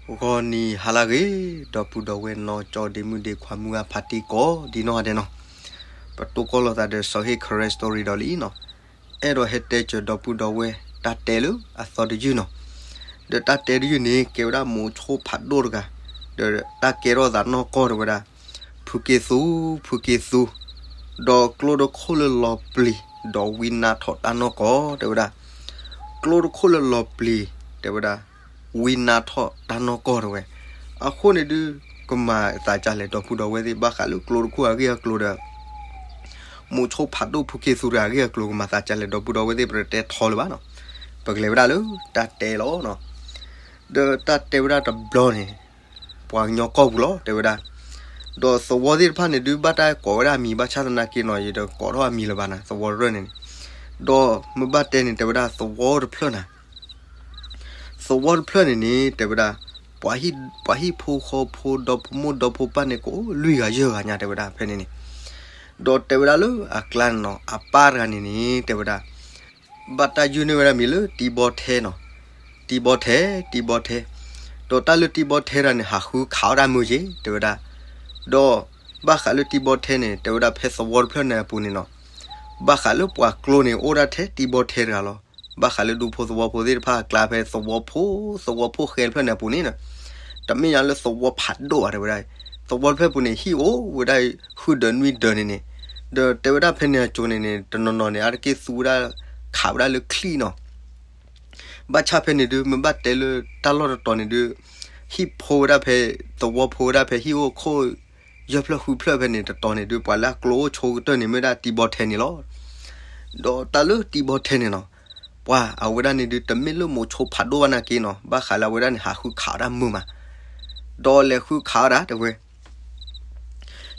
ဂီၤနံၤဟါလၢအဂ့ၤ, ဒီပုၢ်ဒီဝဲၢ်နီၢ်ကၠီဒ့မုၣ်ဒ့ခွါမုၢ်ဂၢ်ဖါတံၢ်ကိးဒံနီၢ်ဂၤဒဲးနီၤ, ပတိၢ်ကီၢ်လိာ်သးဒီးစီၤဟ့ၣ် Karen Story ဒီးလံနီၤ, အဲၣ်ဒိးဟဲတဲစၢၤဒီပုၢ်ဒီဝဲၢ်တၢ်တဲလၢအသီတယုၢ်နီၤ, ဒီးတၢ်တဲတယုၢ်န့ၣ် ကဲဝဲဒၣ်မိၤဆိဖးဒိၣ်တဂၤ, ဒီးတၢ်ကဲထီၣ်သးနီၢ်ကီၢ်တဲဝဲဒၣ်, ဖုက့သူ, ဖုက့သူ, ဒီးကျိတခိၣ်လၢလီၤပျံၤ, ဒီးဝံနါထီၣ်တၢ်နီၢ်ကီၢ်တဲဝဲဒၣ်, ကျိတခိၣ်လၢလီၤပျံၤ, တဲဝဲဒၣ်, ဝံနါထီၣ်တၢ်နီၢ်ကီၢ်တဲဝဲ, အဃိန့ၣ်ဒုး ကမၤသးဒ်လဲၣ်ဒီပုၢ်ဒီဝဲၢ်သ့ၣ် ဘၣ်ဃးလၢကျိတခိၣ်အဂ့ၢ်အကျိၤဒီး မိၤဆိဖးဒိၣ်ဖုက့သူတဂၤအဂ့ၢ်အကျိၤ ကမၤသးဒ်လဲၣ်ဒီပုၢ်ဒီဝဲၢ်သ့ၣ် ပတတဲထီလၢၤဘၣ်နီၤ, ပကလဲၤဝဲဒၣ်လၢတၢ်တဲလီၤနီၤ, ဒီးတၢ်တဲဝဲဒၣ်တဘျီန့ၣ်, ပှၤကညီကီၢ်ပူၤလီၤတဲဝဲဒၣ်, ဒီးသဝီသ့ၣ်တဖၣ်န့ၣ်ဒုး ဘၣ်တၢ်ကိးဝဲဒၣ်အမံၤ ဘၣ်ဆၣ်သနာ်က့နီၤ ယတကိးထီၣ်အမံၤလၢၤဘၣ်နၤ သဝီတရၢၢ်န့ၣ်န့ၣ်, ဒီးမ့ၢ်ဘၣ်တဲန့ၣ် တဲဝဲဒၣ်သဝီတဖျၢၣ်နၤ သဝီတဖျၢၣ်န့ၣ်န့ၣ် တဲဝဲဒၣ်, ပှၤဟံၣ်ဖိဃီဖိ ဒီဖိမိၢ်ဒီဖိပၢ်န့ၣ် ကအိၣ်လွံၢ်ဂၤယဲၢ်ဂၤညါတဲဝဲဒၣ်ဖဲန့ၣ်န့ၣ်, ဒီးတဲဝဲဒၣ်လၢအကျါန့ၣ်နီၤ အပၢ်တဂၤန့ၣ်န့ၣ် တဲဝဲဒၣ်, ဘၣ်တၢ်ယုၢ်န့ၢ်ဝဲဒၣ်မံၤလၢတံၤဘီထဲနီၤ, တံၤဘီထဲ, တံၤဘီထဲ, ဒီးတၢ်လၢတံၤဘီထဲတဂၤန့ၣ် ဟးဃုခးအီၣ်တၢ်မုာ်က့ၤ တဲဝဲဒၣ်, ဒီးဘၣ်ဃးလၢတံၤဘီထဲန့ၣ် တဲဝဲဒၣ်ဖဲသဝီတဖျၢၣ်န့ၣ်အပူၤန့ၣ်နီၤ ဘၣ်ဃးလၢပှၤကျိန့ၣ် အိၣ်ဒၣ်ထဲတံၤဘီထဲတဂၤလီၤ. ဘၣ်ဃးလၢဒူဖိသဝီဖိသ့ၣ်တဖၣ်အကျါ ဖဲသဝီဖိ, သဝီဖိဃဲတဖျၢၣ်န့ၣ်အပူၤန့ၣ်, တမ့ၢ်ညါလၢသဝီဖးဒိၣ်ဘၣ်တဲဝဲဒၣ်, သဝီတဖျၢၣ်ပူၤန့ၣ် ဟံၣ်အိၣ်ဝဲဒၣ် ဃုဒၢးနွံဒၢးန့ၣ်န့ၣ်, ဒီးတဲဝဲဒၣ်ဖဲန့ၣ်အစိၤန့ၣ်န့ၣ် တနီၤနီၤန့ၣ် အါတက့ၢ်သူဝဲဒၣ် ခးဝဲဒၣ်လၢချံၣ်နီၤ ဘၣ်ဆၣ်ဖဲန့ၣ်ဒုး မ့ၢ်ဘၣ်တဲလၢတၢ်လီၢ်တတီၤန့ၣ်ဒုး, ဟံၣ်ဖိဝဲဒၣ်ဖဲ, သဝီဖိဝဲဒၣ်ဖဲဟံၣ်အိၣ်ခိၣ်, ယဲၢ်ဖျၢၣ်ဃုဖျၢၣ်ဖဲန့ၣ်တတီၤန့ၣ်ဒုး ပှၤလၢအကျိအိၣ်ဆိကတၢၢ်န့ၣ် မ့ၢ်ဝဲဒၣ်တံၤဘီထဲန့ၣ်လီၤ. ဒီးတၢ်လၢတံၤဘီထဲန့ၣ်နီၤ, ပှၤအဝဲဒၣ်န့ၣ်ဒုး တမ့ၢ်လၢမိၤဆိဖးဒိၣ်ဘၣ်နာ်က့နီၤ, ဘၣ်ဃးလၢအဝဲဒၣ်န့ၣ် ဟးဃုခးအီၣ်တၢ်မုာ်မး, ဒီးလဲၤဃုခးအီၣ်ဒၣ်တဲဝဲ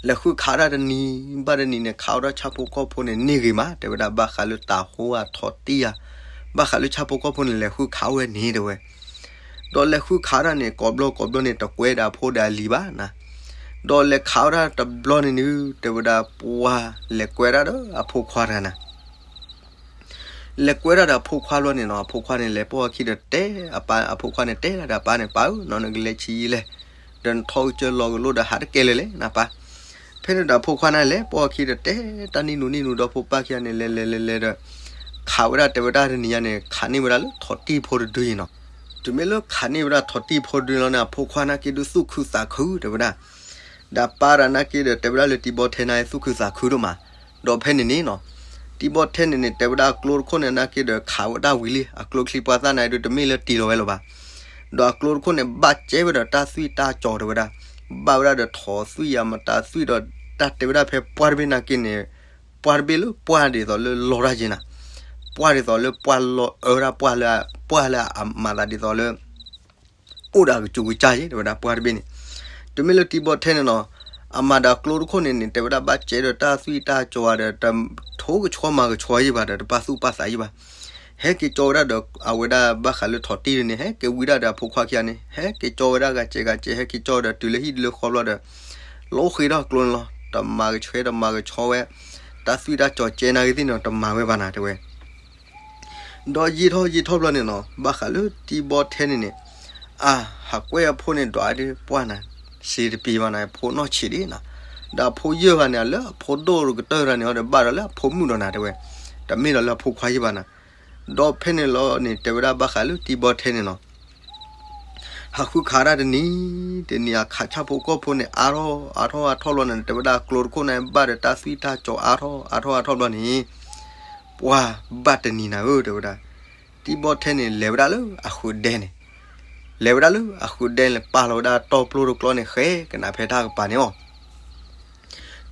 လဲၤဃုခးဒၣ်တနံၤဘၣ်တနံၤန့ၣ် ခးအီၣ်ဒၣ်ဆၣ်ဖိကီၢ်ဖိန့ၣ် န့ၢ်ဂ့ၤမး တဲဝဲဒၣ် ဘၣ်ဃးလၢတၤဟိအထီၣ်တံၢ်ဧါ, ဘၣ်ဃးလၢဆၣ်ဖိကီၢ်ဖိန့ၣ် လဲၤဃုခးဝဲန့ၣ်တဲဝဲ, ဒီးလဲၤဃုခးဒၣ်န့ၣ် ကိးဘျီကိးဘျီန့ၣ် တကွဲဒၣ်ဖိဒီးအလံၤဘၣ်နၤ, ဒီးလဲၤခးဝဲဒၣ်တဘျီန့ၣ်ဒုး တဲဝဲဒၣ် ပှၤလဲၤကွဲဒၣ်ဒီးအဖိခွါတဂၤနၤ လဲၤကွဲဒၣ်ဒီးအဖိခွါဘျီန့ၣ်နီၤ, အဖိခွါန့ၣ် လဲၤပိာ်အခံဒီးတဲအပၢ်, အဖိခွါန့ၣ်တဲဒၣ်ဒီးအပၢ်န့ၣ် ပၢ်ဧၢ, နီၢ်နကလဲၤဆံးယံာ်လဲၣ်, ဒီးနထီၣ်ကစၢၢ်လီၤကလိဒီးဟးတကဲလၢၤလဲၣ် နပၢ်. ဖဲန့ၣ်ဒီးအဖိခွါန့ၣ်လဲၤပိာ်အခံဒီးတဲတၢ်နံၣ်နူၤနံၣ်နူၤဒီးဖိပၢ်ခံဂၤန့ၣ် လဲၤလဲၤလဲၤလဲၤဒီး ခးဝဲဒၣ်တဲဝဲဒၣ်တနံၤညါန့ၣ် ခးန့ၢ်ဝဲဒၣ်လၢထိးတံၢ်ဖိတဒုအံၤနီၤ. တုၤမ့ၢ်လၢခးန့ၢ်ဝဲဒၣ်ထိးတံၢ်ဖိတဒုလီၤန့ၣ် အဖိခွါနာ်က့ဒုးသူၣ်ခုသးခုတဲဝဲဒၣ်, ဒီးအပၢ်တဂၤနာ်က့ဒီး တဲဝဲဒၣ်လၢတံၤဘီထဲန့ၣ် သူၣ်ခုသးခုဒိၣ်မး. ဒီးဖဲန့ၣ်န့ၣ်နီၤ, တံၤဘီထဲန့ၣ်န့ၣ် တဲဝဲဒၣ်အကျိတခိၣ်န့ၣ်နာ်က့ဒီး ခးဝဲဒၣ်ဝံၤလံ, အကျိချံပှၢ်သၣ်န့ၣ်ဒုး တမ့ၢ်လၢတံၢ်လီၤဝဲလၢၤဘၣ်. ဒီးအကျိတခိၣ်န့ၣ် ဘၣ်ကဲဝဲဒီးတၢ်သွံၣ်တၢ်ကၠီၤတဲဝဲဒၣ်, ဘၣ်ဝဲဒၣ်ဒီးထိးသွံၣ်ယၤမတၤသွံၣ်ဒီး တၢ်တဲဝဲဒၣ်ဖဲပှၢ်တဘ့ၣ်နာ်က့န့ၣ် ပှၢ်တဘ့ၣ်လၢပှၢ်ဒ်သိးလၢလီၤတၢ်ယ့နၤ, ပှၢ်ဒ်သိးလၢပှၢ်လီၤအၢဒၣ်ပှၢ်လၢ, ပှၢ်လၢအမၤသးဒ်သိးလၢ အိၣ်ဒီးအကစူၤကစၢ်ယ့ တဲဝဲဒၣ်ပှၢ်တဘ့ၣ်န့ၣ်. တုၤမ့ၢ်လၢတံၤဘီထဲန့ၣ်နီၤ, အမၤဒီးအကျိတခိၣ်န့ၣ်န့ၣ် တဲဝဲဒၣ်ဘၣ်ကဲဒီးတၢ်သွံၣ်တၢ်ကၠီၤဒီး တထိကဆှီမၤကဆှီယ့ဘၣ်ဒီး တပာ်သူၣ်ပာ်သးယ့ဘၣ်. ဟဲက့ၤကၠီဝဲဒၣ်ဒီး အဝဲဒၣ်ဘၣ်ဃးလၢထိးတံၢ်န့ၣ် ဟဲက့ၤဝံဒၣ်ဒီးအဖိခွါခံဂၤန့ၣ် ဟဲက့ၤကၠီဝဲဒၣ်ဂၤစဲးဂၤစဲး ဟဲက့ၤကၠီဒီးတုၤလၢဟံၣ်လၢဃီဘျီဒီး လီၤဃ့ထီၣ်ကျိန့ၣ်လီၤ. တမၤကဆှဲတမၤကဆှီဝဲ, တၢ်သွံၣ်တၢ်ကၠီၤကဲနာ်ဂ့ၤသ့ၣ်န့ၣ် တမၤဝဲဘၣ်နၤတဲဝဲ ဒီးယံာ်ထီၣ်ယံာ်ထီၣ်ဘျီန့ၣ်နီၤ ဘၣ်ဃးလၢတံၤဘီထဲန့ၣ်န့ၣ်, အါ, ဟးကွဲအဖိန့ၣ်ဒွးဒ်ပှၢ်နၤ, စံးတပံၤဘၣ်နၤ ဖိနီၢ်ဆံးဒ်နၤ, ဒီးအဖိယဲၢ်ဂၤန့ၣ် လၢအဖိဒိၣ်ကတၢၢ်တဂၤန့ၣ်ဒီး ဘၣ်ဒီးလၢအဖိမုၣ်ဒီးနၤတဲဝဲ, တမ့ၢ်ဒီးလၢအဖိခွါယ့ဘၣ်နၤ. ဒီးဖဲန့ၣ်လီၤန့ၣ် တဲဝဲဒၣ်ဘၣ်ဃးလၢတံၤဘီထဲန့ၣ်နီၤ ဟးဃုခးဒၣ်တနံၤ, တနံၤအခးဆၣ်ဖိကီၢ်ဖိန့ၣ် အါထီၣ်အါထီၣ်အါထီၣ်ဘျီန့ၣ် တဲဝဲဒၣ်ကျိတခိၣ်န့ၣ် ဘၣ်ဒီးတၢ်သွံၣ်တၢ်ကၠီၤအါထီၣ်အါထီၣ်အါထီၣ်ဘျီန့ၣ်, ပှၢ်ဘၣ်တနံၤနၤဧၢ တဲဝဲဒၣ်, တံၤဘီထဲန့ၣ် လဲၤဝဲဒၣ်လၢအဃုဒဲန့ၣ်, လဲၤဝဲဒၣ်လၢအဃုဒဲန့ၣ် ပာ်လီၤဝဲဒၣ်တီပျိတကျီန့ၣ် ဃဲကနၣ်ဖဲတၢ်ကပၤန့ၣ်အီၤ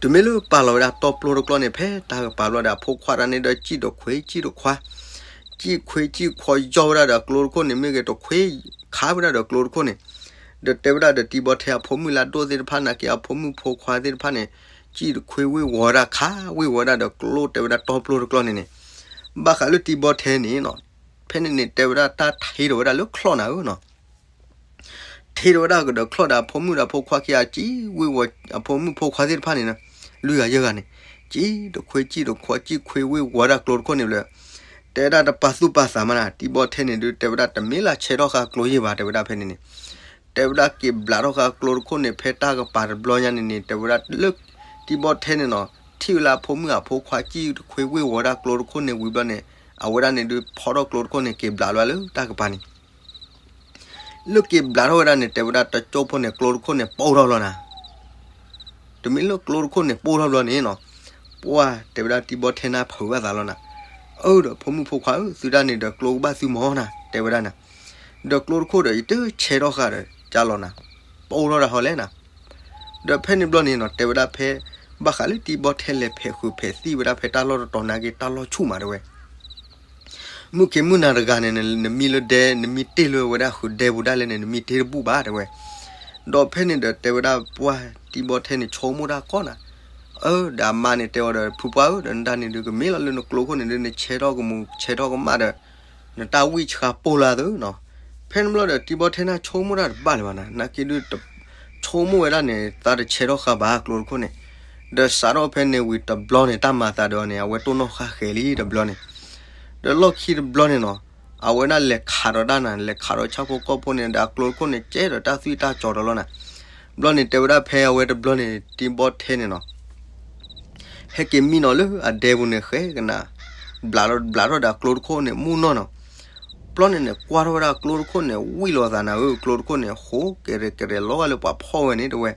တုၤမ့ၢ်လၢပာ်လီၤဝဲဒၣ်တီပျိတကျီန့ၣ် ဖဲတၢ်ကပၤဘျီဒီး အဖိခွါတဂၤန့ၣ်ဒီး စံၣ်တခွ့စံၣ်တခွါ, စံၣ်ခွ့စံၣ်ခွါယီၢ်ဝဲဒၣ်ဒီးကျိတခိၣ်န့ၣ် မ့ၢ်ဂ့ၤတခွ့ခးဝဲဒၣ်ဒီးကျိတခိၣ်န့ၣ်, ဒီးတဲဝဲဒၣ်ဒီးတံၤဘီထဲအဖိမုၣ်လၢအဒိၣ်သ့ၣ်တဖၣ်နာ်က့ အဖိမုၣ်ဖိခွါသ့ၣ်တဖၣ်န့ၣ်, စံၣ်တခွ့ဝ့ၢ်ဝီၤဝဲဒၣ်ခးဝ့ၢ်ဝီၤဝဲဒၣ်ဒီးကျိတဲဝဲဒၣ်တီပျိတကျီန့ၣ်န့ၣ်, ဘၣ်ဃးလၢတံၤဘီထဲန့ၣ်နီၤ, ဖဲန့ၣ်န့ၣ် တဲဝဲဒၣ်တၢ်ထံၣ်ဒီးဝဲဒၣ်လၢချီၣ်နၤဧၢနီၤ ထံၣ်ဒီးဝဲဒၣ်ကဒီးချီၣ်ဒီးအဖိမုၣ်ဒီးအဖိခွါခံဂၤ စံၣ်ဝ့ၢ်ဝီၤ အဖိမုၣ်ဖိခွါသ့ၣ်တဖၣ်န့ၣ်, လွံၢ်ဂၤယဲၢ်ဂၤန့ၣ်, စံၣ်တခွ့စံၣ်တခွါ စံၣ်ခွ့ဝ့ၢ်ဝီၤဒၣ်ကျိတခိၣ်န့ၣ်ဘျီ, တဲဝဲဒၣ်တပာ်သူၣ်ပာ်သးမးနၤ တံၤဘီထဲန့ၣ်ဒုး တဲဝဲဒၣ်တမ့ၢ်လၢဆဲးထီၣ်ဃာ်ကျိယ့ၢ်ဘၣ် တဲဝဲဒၣ်ဖဲန့ၣ်န့ၣ်, တဲဝဲဒၣ်က့ၤဘျးထီၣ်ဃာ်ကျိတခိၣ်န့ၣ် ဖဲတၢ်ကပၤတဘျီညါန့ၣ်န့ၣ် တဲဝဲဒၣ်လၢ တံၤဘီထဲန့ၣ်နီၤ ထံၣ်ဝဲလၢအဖိမုၣ်အဖိခွါစံၣ်တခွ့ဝ့ၢ်ဝီဒၣ်ကျိတခိၣ်န့ၣ်ဝံၤဘျီန့ၣ် အဝဲဒၣ်န့ၣ်ဒုးဖီထီၣ်ကျိတခိၣ်န့ၣ် က့ၤဘျးလီၤလၢတၢ်ကပၤန့ၣ် လၢက့ၤဘျးထီၣ်ဝဲဒၣ်န့ၣ် တဲဝဲဒၣ်တကၠိဖိန့ၣ် ကျိတခိၣ်န့ၣ်ပိၢ်ထီၣ်လီၤနၤ တမ့ၢ်လၢကျိတခိၣ်န့ၣ်ပိၢ်ထီၣ်ဘျီန့ၣ်နီၤ ပှၢ်တဲဝဲဒၣ်တံၤဘီထဲနၢ်ဖုးဘၣ်သးလီၤနၤ အၢဒီးဖိမုၣ်ဖိခွါဧၢ သုတၢ်န့ၣ်ဒီးကျိကဘၣ်သုမီၤနၤ တဲဝဲဒၣ်နၤ ဒီးကျိတခိၣ်ဒီးယတဆဲးထီၣ်ဃာ်ဒီးကၢ်လီၤနၤ ပိၢ်ထီၣ်ဒၣ်ဟီလဲၣ်နၤ ဒီးဖဲန့ၣ်ဘျီန့ၣ်နီၤ တဲဝဲဒၣ်ဖဲ ဘၣ်ဃးလၢတံၤဘီထဲလဲၤဖဲးဃုာ်ဖဲးသံၣ်ဝဲဒၣ်ဖဲတၢ်လီၢ်တတီၤနာ်က့တၢ်လီၢ်ဆူၣ်မးတဲဝဲ မုၢ်ခ့မုၢ်နၤတဂၤန့ၣ် နမံလၢဒဲ နမံတ့ၢ်လၢဝဲဒၣ်ဃုာ်ဒဲပူၤဒၣ်လဲၣ်န့ၣ် နမံတ့ၢ်တဘူၣ်ဘၣ်တဲဝဲ ဒီးဖဲန့ၣ်ဒီးတဲဝဲဒၣ်ပှၢ်တံၤဘီထဲန့ၣ်ဆိကမိၣ်တၢ်ကီနၤ အၢ ဒီးအမါန့ၣ်တဲအီၤဒီး ဖုပှၢ်ဧၢ ဒီးနတၢ်န့ၣ်ဒုးကမ့ၢ်လီၤလၢနကျိခိၣ်န့ၣ်ဒုး နဆဲးထီၣ်ကမူးဆဲးထီၣ်ကမၣ်ဒီး နတၢ်ဝံၣ်ဆှါပိၢ်လၢသုနီၤ ဖဲန့ၣ်ဘျီဒီးတံၤဘီထဲနၢ်ဆိကမိၣ်တၢ်တဘၣ်လၢၤဘၣ်နၤ နာ်က့ဒုး ဆိကမိၣ်ဝဲဒၣ်န့ၣ် သးတဆဲးထီၣ်ဃာ်ဘၣ်ကျိတခိၣ်န့ၣ် ဒီးစးထီၣ်ဖဲန့ၣ်ဝံၤတဘျီန့ၣ် တၢ်မၤသးဒီးအီၤန့ၣ် အဝဲတိၢ်နီၣ်ဃာ်ဃဲၤလံတဘျီန့ၣ် ဒီးလီၢ်ခံတဘျီန့ၣ်နီၤ အဝဲဒၣ်လဲၤခးဒီးတၢ်နၤ လဲၤခးဒီးဆၣ်ဖိကီၢ်ဖိန့ၣ် ဒီးအကျိတခိၣ်န့ၣ် ကဲဒီးတၢ်သွံၣ်တၢ်စီၤဒီးလီၤနၤ ဘျီန့ၣ်တဲဝဲဒၣ်ဖဲအဝဲတဘျီန့ၣ် တံၤဘီထဲန့ၣ်နီၤ ဟဲက့ၤမံနီၤလၢအဒဲပူၤန့ၣ်ဃဲကနၤ ဘျးထီၣ်ဘျးထီၣ်ဒီးအကျိတခိၣ်န့ၣ် မူၢ်နီၢ်နီၤ ဘျီန့ၣ်န့ၣ် ကွၢ်ထီၣ်ဝဲဒၣ်ကျိတခိၣ်န့ၣ် ဝံၣ်လိာ်သးနၤဧၢ ကျိတခိၣ်န့ၣ် ဟိကရဲၣ်ကရဲၣ်လီၤဂာ်လၢပှၤဖီၣ်ဝဲန့ၣ်တဲဝဲ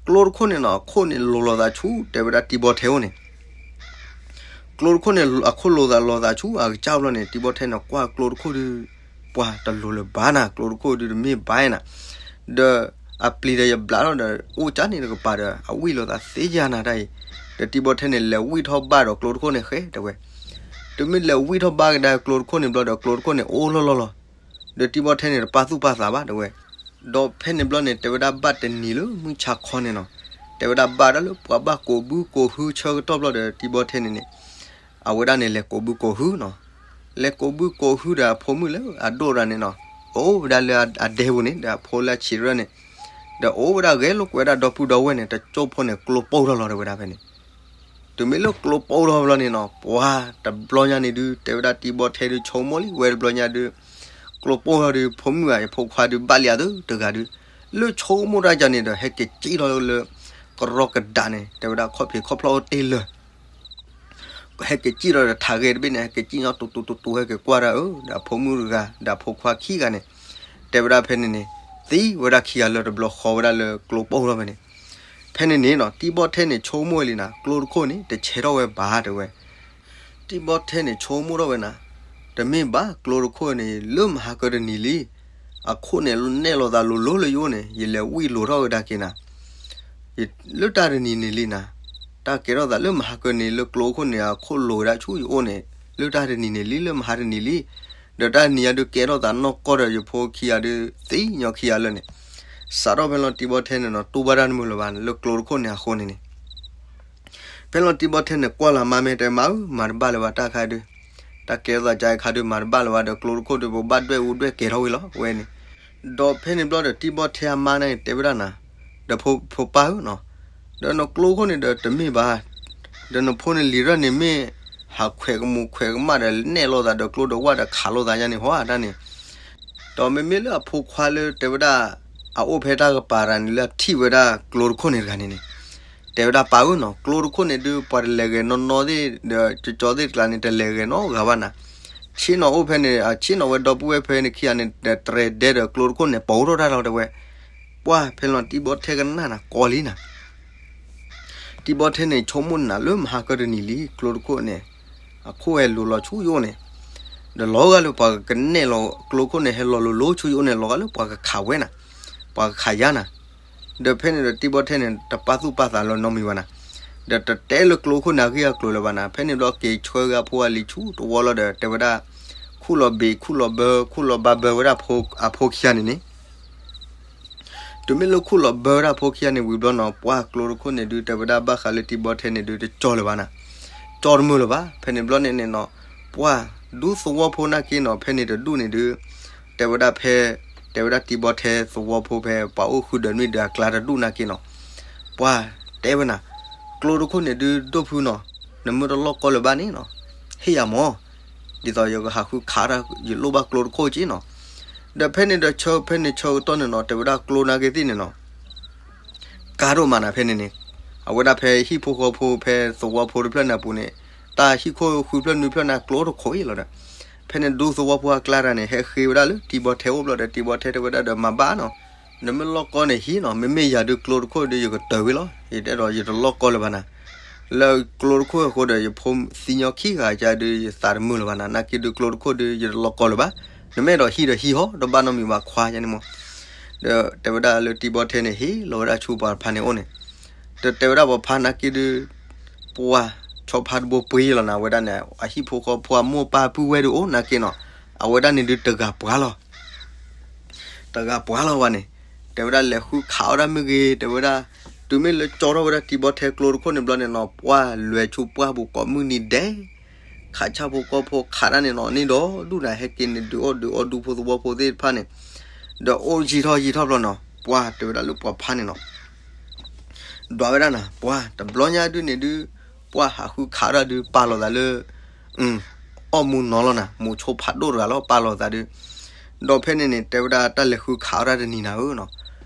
ကျိတခိၣ်န့ၣ်နီၤ အခိၣ်န့ၣ်လိၤလိာ်သးဆူ တဲဝဲဒၣ်တံၤဘီထဲအိၣ်န့ၣ် ကျိတခိၣ်န့ၣ် အခိၣ်လိၤသးလိၤသးဆူအကစၢ်ဘျီန့ၣ် တံၤဘီထဲန့ၣ် ကွၢ်ကျိတခိၣ်ဒုး ပှၤတလိၤလၢၤဘၣ်နၤ ကျိတခိၣ်ဒုးတမ့ၢ်ဘၣ်နၤ ဒီးအပျံၤဒီးယဘျးထီၣ်ဒီး အိၣ်ကၢ်န့ၣ်တကပၤဒီး အဝံၣ်လိာ်သးသ့ယၤနၤတၢ်အံၤ ဒီးတံၤဘီထဲန့ၣ် လဲၤဝံၣ်ထီၣ်ဘၣ်ဒီးကျိတခိၣ်န့ၣ်ဃဲတဲဝဲ တုၤမ့ၢ်လဲၤဝံၣ်ထီၣ်ဘၣ်ကဒါကျိတခိၣ်န့ၣ်ဘျီဒီး ကျိတခိၣ်န့ၣ် အိၣ်လီၢ်လီၢ်လီၤ ဒီးတံၤဘီထဲန့ၣ် တပာ်သူၣ်ပာ်သးဘၣ်တဲဝဲ ဒီးဖဲန့ၣ်ဘျီန့ၣ် တဲဝဲဒၣ်ဘၣ်တနံၤလၢမုၢ်ဆါခီန့ၣ်နီၤ တဲဝဲဒၣ်ဘၣ်ဒၣ်လၢပှၤဘၣ်ကိးဘုကိးဟုဆၢကတီၢ်ဘျီဒီး တံၤဘီထဲန့ၣ်န့ၣ် အဝဲဒၣ်န့ၣ်လဲၤကိးဘုကိးဟုနီၤ လဲၤကိးဘုကိးဟုဒီးအဖိမုၣ်လၢအဒိၣ်တဂၤန့ၣ်နီၤ အိၣ်ဝဲဒၣ်လၢအဒဲပူၤန့ၣ် ဒီးအဖိလၢအဆံးရၢၢ်န့ၣ် ဒီးအိၣ်ဝဲဒၣ်ဂဲၤလိာ်ကွဲဒၣ်ဒီပုၢ်ဒီဝဲၢ်န့ၣ် တကၠိဖိန့ၣ် ကျိပိၢ်ထီၣ်လီၤတဲဝဲဒၣ်ဖဲန့ၣ် တုၤမ့ၢ်လၢကျိပိၢ်ထီၣ်ဘျီန့ၣ်နီၤ ပှၤတဘျီညါန့ၣ်ဒုး တဲဝဲဒၣ်တံၤဘီထဲဒုးဆိကမိၣ်လံ ဝဲတဘျီညါဒုး ကျိပိၢ်ထီၣ်ဒုး ဖိမုၣ်ဧၢ ယဖိခွါဒုးဘၣ်လံဧါသုတဂၤဒုး လၢဆိကမိၣ်တၢ်ကန့ၣ်ဒီး ဟဲက့ၤစံၣ်ထီၣ်လၢ ကရီကဒးန့ၣ် တဲဝဲဒၣ်ခီၣ်ဖံးခီၣ်ဖျီၣ်အိၣ်တ့ၢ်လၢ ဟဲက့ၤစံၣ်ထီၣ်ဒီးထးဂဲၤတဘ့ၣ်န့ၣ် ဟဲက့ၤစံၣ်ညီတူတူတူတူ ဟဲက့ၤကွၢ်ဒၣ်အၢ ဒီးအဖိမုၣ်တဂၤ ဒီးအဖိခွါခံဂၤန့ၣ် တဲဝဲဒၣ်ဖဲန့ၣ်န့ၣ် သံဝဲဒၣ်ခံဂၤလၢတဘျီဃီဝဲဒၣ်လၢကျိပိၢ်ထီၣ်ဖဲန့ၣ် ဖဲန့ၣ်န့ၣ်နီၤ တံၤဘီထဲန့ၣ် ဆိကမိၣ်ဝဲလံနၤ ကျိတခိၣ်န့ၣ် တဆဲးထီၣ်ဝဲဘၣ်တဲဝဲ တံၤဘီထဲန့ၣ် ဆိကမိၣ်ထီၣ်ဝဲနၤ တမ့ၢ်ဘၣ်ကျိတခိၣ်န့ၣ် လၢမဟါကတနံၤလံ အခိၣ်န့ၣ်နဲၣ်လိာ်သးလိၤလိၤလၢယအိၣ်န့ၣ် ယလဲၤဝံၣ်လိာ်ထီၣ်ဝဲဒၣ်က့ၤနၤ လၢတၢ်တနံၤန့ၣ်လံနၤ တၢ်ကဲထီၣ်သးလၢမဟါကန့ၣ် လၢကျိခိၣ်န့ၣ် အခိၣ်လိၤဝဲဒၣ်ဆူယအိၣ်န့ၣ် လၢတၢ်တနံၤန့ၣ်လံ လၢမဟါတနံၤလံ ဒီးတၢ်တနံၤညါဒုးကဲထီၣ်သးနီၢ်ကီၢ်ဒီးယဖိခံဂၤဒုး သံညီခံဂၤလၢာ်န့ၣ် စးထီၣ်ဖဲလီၤတံၤဘီထဲန့ၣ်နီၤ တူၢ်ဘၣ်တၢ်တမုာ်လၢၤဘၣ် လၢကျိတခိၣ်န့ၣ်အဃိန့ၣ်န့ၣ် ဖဲလီၤတံၤဘီထဲန့ၣ် ကွၢ်လီၤမါမ့ၢ်တဲမါဧၢ မၤတဘၣ်လၢၤဘၣ်တၢ်ခါဒုး တၢ်ကဲထီၣ်သးကါခါဒုး မၤတဘၣ်လၢၤဘၣ်ဒီး ကျိတခိၣ်ဒုး ပဘၣ်ဒွဲၣ်အူဒွဲၣ်ကဲထီၣ်ဝံၤလီၤ ဝဲန့ၣ် ဒီးဖဲန့ၣ်ဘျီဒီး တံၤဘီထဲအမါန့ၣ် တဲဝဲဒၣ်နၤ ဒီးဖိပၢ်ဧၢနီၤ ဒီးနကျိခိၣ်န့ၣ်ဒီးတမ့ၢ်ဘၣ် ဒီးနဖိန့ၣ်လံၤရၢၢ်န့ၣ်မ့ၢ် ဟးခွဲးကမူးခွဲးကမၣ်ဒီး နဲၣ်လိာ်သးဒီးကျိဒီးဝၣ်ဒီးခးလိာ်သးယါန့ၣ်ဟီတၢ်န့ၣ် ဒီးမ့မ့ၢ်လၢအဖိခွါလၢတဲဝဲဒၣ် အအိၣ်ဖဲတၢ်ကပၤတဂၤန့ၣ် လၢအထံၣ်ဝဲဒၣ်ကျိတခိၣ်န့ၣ်တဂၤန့ၣ်န့ၣ် တဲဝဲဒၣ်ပၢ်ဧၢနီၤ ကျိတခိၣ်န့ၣ်ဒုး ပှၤတလဲၤဂဲၤနီၢ်နီၢ်သ့ၣ် ဒီးကၠီကၠီသ့ၣ်တကျါန့ၣ် တလဲၤဂဲၤနီတဂၤဘၣ်နၤ ဆ့ၣ်နီၤအိၣ်ဖဲန့ၣ် ဆ့ၣ်နီၤဝဲဒီပုၢ်ဝဲၢ်ဖဲန့ၣ်ခံဂၤန့ၣ် တြဲၤဒဲဒီးကျိတခိၣ်န့ၣ် ပိာ်ထီၣ်တၢ်လီၤတဲဝဲ ပှၢ်ဖဲလီၤတံၤဘီထဲကနၣ်နၤကီလံနၤ တံၤဘီထဲန့ၣ် ဆိကမိၣ်နၤလၢမဟါကတနံၤလံ ကျိတခိၣ်န့ၣ် အခိၣ်ဝဲလိၤလီၤဆူယအိၣ်န့ၣ် ဒီးလီၤဂာ်လၢပှၤကနဲၣ်လီၤကျိတခိၣ်န့ၣ် ဟဲလီၤလိၤလိၤဆူယအိၣ်န့ၣ် လီၤဂာ်လၢပှၤကခးဝဲနၤ ပှၤကခးယါနၤ ဒီးဖဲန့ၣ်ဒီးတံၤဘီထဲန့ၣ် တပာ်သူၣ်ပာ်သးလၢၤနီတမံၤဘၣ်နၤ ဒီးတတဲလၢကျိတခိၣ်န့ၣ်အဂ့ၢ်အကျိၤလၢၤဘၣ်နၤ ဖဲန့ၣ်ဘျီက့ၤဆှၢဂ့ၤအဖိအလံၤဆူတဝီလီၤဒီး တဲဝဲဒၣ် ခူၣ်လီၤဘ့ၣ်ခူၣ်လီၤဘၢ ခူၣ်လီၤဘၣ်ဘၢဝဲဒၣ်အဖိခံဂၤန့ၣ်န့ၣ် တုၤမ့ၢ်လၢခူၣ်လီၤဘၢဝဲဒၣ်အဖိခံဂၤန့ၣ်ဝံၤဘျီနီၤ ပှၢ်ကျိတခိၣ်န့ၣ်ဒုး တဲဝဲဒၣ်ဘၣ်ဃးလၢတံၤဘီထဲန့ၣ်ဒုး တကၠီလၢၤဘၣ်နၤ ကၠီတမုာ်လၢၤဘၣ် ဖဲန့ၣ်ဘျီန့ၣ်န့ၣ်နီၤ ပှၢ်ဒူသဝီဖိနာ်က့နီၤ ဖဲန့ၣ်တဒူၣ်န့ၣ်ဒုး တဲဝဲဒၣ်ဖဲ တဲဝဲဒၣ်တံၤဘီထဲသဝီဖိဖဲ ပှၤအိၣ်ဃုဒၢးနွံဒၢးအကျါတဒူၣ်နာ်က့နီၤ ပှၢ်တဲဝဲနၤ ကျိတခိၣ်န့ၣ်ဒုး ဒိၣ်ဖုနီၤ နမ့ၢ်တလီၢ်ကီလၢၤဘၣ်န့ၣ်နီၤ ဟ့ၣ်ယၤမၢ် ဒ်သိးယကဟးဃုခးတၢ် ယလိၣ်ဘၣ်ကျိတခိၣ်က့နီၤ ဒီးဖဲန့ၣ်ဒီးဆၢဖဲန့ၣ်ဆၢကတီၢ်န့ၣ်နီၤ တဲဝဲဒၣ်ကျိနာ်က့သ့ၣ်န့ၣ်နီၤ ကါဒိၣ်မးနၤဖဲန့ၣ်န့ၣ်, အဝဲဒၣ်ဖဲဟံၣ်ဖိဃီဖိဖဲသဝီဖိတဖျၢၣ်န့ၣ်အပူၤန့ၣ်, တၢ်ဟံၣ်ခိၣ်ဃုဖျၢၣ်နွံဖျၢၣ်န့ၣ် ကျိတခိးအံၤလီၤဒီး, ဖဲန့ၣ်ဒူသဝီဖိအကျါတၢ်န့ၣ် ဟဲဃ့ဝဲဒၣ်လၢတံၤဘီထဲအိၣ်ဘျီဒီး တံၤဘီထဲတဲဝဲဒၣ်ဒီး မၤဘၣ်နီၤ, နမ့ၢ်လီၢ်ကီန့ၣ်ဟံးနီၤ, မ့မ့ၢ်ယၤဒုးကျိတခိၣ်ဒုး ယကတၢၢ်ဝံၤလီၤ, ယတဲဒီးယတလီၢ်ကီလၢၤဘၣ်နၤ လၢကျိတခိၣ်အဃိဒီး ယဖိသံညီခံဂၤကဒီး ယသးတမုာ်လၢၤဘၣ်နၤ, နာ်က့ဒုးကျိတခိၣ်ဒုး ယတလီၢ်ကီလၢၤဘၣ်, နမ့ၢ်အဲၣ်ဒိးဟံးဒီးဟံးဟီၣ်, ဒီးဘၣ်နီတမံၤဘၣ်ခွါယန့ၣ်မး, ဒီးတဲဝဲဒၣ်လၢတံၤဘီထဲန့ၣ် ဟ့ၣ်လီၤဝဲဒၣ်ဆူပှၤဖါန့ၣ်အိၣ်န့ၣ်, ဒီးတဲဝဲဒၣ်ပှၤဖါနာ်က့ဒုး ပှၢ်ဆီဖါတဘိပှ့ၤလီၤနၤ, အဝဲဒၣ်န့ၣ် အဟံၣ်ဖိဃီဖိအမိၢ်ပၢ်ပုၢ်ဝဲၢ်ဒုးအိၣ်နာ်က့နီၤ, အဝဲဒၣ်န့ၣ်ဒုးတဂၤပှၢ်လီၤ တဂၤပှၢ်လီၤဝဲန့ၣ်, တဲဝဲဒၣ်လဲၤဃုခးအီၣ်ဒၣ်မ့ၢ်ဂ့ၤ, တဲဝဲဒၣ် တုၤမ့ၢ်လၢကၠီထီၣ်ဝဲဒၣ်တံၤဘီထဲကျိတခိၣ်န့ၣ်ဘျီန့ၣ်နီၤ, ပှၢ်လဲၤဆူပှၢ်ပူၤကိးမုၢ်နံၤဒဲး, ခးဆၣ်ဖိကီၢ်ဖိခးတၢ်န့ၣ်နီၤ, န့ၣ်ဒီးဒူၣ်နၤ ဟဲက့ၤန့ၣ်ဒုးအီၣ်ဒုးအီဒူဖိသဝီဖိသ့ၣ်တဖၣ်န့ၣ်, ဒီးအိၣ်ယံာ်ထီၣ်ယံာ်ထီၣ်ဘျီနီၤ, ပှၢ်တဲဝဲဒၣ်လၢပှၤဖါန့ၣ်နီၤ ဒွးဝဲဒၣ်နၤ, ပှၢ်တဘျီညါဒုးန့ၣ်ဒုး, ပှၢ်ဟးဃုခးအီၣ်ဒၣ်ဒုးပာ်လီၤသးလၢ အီၣ်မူနီၤလီၤနၤ, မိၤဆိဖးဒိၣ်တဂၤလီၤ ပာ်လီၤသးဒုး, ဒီးဖဲန့ၣ်န့ၣ် တဲဝဲဒၣ်တၢ်လဲၤဃုခးအီၣ်တၢ်တနံၤနၤဧၢနီၤ,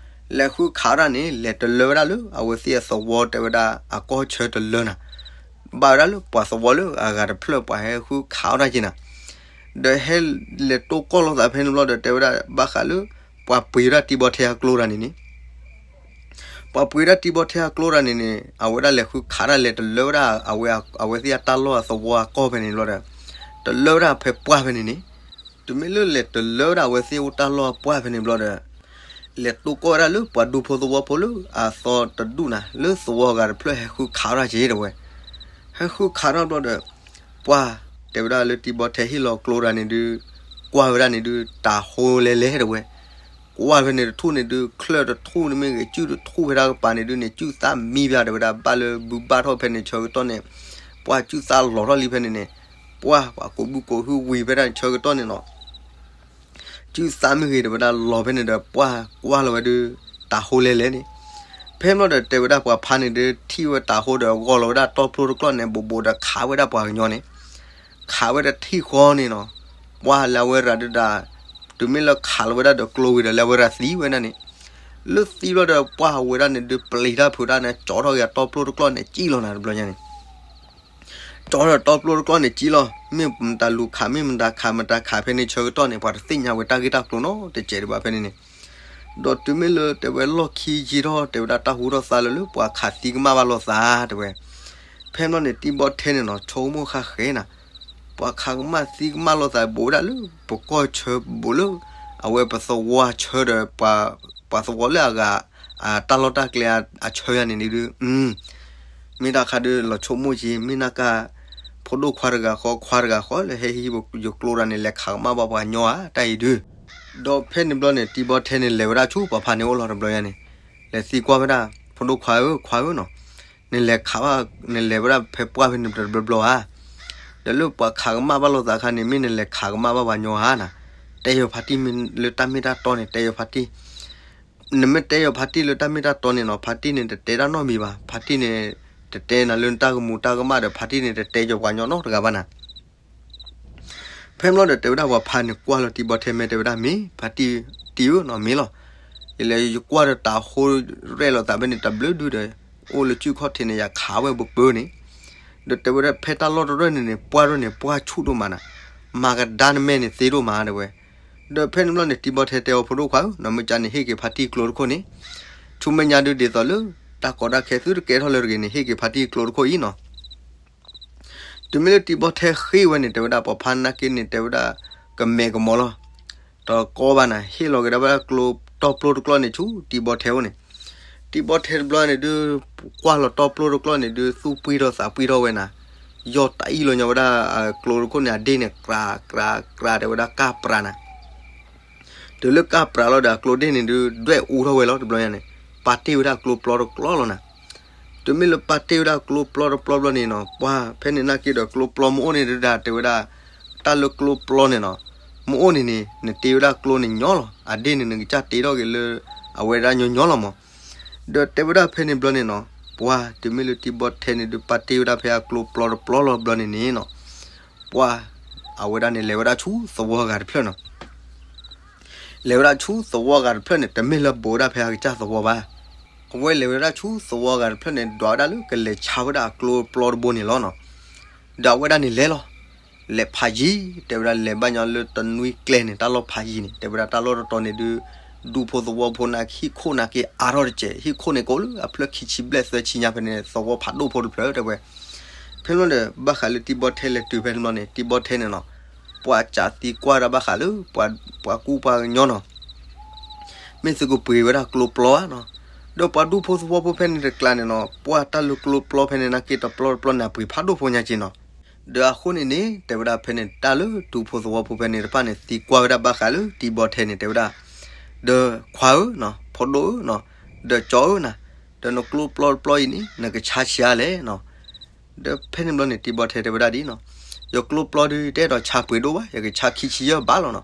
လဲၤဃုခးအီၣ်တၢ်န့ၣ် လဲၤတလၢဝဲဒၣ်လၢ အဝဲသ့ၣ်အသဝီတဲဝဲဒၣ် အကီၢ်ဆၢတလၢနၤ, ဘၣ်ဝဲဒၣ်လၢပှၤသဝီလၢအဂၤတဖျၢၣ် ပှၤဟဲဃုခးအီၣ်တၢ်က့ၤနၤ, ဒီးဟဲလဲၤတိၢ်ကီၢ်လိာ်သးဖဲန့ၣ်ဘျီဒီး တဲဝဲဒၣ်ဘၣ်ဃးလၢ ပှၤပှ့ၤဝဲဒၣ်တံၤဘီထဲအကျိတၢ်န့ၣ်န့ၣ် ပှၤပှ့ၤဝဲဒၣ်တံၤဘီထဲအကျိတၢ်န့ၣ်န့ၣ် အဝဲဒၣ်လဲၤဃုခးတၢ်လဲၤတလၢဝဲဒၣ် အဝဲသ့ၣ်အတၢ်လီၢ်အသဝီအကီၢ်ဖဲန့ၣ်ဘျီဒီး တလၢဝဲဒၣ်ဖဲပှၢ်ဖဲန့ၣ်န့ၣ်, တုၤမ့ၢ်လၢလဲၤတလၢဝဲဒၣ်အဝဲသ့ၣ်အိၣ်တၢ်လီၢ်အပှၢ်ဖဲန့ၣ်ဘျီဒီး လဲၤတိၢ်ကီၢ်ဝဲဒၣ်လၢပှၤဒူဖိသဝီဖိလၢအသီတဒူၣ်နၤ လၢသဝီအဂၤတဖျၢၣ်ဟဲဃုခးတၢ်က့ၤတဝဲ, ဟဲဃုခးထီၣ်ဘျီဒီး ပှၢ်တဲဝဲဒၣ်လၢတံၤဘီထဲဟ့ၣ်လီၤကျိတၢ်န့ၣ်ဒုး ကွၢ်ဝဲဒၣ်န့ၣ်ဒုး တၢ်ဟိလဲၤလဲၤတဝဲ, ကွၢ်ဖဲန့ၣ်တထူၣ်န့ၣ်ဒုး ချၢၣ်တထူၣ်န့ၣ်မ့ၢ်ဂ့ၤ စုၣ်တထူၣ်ဖဲတၢ်ကပၤန့ၣ်ဒုးန့ၣ် စုၣ်သၣ်မံဘၣ် တဲဝဲဒၣ် ဘၣ်လၢဘုဘၣ်ထီၣ်ဖဲန့ၣ်ဆၢကတီၢ်န့ၣ် ပှၢ်စုၣ်သၣ်လီၤထီၣ်လံဖဲန့ၣ်န့ၣ်, ပှၢ်ပှၤကိးဘုကိးဟုဝံၤဖဲတၢ်ဆၢကတီၢ်န့ၣ်နီၤ စုၣ်သၣ်မ့ၢ်ဂ့ၤ တဲဝဲဒၣ်လီၤဖဲန့ၣ်ဒီး ပှၢ်ကွၢ်လီၤဝဲဒုး တၢ်ဟိလဲၤလဲၤန့ၣ်, ဖဲဘျီဒီးတဲဝဲဒၣ်ပှၤဖါန့ၣ်ဒုး ထံၣ်ဝဲတၢ်ဟိဒီး ဂီၤလီၤဝဲဒၣ်တီပျိတကျီၢ်န့ၣ် ဘိးဘိးဒီးခးဝဲဒၣ်ပှၤကညီန့ၣ်, ခးဝဲတထံၣ်ဃီန့ၣ်နီၤ, ပှၢ်လၢအဝဲရၤဒုးဒၣ် တုၤမ့ၢ်လၢခးလီၤဝဲဒၣ်ဒီးကျိဝံၤဒီး လၢအဝဲရၤသံဝဲဒၣ်န့ၣ်, လၢသံဘျီဒီး ပှၢ်ဝဲဒၣ်န့ၣ်ဒုး ပျံၤတၢ်ဖုးတၢ်န့ၣ် ကၠီထီၣ်က့ၤအတီပျိတကျီၢ်န့ၣ် ကံၣ်လီၤနၤတဘျီညါန့ၣ် ကၠီထီၣ်တီပျိတကျီၢ်န့ၣ်ကံၣ်လီၤ, မ့ၢ်မတၤလူၤခး မ့ၢ်မတၤခး မတၤခးဖဲန့ၣ်ဆၢကတီၢ်န့ၣ် ပှၤတသ့ၣ်ညါဝဲတၢ်ဂ့ၢ်တၢ်ကျိၤနီတစဲးဒံးဘၣ်ဖဲန့ၣ်န့ၣ်, ဒီးတုၤမ့ၢ်လၢတဲဝဲလီၢ်ခံယံာ်ထီၣ် တဲဝဲဒၣ်တၢ်ဟူထီၣ်သါလၢလၢပှၤခးသံကမၣ်ဘၣ်လိာ်သးတဲဝဲ, ဖဲဘျီန့ၣ် တံၤဘီထဲန့ၣ်နီၤ ဆိကမိၣ်ဃၣ်ဃဲနၤ, ပှၤခးကမၣ်သံကမၣ်လိာ်သးဘူးဝဲဒၣ်လၢပကီၢ်ဆၢဘူးလၢ အဝဲပသဝီအဆၢဒီး ပှၤသဝီလၢအဂၤ တၢ်လီၢ်တၢ်ကျဲအဆၢယၤန့ၣ်ဒုး, မ့ၢ်တၢ်ခါဒုးလီၤဆိကမိၣ်က့ၤ မ့ၢ်နၢ်ကါ ဖိဒိၣ်ခွါတဂၤဃီ ခွါတဂၤဃီလၢဟဲဟံးယကျိတၢ်န့ၣ် လဲၤခးကမၣ်ဘၣ်ပှၤကညီဧါ တၢ်အံၤဒုး, ဒီးဖဲန့ၣ်ဘျီန့ၣ် တံၤဘီထဲန့ၣ် လဲၤဝဲဒၣ်ဆူပှၤဖါန့ၣ်အိၣ်လီၤတဘျီယါန့ၣ်, လဲၤသံကွၢ်ဝဲဒၣ် ဖိဒိၣ်ခွါဧၢ ခွါဧၢနီၤ, နလဲၤခးဘၣ် နလဲၤဝဲဒၣ်ဖဲပှၢ်ဖဲန့ၣ်တဘျီဘျီဧါ, ဒီးလၢပှၤခးကမၣ်ဘၣ်လိာ်သးအခါန့ၣ် မ့ၢ်နလဲၤခးကမၣ်ဘၣ်ပှၤကညီဧါနၤ, တဲယီၤဖါတံၢ်လၢတၢ်မ့ၢ်တၢ်တီန့ၣ် တဲယီၤဖါတံၢ် နမ့ၢ်တဲယီၤဖါတံၢ်လၢတၢ်မ့ၢ်တၢ်တီန့ၣ်နီၤ ဖါတံၢ်န့ၣ်တတဲတၢ်နီတမံၤဘၣ်, ဖါတံၢ်န့ၣ် တတဲနၤလၢနတၢ်ကမူၤတၢ်ကမၣ်ဒီး ဖါတံၢ်န့ၣ် တတဲယီၤပှၤကညီနီတဂၤဘၣ်နၤ, ဖဲဘျီဒီးတဲဝဲဒၣ်ပှၤဖါန့ၣ်ကွၢ်လီၤတံၤဘီထဲမဲာ်တဲဝဲဒၣ်မ့ၢ် ဖါတံၢ်တံၢ်ဧၢနီၤမ့ၢ်လီၤ, ယလဲၤယကွၢ်ဒီးတၢ်ဟိရဲၣ်လိာ်သးဖဲန့ၣ် တဘျုးဒုဒီး အိၣ်လၢစုၣ်ခီၣ်ထံးန့ၣ် ယခးဝဲပပၢန့ၣ်, ဒီးတဲဝဲဒၣ်ဖဲတၢ်လီၢ်တရၢၢ်န့ၣ်န့ၣ် ပှၢ်ဒိၣ်န့ၣ် ပှၢ်ဆူၣ်ဒိၣ်မးနၤ, မၤကဒါနမဲာ်န့ၣ်သ့ဒိၣ်မးတဲဝဲ, ဒီးဖဲန့ၣ်ဘျီန့ၣ် တံၤဘီထဲတဲအီၤဖိဒိၣ်ခွါဧၢ နီၢ်မ့ၢ်ကၢ်န့ၣ် ဟ့ၣ်က့ၤဖါတံၢ်ကျိတခိၣ်န့ၣ်, ဆူမဲာ်ညါဒုးဒ်သိးလၢ တၢ်ကီတၢ်ခဲသုတကဲထီၣ်လၢတဂ့ၤန့ၣ် ဟ့ၣ်က့ၤဖါတံၢ်ကျိတခိၣ်အံၤနီၤ တုၤမ့ၢ်လၢတံၤဘီထဲဃ့ၢ်ဝဲန့ၣ် တဲဝဲဒၣ်ပှၤဖါနာ်က့န့ၣ် တဲဝဲဒၣ် ကမဲာ်ကမီၤလီၤ, တကီဘၣ်နၤ ဟ့ၣ်လီၤက့ၤဒၣ်ဝဲဒၣ်ကျိတီပျိတကျီၢ်န့ၣ်ဆူတံၤဘီထဲအိၣ်န့ၣ်, တံၤဘီထဲတဘျီန့ၣ်ဒုး ကွၢ်လီၤတီပျိတကျီၢ်န့ၣ်ဒုး သူၣ်ပှံၢ်ထီၣ်သးပှံၢ်ထီၣ်ဝဲနၤ, ယီၢ်တၢ်အံၣ်လီၤညီဝဲဒၣ် ကျိတခိၣ်န့ၣ် အဒ့ၣ်န့ၣ် ကြးကြးကြး တဲဝဲဒၣ်ကၢ်ပြးနၤ တုၤလၢကၢ်ပြးလီၤဒီးအကျိဒ့ၣ်န့ၣ်ဒုး ဒွဲၣ်အူထီၣ်ဝဲလီၤတဘျီညါန့ၣ်, ပာ်တ့ၢ်ဝဲဒၣ်ကျိပျီတကျီလီၤနၤ, တုၤမ့ၢ်လၢပာ်တ့ၢ်ဝဲဒၣ်ကျိပျီတပျီဘျီန့ၣ်နီၤ ပှၢ်ဖဲန့ၣ်နာ်က့ဒီးကျိပျီမ့ၢ်အိၣ်န့ၣ်ဒုးဒၣ် တဲဝဲဒၣ် တၢ်လၢကျိပျီန့ၣ်နီၤ မ့ၢ်အိၣ်န့ၣ်န့ၣ် နတ့ဝဲဒၣ်ကျိန့ၣ်ညီလီၤ, အဒ့ၣ်န့ၣ် နကစၢ်တ့ထီၣ်က့ၤလၢ အဝဲဒၣ်ညီညီလီၤမး, ဒီးတဲဝဲဒၣ်ဖဲန့ၣ်ဘျီန့ၣ်နီၤ ပှၢ်တုၤမ့ၢ်လၢတံၤဘီထဲန့ၣ်ဒုး ပာ်တ့ၢ်ဝဲဒၣ်ဖဲအကျိပျီတပျီလီၤဘျီန့ၣ်န့ၣ်နီၤ ပှၢ်အဝဲဒၣ်န့ၣ် လဲၤဝဲဒၣ်ဆူသဝီဂၤတဖျၢၣ်နီၤ, လဲၤဝဲဒၣ်ဆူသဝီဂၤတဖျၢၣ်န့ၣ် တမ့ၢ်လၢဘူးဝဲဒၣ်ဖဲအကစၢ်သဝီဘၣ်. အဝဲလဲၤဝဲဒၣ်ဆူသဝီဂၤတဖျၢၣ်န့ၣ် ဒွးဝဲဒၣ်လၢကလဲၤဆါဝဲဒၣ်အကျိပျီတဘိန့ၣ်လီၤနီၤ. ဒီးအဝဲဒၣ်န့ၣ်လဲၤလီၤ. လဲၤဖးယံၤ တဲဝဲဒၣ် လဲၤဘၣ်ညီလၢတနွံကျဲန့ၣ် တၢ်လီၢ်ဖးယံၤန့ၣ် တဲဝဲဒၣ်တၢ်လီၢ်တတီၤန့ၣ်ဒုး ဒူဖိသဝီဖိန့ၣ် ဟံၣ်ခိၣ်န့ၣ်က့ၤအါထီၣ်တစဲး ဟံၣ်ခိၣ်န့ၣ်ကိးလၢအဖျၢၣ်ခံဆံဘျဲၣ်သၢဆံညါဖဲန့ၣ် သဝီဖးဒိၣ်ဖိတဖျၢၣ်တဲဝဲ. ဖဲန့ၣ်ဒီး ဘၣ်ဃးလၢတံၤဘီထဲလဲၤတုၤဖဲန့ၣ်ဘျီန့ၣ် တံၤဘီထဲန့ၣ်နီၤ ပှၤစးသံကွၢ်ဒၣ်ဘၣ်ဃးလၢ ပှၤကူပှၤကညီနီၤ မ့ၢ်သုကပှ့ၤဝဲဒၣ်ကျိပျီဧါနီၤ. ဒီးပှၤဒူဖိသဝီဖိဖဲန့ၣ်တကျါန့ၣ်နီၤ ပှၤတၢ်လၢကျိပျီဖဲန့ၣ်နာ်က့တပျီတပျီန့ၣ် အပှ့ၤဖးဒိၣ်ဖိညါက့နီၤ. ဒီးအဃိန့ၣ်န့ၣ် တဲဝဲဒၣ်ဖဲန့ၣ် တၢ်လၢဒူဖိသဝီဖိဖဲန့ၣ်တဖၣ်န့ၣ် သံကွၢ်ဝဲဒၣ်ဘၣ်ဃးလၢတံၤဘီထဲန့ၣ် တဲဝဲဒၣ် ဒီးခွါဧၢနီၤ ဖိဒိၣ်ဧၢနီၤ ဒီးကၠီဧၢနီၤ ဒီးနကျိပျီတပျီအံၤန့ၣ် နကဆါဆံးအါလဲၣ်နီၤ. ဒီးဖဲန့ၣ်ဘျီန့ၣ် တံၤဘီထဲတဲဝဲဒၣ်ဒ်နီၤ ယကျိပျီဒုးတအဲၣ်ဒိးဆါပှ့ၤဒိၣ်ဘၣ် ယကဆါခံဆံယဲၢ်ဘးလီၤနီၤ.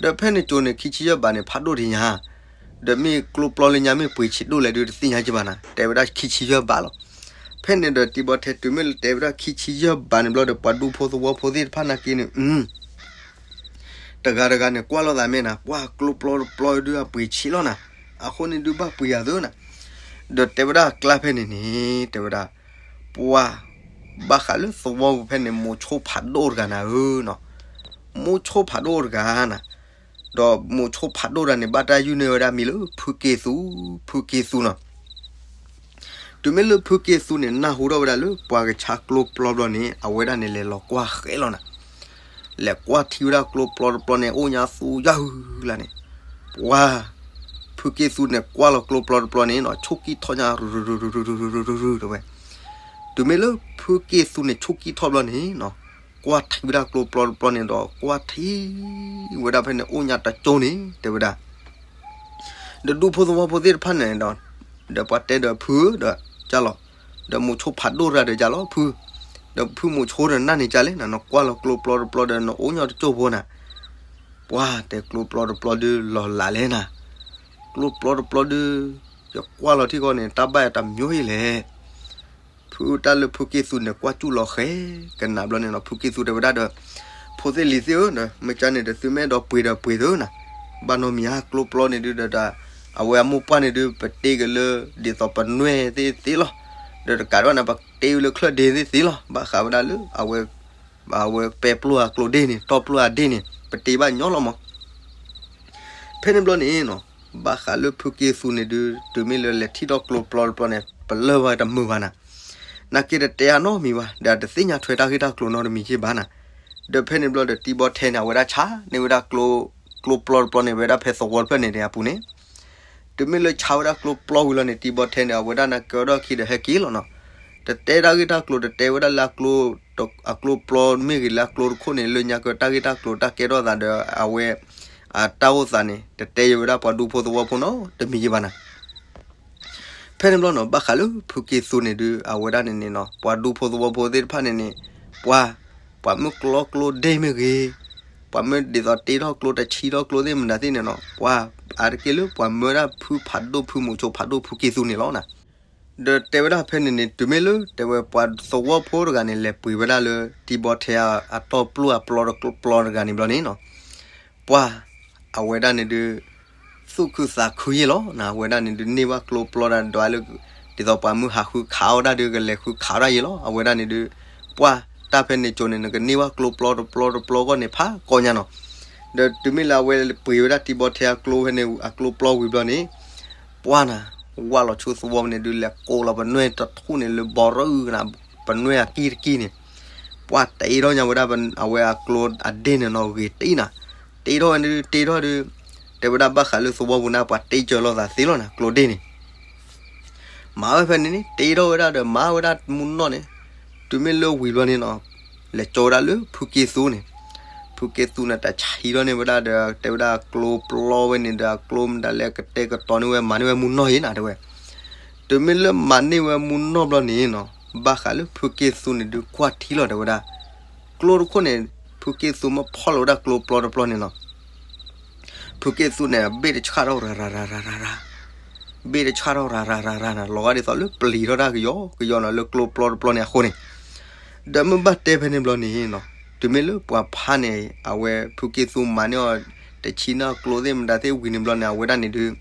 ဒီးဖဲန့ၣ်ကၠိန့ၣ် ခံဆံယဲၢ်ဘးန့ၣ် ဖးဒိၣ်ဒံးညါ ဒီးမ့ၢ်ကျိပျီလၢညါမ့ၢ်ပှ့ၤဆံးဒိၣ်လဲၣ်ဒုးတသ့ၣ်ညါက့ဘၣ်နီၤ တဲဝဲဒၣ်ခံဆံယဲၢ်ဘးလီၤ. ဖဲန့ၣ်ဒီးတံၤဘီထဲတုၤမ့ၢ်လၢတဲဝဲဒၣ်ခံဆံယဲၢ်ဘးန့ၣ်ဘျီဒီး ပှၤဒူဖိသဝီဖိသ့ၣ်တဖၣ်နာ်က့န့ၣ် တဂၤတဂၤန့ၣ် ကွၢ်လိာ်သးမ့ၢ်နၤ ပှၤကျိပျီတပျီဒုးအပှ့ၤဆံးလီၤနၤ, အဃိန့ၣ်ဒုးဘၣ်ပှ့ၤယၤသုနၤ. ဒီးတဲဝဲဒၣ်အကျါဖဲန့ၣ်န့ၣ် တဲဝဲဒၣ် ပှၤ ဘၣ်ဃးလၢသဝီပူၤဖဲန့ၣ် မိၤဆိဖးဒိၣ်တဂၤနၤဧၢနီၤ, မိၤဆိဖးဒိၣ်တဂၤနၤ, ဒီးမိၤဆိဖးဒိၣ်တဂၤန့ၣ် ဘၣ်တၢ်ယုၢ်န့ၢ်ဝဲဒၣ်မံၤလၢဖုက့သူ, ဖုက့သူနီၤ. တုၤမ့ၢ်လၢဖုက့သူန့ၣ် နၢ်ဟူထီၣ်ဝဲဒၣ်လၢပှၤကဆါကျိပျီဘျီန့ၣ် အဝဲဒၣ်န့ၣ်လဲၤလီၤကွၢ်ဃဲလီၤနၤ, လဲၤကွၢ်ထံဝဲဒၣ်ကျိပျီတပျီန့ၣ် အိၣ်ညါသူယၤဟုလၢ်န့ၣ်, ပှၤ ဖုက့သူန့ၣ် ကွၢ်လီၤကျိပျီတပျီန့ၣ်နီၤ ဆိၣ်ကံၢ်ထီၣ်ညါ တဲဝဲ. တုၤမ့ၢ်လၢဖုက့သူန့ၣ် ဆိၣ်ကံၢ်ထီၣ်ဘျီန့ၣ်နီၤ ကွၢ်ထံဝဲဒၣ်ကျိပျီတပျီန့ၣ်ဒီး ကွၢ်ထံ ဝဲဒၣ်ဖဲန့ၣ်အိၣ်ညါတကၠိန့ၣ် တဲဝဲဒၣ် ဒီးဒူဖိသဝီဖိသ့ၣ်တဖၣ်န့ၣ်ဒီး ဒီးပှၤတဲဒီးဖုဧၢဒီး ကၢ်လီၤ, ဒီးမိၤဆိဖးဒိၣ်တဂၤဒီးကၢ်လီၤဖု, ဒီးဖုမိၤဆိဒီးနၢ်န့ၣ်ကၢ်လဲၣ်နၤ နကွၢ်လီၤကျိပျီတပျီဒီးနအိၣ်ညါတကၠိဖိနၤ, ပှၤတဲကျိပျီတပျီဒုးလီၤလးလဲၣ်နၤ, ကျိပျီတပျီဒုး ယကွၢ်လီၤထံဃီန့ၣ် တၢ်ဘၣ်ယၤတမံၤအံၤလဲၣ် ဖုတၢ်လၢဖုက့သူန့ၣ် ကွၢ်စူၣ်လီၤဃဲကနၣ်ဘျီန့ၣ်နီၤ ဖုက့သူတဲဝဲဒၣ်ဒီး ဖိသ့ၣ်လံၤသ့ၣ်ဧၢ, မ့ၢ်ကန့ၣ်ဒီးသုမ့ၢ်အဲၣ်ဒိးပှ့ၤဒီးပှ့ၤသုနၤ, ဘၣ်နီတမံၤဧါ ကျိပျီန့ၣ်ဒုးဒီး အဝဲအမိၢ်ပှၢ်န့ၣ်ဒုး ပတ့က့ၤလၢ ဒ်သိးပနွဲၣ်သ့ၣ်သ့လီၤ, ဒီးတကးဒံးဘၣ်န့ၣ် ပတ့ဝဲလၢချၢၣ်ဒ့သ့ၣ်သ့လီၤ, ဘၣ်ဃးဝဲဒၣ်လၢ အဝဲပဲပျိၢ်အကျိဒ့ၣ်န့ၣ် တီပျိၢ်အဒ့ၣ်န့ၣ် ပတ့ဘၣ်ညီလီၤမး ဖဲန့ၣ်ဘျီန့ၣ်နီၤ ဘၣ်ဃးလၢဖုက့သူန့ၣ်ဒုး တုၤမ့ၢ်လၢလဲၤထံၣ်ထီၣ်ကျိပျီတပျီန့ၣ် ပလၢၢ်ဝဲတမုာ်ဘၣ်နၤ, နာ်က့တတဲအနီတမံၤဘၣ် ဒီးတသ့ၣ်ညါထွဲတၢ်ဂ့ၢ်တၢ်ကျိၤနီတမံၤက့ဘၣ်နၤ, ဒီးဖဲန့ၣ်ဘျီဒီးတံၤဘီထဲန့ၣ် အဝဲဒၣ်ဆါန့ၢ်ဝဲဒၣ် ကျိပျီတပျီန့ၣ် ဝဲဒၣ်ဖဲသဝီတဖျၢၣ်န့ၣ်အပူၤန့ၣ်, တုၤမ့ၢ်လၢဆါဝဲဒၣ်ကျိပျီဝံၤလီၤန့ၣ် တံၤဘီထဲန့ၣ် အဝဲဒၣ်နၢ်ကၢထီၣ်ခံဒီးဟဲက့ၤလီၤနီၤ, တတဲတၢ်ဂ့ၢ်တၢ်ကျိၤ တတဲဝဲဒၣ်လၢ အကျိပျီမ့ၢ်ဂ့ၤလၢအကျိတခိၣ်န့ၣ် လၢညါကၢတၢ်ဂ့ၢ်တၢ်ကျိၤ တၢ်ကဲထီၣ်သးဒီး အဝဲ အတၢ်အိၣ်သးန့ၣ် တတဲယံၤဝဲဒၣ်ပှၤဒူဖိသဝီဖိနီတမံၤယံၤဘၣ်နၤ, ဖဲန့ၣ်ဘျီနီၤ ဘၣ်ဃးလၢဖုက့သူန့ၣ်ဒုး အဝဲဒၣ်န့ၣ်န့ၣ်နီၤ ပှၤဒူဖိသဝီဖိသ့ၣ်တဖၣ်န့ၣ်န့ၣ် ပှၤ ပှၤမ့ၢ်ကျီကျိဒ့ၣ်မ့ၢ်ဂ့ၤ, ပှၤမ့ၢ်ဒ်သိးတ့ထီၣ်ကျိတဆံထီၣ်ကျိသ့ၣ်မတၤသ့ၣ်န့ၣ်နီၤ ပှၤ အါတက့ၢ်လၢပှၤမၢဒၣ်ဖုဖးဒိၣ်ဖုမိၤဆိဖးဒိၣ်ဖုက့သူန့ၣ်လီၤနၤ, ဒီးတဲဝဲဒၣ်ဖဲန့ၣ်န့ၣ် တုၤမ့ၢ်လၢတဲဝဲပှၤသဝီဖိတဂၤန့ၣ် လဲၤပှ့ၤဝဲဒၣ်လၢတံၤဘီထဲအတီပျိၢ်အပျီတပျီတဂၤန့ၣ်ဘျီန့ၣ်နီၤ ပှၤ အဝဲဒၣ်န့ၣ်ဒုး သူၣ်ခုသးခုယ့ၣ်လီၤနၤ, အဝဲဒၣ်န့ၣ်ဒုးန့ၢ်ဘၣ်ကျိပျီတၢ်ဒွးလၢ ဒ်သိးပှၤမုၢ်ဟးဃုခးအီၣ်ဒၣ်ဒုး ကလဲၤဃုခးအီၣ်ဒၣ်ယ့ၣ်လီၤ, အဝဲဒၣ်န့ၣ်ဒုး ပှၤ တၢ်ဖဲန့ၣ်ကၠိန့ၣ် နကန့ၢ်ဘၣ်ကျိပျီတပျီတပျီဂီၢ်န့ၣ် ဖးကီညါနီၤ, ဒီးတုၤမ့ၢ်လၢအဝဲပှ့ၤဝဲဒၣ်တံၤဘီထဲအကျိဖဲန့ၣ် အကျိပျီဝံၤဘျီန့ၣ် ပှၤနၤ ဝၢ်လီၤဆူသဝီဖဲန့ၣ်ဒုး လဲၤကိးလီၤပနွဲၣ်တထူၣ်န့ၣ်လၢဘီရၢနၤ, ပနွဲၣ်အကံၢ်တကံၢ်န့ၣ် ပှၤတ့ထီၣ်ညါဝဲဒၣ် အဝဲအကျိအဒ့ၣ်န့ၣ်နီၤ ဂ့ၤတံၢ်နၤ, တ့ထီၣ်ဝဲန့ၣ်ဒုး တ့ထီၣ်ဒုး တဲဝဲဒၣ်ဘၣ်ဃးလၢသဝီပူၤန့ၣ် ပှၤတ့စၢၤလိာ်သးသ့လီၤနၤ ကျိဒ့ၣ်န့ၣ် မၤဝဲဖဲန့ၣ်န့ၣ် တ့ထီၣ်ဝဲဒၣ်ဒီးမၤဝဲဒၣ်မူနီၢ်န့ၣ်, တုၤမ့ၢ်လၢဝံၤဘျီန့ၣ်နီၤ လဲၤကၠီဝဲဒၣ်လၢဖုက့သူန့ၣ်, ဖုက့သူန့ၣ် တၢ်ဆံးထီၣ်န့ၢ်ဝဲဒၣ်ဒီး တဲဝဲဒၣ်အကျိပျီဝဲန့ၣ်ဒီး အကျိမတၤလဲၣ် ကတဲာ်ကတီၤန့ၢ်ဝဲ မၤန့ၢ်ဝဲမူနီၢ်ယ့ၣ်နၤ တဲဝဲ. တုၤမ့ၢ်လၢမၤန့ၢ်ဝဲမူနီၢ်ဘျီန့ၣ်နီၤ ဘၣ်ဃးလၢဖုက့သူန့ၣ်ဒုးကွၢ်ထံလီၤ တဲဝဲဒၣ် ကျိတခိၣ်န့ၣ် ဖုက့သူမ့ၢ်ဖီၣ်လီၤဝဲဒၣ်ကျိပျီတပျီန့ၣ်နီၤ ဖုက့သူန့ၣ် ဘ့ၣ်တဆၣ်ထီၣ်ရၤရၤရၤရၤရၤရၤ, ဘ့ၣ်တဆၣ်ထီၣ်ရၤရၤရၤရၤနၤ လီၤဂာ်ဒ်သိးလၢပျံၤထီၣ်တၢ်ကယီကယီနီၤ လၢကျိပျီတပျီန့ၣ်အဃိန့ၣ်, ဒီးမ့ၢ်ဘၣ်တဲဖဲန့ၣ်ဘျီန့ၣ်နီၤ တုၤမ့ၢ်လၢပှၤဖးန့ၣ် အဝဲဖုက့သူမၤန့ၢ်အီၤ တဆံန့ၢ်ကျိသ့ၣ်မတၤသ့ၣ်ဝံၤန့ၣ်ဘျီန့ၣ် အဝဲဒၣ်န့ၣ်ဒုး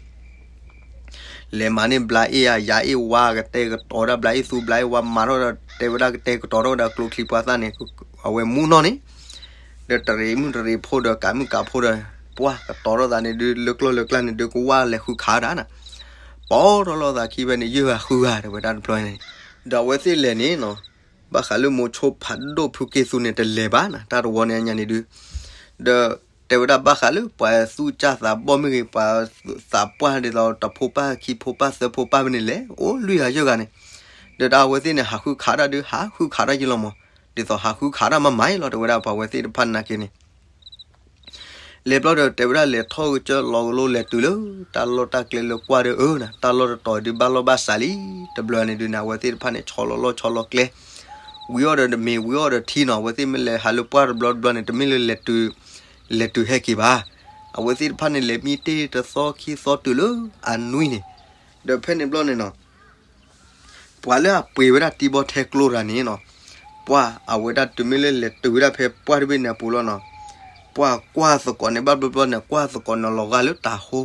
လဲၤမၤန့ၢ်ဘျါအ့ၣ်ဧါ ယၤအ့ၣ်ဝါ ကတဲာ်ကတီၤဒၣ် ဘျါအ့ၣ်သူ ဘျါအ့ၣ်ဝါ မၤထီၣ်ဒီး တဲဝဲဒၣ်ကတဲာ်ကတီၤထီၣ်ဝဲဒၣ်ကျိချံပှၤသၣ်န့ၣ် အဝဲမူနီၢ်န့ၣ် ဒီးတရံးမုၢ်တရံးဖိဒီး ကးမုၢ်ကးဖိဒီး ပှၢ်ကတီၤထီၣ်သးန့ၣ်ဒုး လၢကျိလၢကျါန့ၣ်ဒုး ကဝၢ်လဲၤဃုခးဒၣ်နၤ, ပီထီၣ်လိာ်သးခံဖဲန့ၣ် ယုၢ်ဂၤဃုဂၤ တဲဝဲဒၣ်တဘျီန့ၣ်, ဒီးအဝဲသ့ၣ်လဲၤန့ၣ်နီၤ ဘၣ်ဃးလၢမိၤဆိဖးဒိၣ်ဖုက့ၢ်သူန့ၣ် တလဲၤဘၣ်နၤ တၢ်တဝီန့ၣ်အညါန့ၣ်ဒုး, ဒီးတဲဝဲဒၣ်ဘၣ်ဃးလၢပှၤသူၣ်ကၢ်သးဘီၣ်မ့ၢ်ဂ့ၤ ပှၤသးပှၢ်ဒ်သိးတဖိပၢ်ခံဖိပၢ်သၢဖိပၢ်ဖဲန့ၣ်လဲၤ အိၣ်လွံၢ်ဂၤယဲၢ်ဂၤန့ၣ်, ဒီးတၢ်အဝဲသ့ၣ်န့ၣ် ဟးဃုခးတၢ်ဒုး ဟးဃုခးတၢ်ယံလီၤမး, ဒ်သိးဟးဃုခးတၢ်မးမးအံၤလီၤ တဲဝဲဒၣ်ပှၤအဝဲသ့ၣ်တဖၣ်နာ်က့န့ၣ် လဲၤဘျီဒီး တဲဝဲဒၣ်လဲၤထီၣ်ကစၢၢ်လီၤကလိလဲၤတုၤလၢ တၢ်လီၢ်တၢ်ကျဲလၢကွၢ်ဒီးအၢနၤ တၢ်လီၢ်တတီၤဒုးဘၣ်လီၢ်ဘၣ်စးလံ, တဘျီန့ၣ်ဒုးန့ၣ် အဝဲသ့ၣ်တဖၣ်န့ၣ် ဆီလီၤလီၢ်ဆီလီၤကျဲ, ဝံၤအီၣ်ဒီးမ့ၤ ဝံၤအီၣ်ဒီးထံနီၤ အဝဲသ့ၣ်မ့ၢ်လဲၤဟးလၢပှၢ်တဘျီတဘျီန့ၣ် တမ့ၢ်လၢလဲၤတုၤ လဲၤတုၤဟဲက့ၤဘၣ်, အဝဲသ့ၣ်တဖၣ်န့ၣ် လဲၤမံတ့ၢ်တသီခံသီတုၤလၢအနွံန့ၣ်, ဒီးဖဲန့ၣ်ဘျီန့ၣ်နီၤ ပှၤလၢအပှ့ၤဝဲဒၣ်တံၤဘီထဲကျိတဂၤန့ၣ်နီၤ, ပှၢ်အဝဲဒၣ်တုၤမ့ၢ်လၢလဲၤတုၤဝဲဒၣ်ဖဲပှၢ်တဘ့ၣ်န့ၣ်အပူၤလီၤနီၤ, ပှၢ်ကွၢ်သကိးန့ၣ် ဘၣ်ဘျီဘျီန့ၣ် ကွၢ်သကိးန့ၣ်လီၤဂာ်လၢတၤဟိ,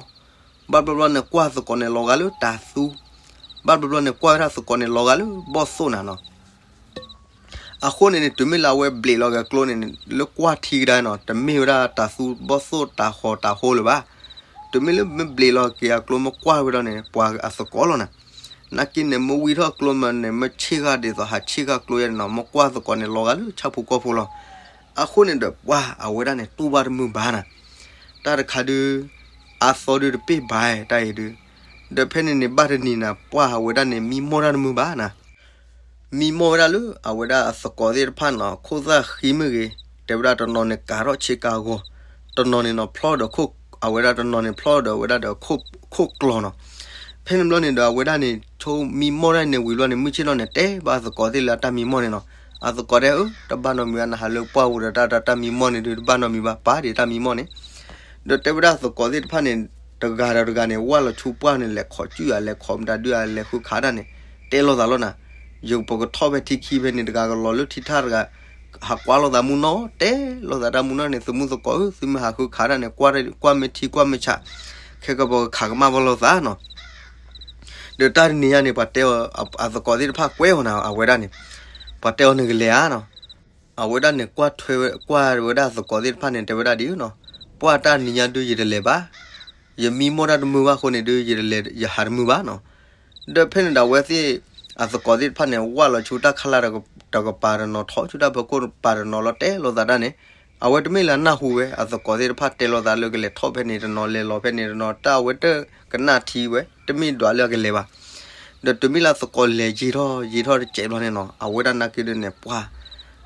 ဘၣ်ဘျီဘျီန့ၣ် ကွၢ်သကိးန့ၣ်လီၤဂာ်လၢတၤသူ, ဘၣ်ဘျီဘျီန့ၣ် ကွၢ်ဝဲဒၣ်သကိးန့ၣ်လီၤဂာ်လၢဘီၣ်သိၣ်နၤနီၤ အဃိန့ၣ်န့ၣ် တုၤမ့ၢ်လၢအဝဲဘျ့းလီၤက့ၤကျိန့ၣ် လၢကွၢ်ထံကဒါနီၤ တမ့ၢ်ဝဲဒၣ်တၤသူဘီၣ်သိၣ်တၤဟီၣ်တၤဟိလၢၤဘၣ်, တုၤမ့ၢ်လၢမ့ၢ်ဘျ့းလီၤက့ၤအကျိမ့ၢ်ကွၢ်ဝဲဒၣ်န့ၣ် ပှၤအသကိးလီၤနၤ, နာ်က့န့ၣ် မ့ၢ်ဝံထီၣ်ကျိမးန့ၣ် မ့ၢ်ဆ့ၣ်ဃာ်ဒ်သိးဟးဆ့ၣ်ဃာ်ကျိယဲန့ၣ်နီၤ မ့ၢ်ကွၢ်သကိးန့ၣ်လီၤဂာ်လၢဆၣ်ဖိကီၢ်ဖိလီၤ, အဃိန့ၣ်ဒီးပှၢ်အဝဲဒၣ်န့ၣ် တူၢ်ဘၣ်တမုာ်ဘၣ်နၤ, တၢ်တခါဒုး အါသီဒုးတပ့ၢ်ဘၣ်တၢ်အံၤဒုး, ဒီးဖဲန့ၣ်န့ၣ် ဘၣ်တနံၤနၤ ပှၢ်အဝဲဒၣ်န့ၣ် မံမီၢ်တၢ်တမုာ်ဘၣ်နၤ မံမီၢ်ဝဲဒၣ်လၢအဝဲဒၣ်အသကိးသ့ၣ်တဖၣ်နီၤ ခိၣ်သၣ်ဃံမ့ၢ်ဂ့ၤ, တဲဝဲဒၣ်တနီၤန့ၣ်ကၤထီၣ်ဆ့ကၤဂီၤ, တနီၤန့ၣ်နီၤ ဖျီၣ်ဒီး အဝဲဒၣ်တနီၤန့ၣ်ဖျီၣ်ဒီးအဝဲဒၣ်ဒီးခိၣ်ကျီၤနီၤ, ဖဲန့ၣ်ဘျီန့ၣ်ဒီးအဝဲဒၣ်န့ၣ် ဆိမံမီၢ်တၢ်န့ၣ်ဝံၤဘျီန့ၣ် မုၢ်ဆ့ၣ်ထီၣ်န့ၣ် တဲဘၣ်အသကိးသ့ၣ်လၢအတၢ်မံမီၢ်န့ၣ်နီၤ, အသကိးတဲအၢ တဘၣ်နီတမံၤဘၣ် နဟးလၢပှၢ်ပူၤဒီးတၢ်တၢ်မံမီၢ်န့ၣ်ဒုး တဘၣ်နီတမံၤဘၣ် ပာ်ဒံးတၢ်မံမီၢ်န့ၣ် ဒီးတဲဝဲဒၣ်သကိးသ့ၣ်တဖၣ်န့ၣ် တဂၤဒီးတဂၤန့ၣ် ဝၢ်လီၤဆူပှၢ်န့ၣ် လဲၤခိးစုၣ်ဧါ လဲၤခိးမတၤဒုးဧါ လဲၤဃုခးတၢ်န့ၣ် တဲလိာ်သးလီၤနၤ, ယပကထီၣ်ဖဲထံခံဖဲန့ၣ် တဂၤကလီၤလၢထံထၣ်တဂၤ ဟးကွၢ်လိာ်သးမုၢ်နီၢ် တဲလိာ်သးတၢ်မုၢ်နီၢ်န့ၣ် သုးမုၢ်သကိးဧၢ သုမ့ၢ်ဟးဃုခးတၢ်န့ၣ် ကွၢ်မ့ၢ်ထံကွၢ်မ့ၢ်ဆး ခဲကပကခးကမၣ်ဘၣ်လိာ်သးနီၤ ဒီးတၢ်တနံၤညါန့ၣ် ပှၤတဲအီၤ အသကိးသ့ၣ်တဖၣ်ကွဲးအီၤနၤ အဝဲဒၣ်န့ၣ် ပှၤတဲအီၤနကလဲၤဧါနီၤ, အဝဲဒၣ်န့ၣ် ကွၢ်ထွဲ ကွၢ်ဝဲဒၣ်သကိးသ့ၣ်တဖၣ်န့ၣ် တဲဝဲဒၣ်ဒ်အံၤနီၤ, ပှၢ်တၢ်နံၤညါဒုးယတလဲၤဘၣ်, ယမံမီၢ်တၢ်တမုာ်ဘၣ်အဃိန့ၣ်ဒုး ယတလဲၤ ယဟးတမုာ်ဘၣ်နီၤ, ဒီးဖဲန့ၣ်ဒီးအဝဲသ့ၣ် အသကိးသ့ၣ်တဖၣ်န့ၣ် ဝၢ်လီၤဆူတၢ်ခးလၢ်တကပၤတနီၤ ထီၣ်ဆူတၢ်ဖီခိၣ်တကပၤတနီၤလီၤ တဲလိာ်သးတၢ်န့ၣ်, အဝဲတမ့ၢ်လၢအနၢ်ဟူဝဲ အသကိးသ့ၣ်တဖၣ်တဲလိာ်သးလၢကလဲၤထီၣ်ဖဲန့ၣ်တနီၤ လဲၤလီၤဖဲန့ၣ်တနီၤ တၢ်အဝဲတကနၣ်ထံဝဲ တမ့ၢ်ဒွးလၢအကလဲၤဘၣ်, ဒီးတုၤမ့ၢ်လၢအသကိးလဲၤယံာ်ထီၣ်ယံာ်ထီၣ်တစဲးဘျီန့ၣ်နီၤ အဝဲဒၣ်နာ်က့ဒုးန့ၣ် ပှၢ်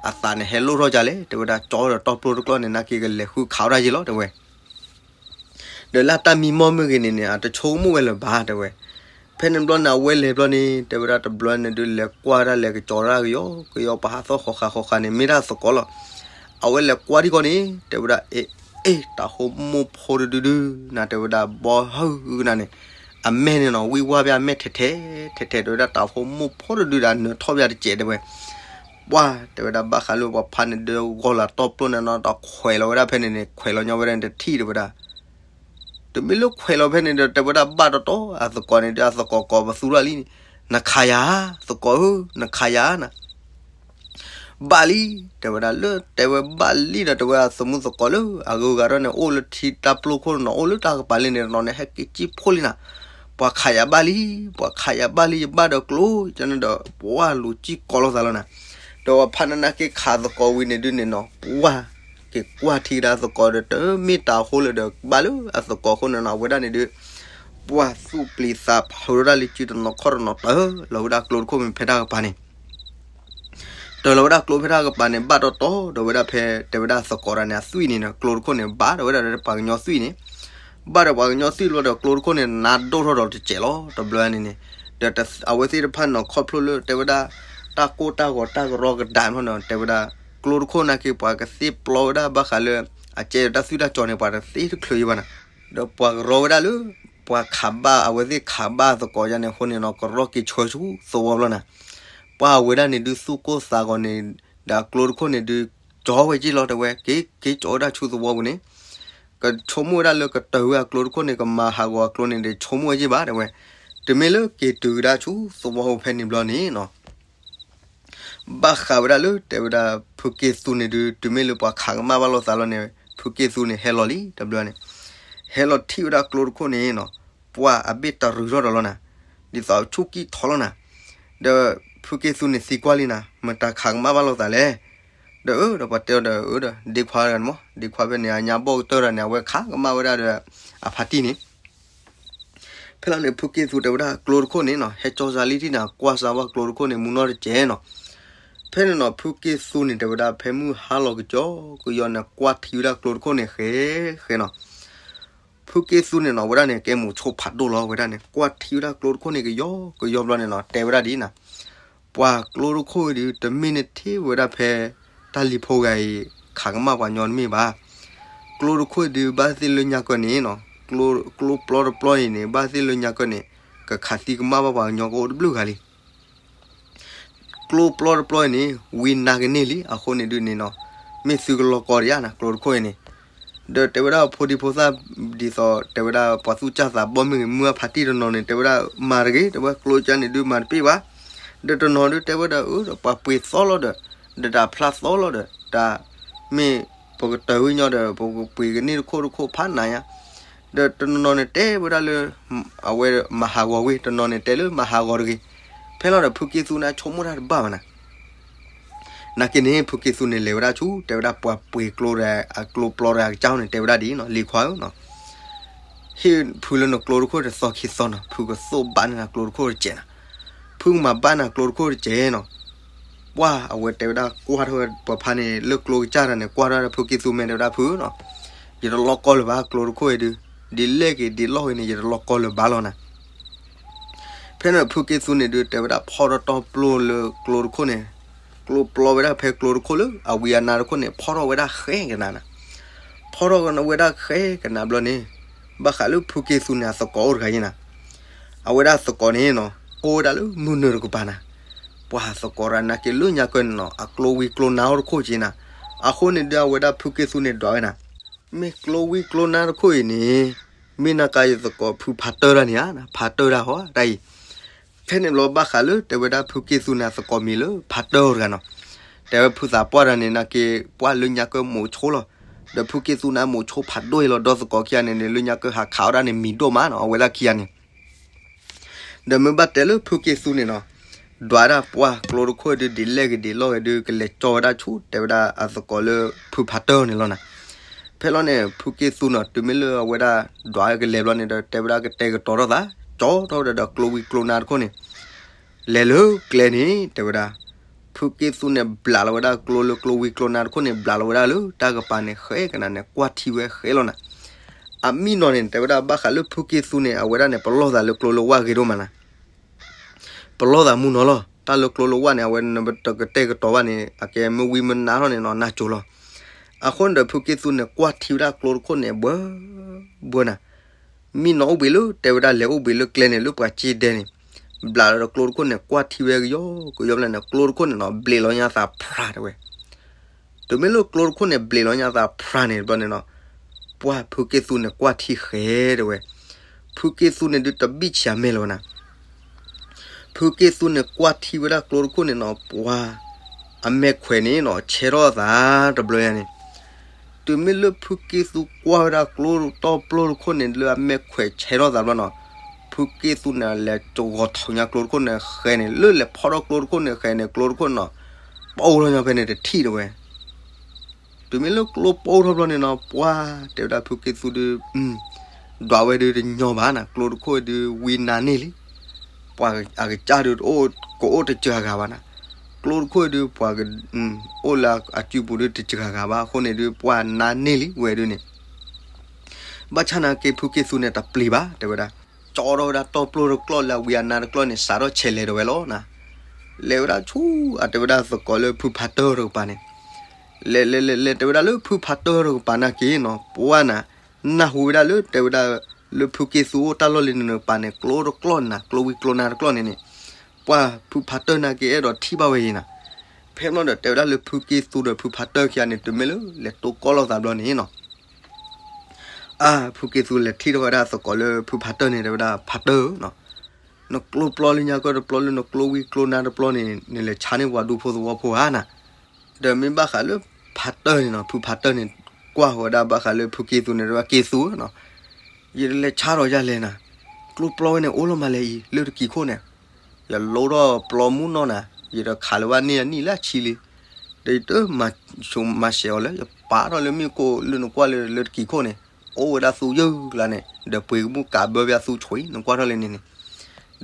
အသးန့ၣ်ဟဲလိၣ်ထီၣ်ဒ်လဲၣ် တဲဝဲဒၣ် ကၠီဒီးတီၢ်ပျိတကျီၢ်န့ၣ် နာ်က့ကလဲၤဃုခးဝဲဒၣ်ယံာ်လီၤ တဲဝဲ ဒီးလၢတၢ်မံမီၢ်မ့ၢ်ဂ့ၤန့ၣ်န့ၣ် အတဆိကမိၣ်ဝဲလၢၤဘၣ် တဲဝဲ, ဖဲန့ၣ်ဘျီန့ၣ် အဝဲလဲၤဘျီန့ၣ် တဲဝဲဒၣ်တဘျီန့ၣ်ဒုး လဲၤကွၢ်ဒၣ်လဲၤကကၠီၤဒၣ်ကယီကယီ ပှၤဟးသီၣ်ဃီၤဃာ်ဃီၤဃာ်န့ၣ် မ့ၢ်ဒၣ်သကိးလီၤ, အဝဲလဲၤကွၢ်ထံကီၢ်န့ၣ် တဲဝဲဒၣ် အ့ အ့ တၤဟိမိၢ်ဖိတဒုဒု နၤ တဲဝဲဒၣ် ဘီဟုကနၤန့ၣ် အမဲာ်န့ၣ်နီၤ ဝံၢ်ဝါဘၣ်အမဲာ်ထဲထဲ ထဲထဲ တဲဝဲဒၣ် တၤဟိမိၢ်ဖိတဒုဒၣ် နၢထီၣ်ဘၣ်တစဲး တဲဝဲ ပှၢ် တဲဝဲဒၣ် ဘၣ်ဃးလၢပှၤဖးန့ၣ်ဒုး ဂီၤလၢ်တီၢ်ပျိန့ၣ်နီၤ ဒီးခွဲးလီၤဝဲဒၣ်ဖဲန့ၣ်န့ၣ် ခွဲးလီၤညီဝဲဒၣ်န့ၣ်တထံၣ် တဲဝဲဒၣ်, တမ့ၢ်လၢခွဲးလီၤဖဲန့ၣ်ဒီး တဲဝဲဒၣ် ဘၣ်တီတီ အသကိးန့ၣ်ဒုး အသကိးကိးပသူထီၣ်လံန့ၣ်, နခးယၤ သကိးဧၢ နခးယၤနၤ ဘၣ်လံ တဲဝဲဒၣ် လၢတဲဝဲဘၣ်လံဒီး တဲဝဲဒၣ် အသုးမုၢ်သကိးလၢအဂုၤအဂၤထီၣ်န့ၣ် အိၣ်လၢထံတၢ်ပျိခိၣ်တနီၤ အိၣ်လၢတၢ်ကပၤလၢန့ၣ်တနီၤန့ၣ် ဟဲက့ၤစံၣ်ဖှိၣ်လံနၤ, ပှၤခးယၤဘၣ်လံ ပှၤခးယၤဘၣ်လံ ယဘၣ်ဒီးကျိ ကန့ၣ်ဒီး ပှၢ်လူၤစံၣ်ကိးလိာ်သးလီၤနၤ, ဒီးပှၤဖးန့ၣ်နာ်က့ခးသကိးဝံၤန့ၣ်ဒုးန့ၣ်နီၤ ပှၢ် က့ၤကွၢ်ထံကဒါသကိးဒီး တမ့ၢ်တၤဟိလၢၤဒီး ဘၣ်လၢအသကိးအဃိန့ၣ်နီၤ အဝဲဒၣ်န့ၣ်ဒုး ပှၢ်သူၣ်ပျံၤသးဖုးထီၣ်ဒၣ်လၢစုတနီၤခီၣ်တနီၤ တၢၢ်လီၤဝဲဒၣ်ကျိတခိၣ်မ့ၢ်ဖဲတၢ်ကပၤန့ၣ် တၢၢ်လီၤဝဲဒၣ်ကျိဖဲတၢ်ကပၤန့ၣ် ဘၣ်တီတီဒီးဝဲဒၣ်ဖဲ တဲဝဲဒၣ်သကိးတၢ်န့ၣ် အသွံၣ်န့ၣ်နီၤ ကျိတခိၣ်န့ၣ် ဘၣ်ဒီးဝဲဒၣ်ပှၤကညီသွံၣ်န့ၣ် ဘၣ်ဒီးပှၤကညီသွံၣ်လီၤဒီးကျိတခိၣ်န့ၣ် နါဒိၣ်ထီၣ်ဒီးတစဲးလီၤ တဘျီန့ၣ်န့ၣ်, ဒီးအဝဲသ့ၣ်တဖၣ်နီၤ ခီဖျိလၢတဲဝဲဒၣ် တၢ်ကိၢ်တၢ်ဂီၤတၢ်ကရီကဒါမ့ၢ်နီၤ တဲဝဲဒၣ် ကျိတခိၣ်နာ်က့ ပှၤကသ့ပျီဝဲဒၣ်ဘၣ်ဃးလၢ အကဲဒီးတၢ်သွံၣ်တၢ်ကၠီၤန့ၣ် ပှၤတသ့တချုးယံၤဘၣ်နၤ, ဒီးပှၤကရီဝဲဒၣ်လၢ ပှၤခးဘၣ် အဝဲသ့ၣ်ခးဘၣ်သကိးယါန့ၣ်အဃိန့ၣ်နီၤ ကရီက့ၤဆၢဆူသဝီဘျီနၤ, ပှၢ်အဝဲဒၣ်န့ၣ်ဒုးသူၣ်ကိၢ်သးဂီၤန့ၣ် ဒီးအကျိတခိၣ်န့ၣ်ဒုး ကၠီဝဲက့ၤလီၤ တဲဝဲ က့ၤ က့ၤကၠီဝဲဒၣ်ဆူသဝီပူၤန့ၣ်, ကဆိကမိၣ်ဝဲဒၣ်လၢကတၢၢ်ဝဲအကျိတခိၣ်န့ၣ် ကမၤဟးဂီၤအကျိန့ၣ် တဆိကမိၣ်ဝဲက့ဘၣ် တဲဝဲ. တုၤမ့ၢ်လၢက့ၤတုၤကဒါဆူသဝီဖိဖဲန့ၣ်ဘျီန့ၣ်နီၤ ဘၣ်ဃးဝဲဒၣ်လၢတဲဝဲဒၣ် ဖုက့သူန့ၣ်ဒုး တုၤမ့ၢ်လၢပှၤခးကမၣ်ဘၣ်လိာ်သးလီၤန့ၣ် ဖုက့သူန့ၣ်ဟဲလီၤလံတဘျီန့ၣ်, ဟဲလီၤထံၣ်ဝဲဒၣ်ကျိတခိၣ်န့ၣ်နီၤ, ပှၢ်အဘ့ၣ်တရူးထီၣ်ဒီးလီၤနၤ, ဒ်သိးဆူၣ်ကံၢ်ထီလီၤနၤ, ဒီးဖုက့သူန့ၣ်သံကွၢ်လံနၤ မတၤခးကမၣ်ဘၣ်လိာ်သးလဲၣ်, ဒီးအၢဒီးပှၤတဲအီၤဒီးအၢဒီး ဒ့ခွါတဂၤန့ၣ်မး ဒ့ခွါဖဲန့ၣ် အညါဘီၣ်ကတၢၢ်တဂၤန့ၣ် အဝဲခးကမၣ်ဝဲဒၣ်ဒီး အဖါတံၢ်န့ၣ် ဖဲလီၤန့ၣ် ဖုက့သူတဲဝဲဒၣ်ကျိတခိၣ်န့ၣ်နီၤ ဟဲကၠီစါလံထံၣ်န့ၣ် ကွၢ်စါဝဲကျိတခိၣ်န့ၣ် မူနီၢ်တကဲးနီၤ. ဖဲန့ၣ်နီၤ ဖုက့သူန့ၣ်တဲဝဲဒၣ် ဖဲမုၢ်ဟါလီၤကစီၤကယီန့ၣ် ကွၢ်ထံဝဲဒၣ်ကျိတခိၣ်န့ၣ်ဃဲဃဲနီၤ. ဖုက့သူန့ၣ်နီၤ ဝဲဒၣ်န့ၣ် ကဲမိၤဆိဖးဒိၣ်လီၤ ဝဲဒၣ်န့ၣ် ကွၢ်ထံဝဲဒၣ်ကျိတခိၣ်န့ၣ် ကယီကယီဘျီန့ၣ်နီၤ တဲဝဲဒၣ်ဒ်နၤ ပှၤကျိတခိၣ်အံၤဒုး တမ့ၢ်နထံၣ်ဝဲဒၣ်ဖဲ တၢ်လံၤဖိဂၤအံၤ ခးကမၣ်ပှၤညီတမ့ၢ်ဘၣ်. ကျိတခိၣ်အံၤဒုး ဘၣ်သ့ၣ်လၢညါကၢၢ်န့ၣ်နီၤ ကျိပျီတပျီအံၤန့ၣ် ဘၣ်သ့ၣ်လၢညါကၢၢ်န့ၣ် ကခးသံကမၣ်ဘၣ်ပှၤကညီကအိၣ်တဘျုးဂၤလံ. ကျိပျီတပျီအံၤန့ၣ် ဝံနါကန့ၢ်လံ အဃိန့ၣ်ဒုးန့ၣ်နီၤ မ့ၢ်သုကလီၤကီဒံးဧါနၤ ကျိတခိၣ်အံၤန့ၣ် ဒီးတဲဝဲဒၣ်ဖိဒံဖိသၣ် ဒ်သိးတဲဝဲဒၣ်ပှၤသူၣ်စၢ်သးဘီၣ်မ့ၢ်ဂ့ၤ မုၢ်အဖါတံၢ်တနီၤန့ၣ် တဲဝဲဒၣ်မၤတဂ့ၤ တဲဝဲကျိကၢၢ်န့ၣ်ဒုးမၤတပ့ၢ်ဘၣ်. ဒီးတနီၤဒုးတဲဝဲဒၣ်အၢဒီးပှၤပှ့ၤသီလီၤဒီး ဒီးတၢ်ဖျါသီလီၤဒီး တၢ်မ့ၢ်ပကတၢၢ်ဝံၤညီဒီး ပကပှ့ၤကန့ၢ်တခိၣ်တခိၣ်ဖးနးညါ ဒီးတနီၤနီၤန့ၣ်တဲဝဲဒၣ်လၢ အဝဲမၤဟးဂီၤဝံၤ တနီၤန့ၣ်တဲလၢမၤဟးဂီၤတဂ့ၤ. ဖဲလီၤဒီးဖုက့သူန့ၣ်ဆိကမိၣ်တၢ်တဘၣ်ဘၣ်နၤ နာ်က့န့ၣ် ဖုက့သူန့ၣ်လဲၤဝဲဒၣ်ဆူ တဲဝဲဒၣ်ပှၤပှ့ၤကျိဒီးအကျိပျီဒီးအကစၢ်န့ၣ် တဲဝဲဒၣ်ဒ်နီၤ လံၤခွါဧၢနီၤ ဟ့ၣ်ဖုလၢနကျိတခိၣ်တသီခံသီနီၤ ဖုကသိၣ်ဘၣ်န့ၢ်နၤကျိတခိၣ်တစဲးနၤ ဖုကမၤဘၣ်နၤကျိတခိၣ်တစဲးနီၤ. ပှၢ်အဝဲတဲဝဲဒၣ်ကွၢ်ထီၣ်ဝဲပှၤဖါန့ၣ် လၢကျိကစၢ်တၢ်န့ၣ် ကွၢ်ထီၣ်ဝဲဒၣ်ဖုက့သူမဲာ်တဲဝဲဒၣ်ဖုနီၤ ယတလီၢ်ကီလၢၤဘၣ်ကျိတခိၣ်အံၤဒုး ဒ်လဲၣ်ဂ့ၤဒ်လီၢ်ဂ့ၤန့ၣ် ယတလီၢ်ကီလၢၤဘၣ်လီၤနၤ ဖဲန့ၣ်ဖုက့သူန့ၣ်ဒုး တဲဝဲဒၣ်ဖီၣ်ထီၣ်တီၢ်ပျိလၢကျိတခိၣ်န့ၣ်, ကျိပျီဝဲဒၣ်ဖဲကျိတခိၣ်လၢအဝံအနါတခိၣ်န့ၣ် ဖီၣ်ထီၣ်ဝဲဒၣ်ဃဲကနၤနၤ, ဖီၣ်ထီၣ်ဝဲဒၣ်ဃဲကနၤဘျီန့ၣ်, ဘၣ်ဃးလၢဖုက့သူန့ၣ် အသကိးအိၣ်တဂၤယဲနၤ, အဝဲဒၣ်သကိးန့ၣ်နီၤ အိၣ်ဝဲဒၣ်လၢမုၢ်နုာ်တကပၤနၤ, ပှၤသကိးရၤနာ်က့လၢညါကၢၢ်န့ၣ်နီၤ အကျိဝံကျိနါအိၣ်တခိၣ်က့နၤ, အဃိန့ၣ်ဒုးအဝဲဒၣ်ဖုက့သူန့ၣ်ဒွးဝဲနၤ မ့ၢ်ကျိဝံကျိနါတခိၣ်အံၤန့ၣ်, မ့ၢ်နကယသကိးဖုဖးတၢၢ်တၢ်န့ၣ်ဧါ, ဖးတၢၢ်တၢ်ဟီတၢ်အံၤ, ဖဲန့ၣ်ဘျီဘၣ်ဃးလၢတဲဝဲဒၣ်ဖုက့သူန့ၣ် အသကိးမံၤလၢဖးတၢၢ်တဂၤနီၤ, တဲဝဲဖုသးပှၢ်တၢ်န့ၣ် နာ်က့ပှၢ်လၢညါကၢၢ်မိၤဆိလီၤ, ဒီးဖုက့သူန့ၣ်မိၤဆိဖးဒိၣ်အံၤလီၤ, ဒီးသကိးခံဂၤန့ၣ်န့ၣ် လၢညါကၢၢ်ဟးခးအီၣ်ဒၣ်န့ၣ်မံၤဒိၣ်မးနီၤ, အဝဲဒၣ်ခံဂၤန့ၣ် ဒီးမ့ၢ်ဘၣ်တဲလၢဖုက့သူန့ၣ်နီၤ, ဒွးဒၣ်ပှၢ်ကျိတခိၣ်ဒုး ဒ်လဲၣ်ဂ့ၤဒ်လဲၣ်ဂ့ၤဒုး ကလဲၤကၠီဝဲဒၣ်ဆူ တဲဝဲဒၣ်အသကိးလၢဖုဖးတၢၢ်န့ၣ်လီၤနၤ, ဖဲလီၤန့ၣ် ဖုက့သူနီၤ တုၤမ့ၢ်လၢအဝဲဒၣ်ဒွးကလဲၤဘျီန့ၣ်ဒီး တဲဝဲဒၣ်ကတဲာ်ကတီၤထီၣ်သး, ကၠီထီၣ်ဝဲဒၣ်ဒီးကျိဝံကျိနါတခိၣ်န့ၣ်, လဲၤလၢကျဲန့ၣ် တဲဝဲဒၣ် ဖုက့သူန့ၣ် ဘျးလီၤဝဲဒၣ်ကျိလၢကျိဝံကျိနါတခိၣ်န့ၣ် ဘျးလီၤဝဲဒၣ်လၢတၢ်ကပၤန့ၣ် ဃဲကနၤန့ၣ် ကွၢ်ထံဝဲဃဲလီၤနၤ, အမံနီၤန့ၣ် တဲဝဲဒၣ်ဘၣ်ဃးလၢဖုက့သူန့ၣ် အဝဲဒၣ်န့ၣ် ပလီၢ်သးလၢကျိလၢဝၣ်ဂ့ၤဒိၣ်မးနၤ, ပလီၢ်သးမူနီၤလီၤ, တၢ်လၢကျိလၢဝၣ်န့ၣ် အဝဲနတကတဲာ်ကတီၤဘၣ်န့ၣ် အကဲမ့ၢ်ဝံမ့ၢ်နါထီၣ်န့ၣ်နီၤ နၢ်ကၠိလီၤ, အဃိန့ၣ်ဒီးဖုက့သူန့ၣ် ကွၢ်ထံဝဲဒၣ်ကျိတခိၣ်န့ၣ် ဘှၢဘှၢနၤ မံနီၤအိၣ်ဘှံးလၢ တဲဝဲဒၣ်လဲၤအိၣ်ဘှံးလၢကျဲန့ၣ် လၢပှၤစ့ဒဲန့ၣ်, ဘျးလီၤဒီးကျိတခိၣ်န့ၣ် ကွၢ်ထံဝဲကယီကယီဘျီန့ၣ် ကျိတခိၣ်န့ၣ်နီၤ ဘျးလီၤညါသးဖြးတဲဝဲ, တုၤမ့ၢ်လၢကျိတခိၣ်န့ၣ် ဘျးလီၤညါသးဖြးန့ၣ်ဘျီန့ၣ်နီၤ, ပှၢ်ဖုက့သူန့ၣ် ကွၢ်ထံဃဲတဲဝဲ, ဖုက့သူန့ၣ်ဒုးတဘံၣ်ဆံးအမဲာ်လၢၤဝဲနၤ ဖုက့သူန့ၣ် ကွၢ်ထံဝဲဒၣ်ကျိတခိၣ်န့ၣ်နီၤ ပှၢ်အမဲာ်ခွဲးန့ၣ်နီၤ ဆဲးထီၣ်သးတဘျီညါန့ၣ်, တုၤမ့ၢ်လၢဖုက့သူကွၢ်ဝဲဒၣ်ကျိတီပျိတခိၣ်န့ၣ် လၢအမဲာ်ခွဲးဆဲးထီၣ်သးဘျီနီၤ, ဖုက့သူန့ၣ် လဲၤတဂီၤထီၣ်ညါကျိတခိၣ်န့ၣ်ဃဲန့ၣ် လၢလဲၤဖီၣ်ထီၣ်ကျိတခိၣ်န့ၣ်ဃဲန့ၣ် ကျိတခိၣ်န့ၣ်နီၤ, ပအိၣ်ထီၣ်ညါဖဲန့ၣ်တထံၣ်တဲဝဲ တုၤမ့ၢ်လၢကျိပအိၣ်ထီၣ်ဘျီန့ၣ်နီၤ ပှၢ်တဲဝဲဒၣ်ဖုက့သူဒုး, ဒွးဝဲဒုးတညီဘၣ်နၤ ကျိတခိၣ်ဒုး ဝံနါန့ၢ်လံ, ပှၤအကစၢ်ဒုး ကအိၣ်တစှၤဂၤဘၣ်နၤ, ကျိတခိၣ်ဒုး ပှၤက, အိၣ်လၢအစုပူၤဒုးတစှၤဂၤဘၣ် အဃိန့ၣ်ဒုး ပှၢ်နါန့ၢ်လံဝဲဒုးန့ၣ်, ဘၣ်ဆၣ်နာ်က့ဖုက့သူန့ၣ် တပျံၤဘၣ် တဲဝဲဒၣ်, ကၠီထီၣ်ဝဲဒၣ်တီပျိတကျီၢ်လၢအဝံအနါတကျီၢ်န့ၣ် စးထီၣ်ဆဲးလဲၤဒီးဝဲလီၤနၤ, လဲၤဝဲဒၣ်ဆူ အတဲဝဲဒၣ်သကိးလၢဖုဖးတၢၢ်တကပၤန့ၣ်, လဲၤလဲၤလဲၤလဲၤတဲဝဲဒၣ်လၢဖုဖးတၢၢ်တကပၤနာ်က့နီၤ ပှၢ်နၤ, နၢ်ဟူဝဲဒၣ်လၢတဲဝဲဒၣ်, လၢဖုက့သူအိၣ်တၢ်လီၢ်လံၤနုာ်နုာ်ကပၤန့ၣ် ကျိတကျီၢ်နၤ ကျိဝံကျိနါတကျီၢ်န့ၣ်န့ၣ်, ပှၢ်ဖုဖးတၢၢ်နာ်က့အဲၣ်ဒိးထံၣ်ဘၣ်ဝဲအံၤနၤ, ဖဲဘျီဒီးတဲဝဲဒၣ်လၢဖုက့သူဒီးဖုဖးတၢၢ်ခံဂၤန့ၣ် တုၤမ့ၢ်လၢလဲၤတိၢ်ကီၢ်လိာ်သးဘျီန့ၣ်နီၤ အါ ဖုက့သူလဲၤထံၣ်ထီၣ်ဝဲဒၣ်သကိးလၢဖုဖးတၢၢ်န့ၣ် တဲဝဲဒၣ်ဖးတၢၢ်ဧၢနီၤ, နကျိပျီလၢညါကီၢ်တပျီ လၢနကျိဝံၣ်ကျိနါတပျီန့ၣ် နလဲၤဆါန့ၢ်ပှၤဒူဖိသဝီဖိဧါနၤ. ဒီးမ့ၢ်ဘၣ်ဃးလၢဖးတၢၢ်န့ၣ်နီၤ ဖုဖးတၢၢ်န့ၣ် ကွၢ်ဃီၤဝဲဒၣ်ဘၣ်ဃးလၢဖုက့သူန့ၣ် တဲဝဲဒၣ်က့သူဧၢနီၤ, ယတလဲၤဆါဒီးယၤလဲၣ်နၤ, ကျိပျီဝဲန့ၣ်အိၣ်လီၤမးလဲၣ်အံၤ လၢတကံၤခိၣ်န့ၣ်, ယလိထီၣ်ပျီမုၢ်နီၢ်နၤ, ယတခးလၢၤဘၣ်န့ၢ်အနံၣ်လၢအဆံလံ, ဒီးယတမၤဆဲးအီၤလၢ ယပာ်ထီၣ်လၢမ့ၣ်ကိၣ်လၢနကွၢ်လၢလၢတကံၤခိၣ်န့ၣ် အိၣ်ဝဲဒၣ်သူယုၢ်ကျါန့ၣ် ဒီးပှ့ၤကမူၣ်ကးဘၢဘၣ်သူဆွံ နကွၢ်ထီၣ်လၢန့ၣ်န့ၣ်,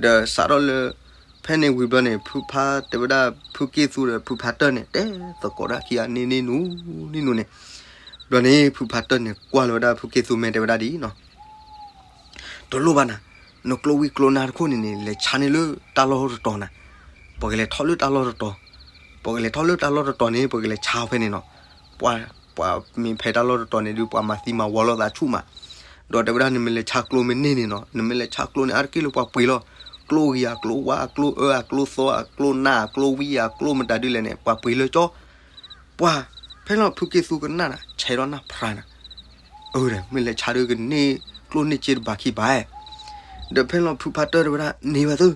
ဒီးစးထီၣ်လၢ ဖဲန့ၣ်ဝံၤဘျီန့ၣ် ဖုဖးတဲဝဲဒၣ်ဖုက့သူဒီးဖုဖးတၢၢ်န့ၣ် တဲသကိးတၢ်ခံဂၤန့ၣ်န့ၣ်နူ န့ၣ်နူန့ၣ်, ဘျီန့ၣ် ဖုဖးတၢၢ်န့ၣ် ကွၢ်လီၤဝဲဒၣ်ဖုက့သူ မ့ၢ်တဲဝဲဒၣ်ဒ်အံၤနီၤ, တလိၣ်ဘၣ်နၤ, နကျိဝံၣ်ကျိနါတခိၣ်န့ၣ်န့ၣ် လဲၤဆါန့ၢ်လၢတၢ်လီၢ်တတီၤနၤ, ပှၤကလဲၤထီၣ်လၢတၢ်လီၢ်တတီၤ, ပှၤကလဲၤထီၣ်လၢတၢ်လီၢ်တတီၤန့ၣ် ပှၤကလဲၤဆါဖဲန့ၣ်နီၤ, ပှၤ ပှၤမ့ၢ်ဖဲတၢ်လီၢ်တတီၤန့ၣ်ဒုး ပှၤမၤသံမၤဝီလိာ်သးဆူၣ်မး, ဒီးတဲဝဲဒၣ်နမ့ၢ်လဲၤဆါကျိမ့ၢ်န့ၢ်န့ၣ်နီၤ နမ့ၢ်လဲၤဆါကျိန့ၣ် အါတက့ၢ်လၢပှၤပှ့ၤလီၤ, ကျိဂံၤဧါ ကျိဝါ ကျိအၢ ကျိသီ ကျိနၢ် ကျိဝံၣ်ဧါ ကျိမတၤဒ်လဲၣ်န့ၣ် ပှၤပှ့ၤလၢကၠီ, ပှၤ ဖဲလီၤဖုက့သူကနၣ်နၤ ဆဲးထီၣ်နၢ်ဖြါနၤ, အၢ ဒီးမ့ၢ်လဲၤဆါဒုးကန့ၢ်ကျိန့ၢ်စ့တဘၣ်ခံဘၣ်, ဒီးဖဲလီၤဖုဖးတၢၢ်တဲဝဲဒၣ် န့ၢ်ဘၣ်သု,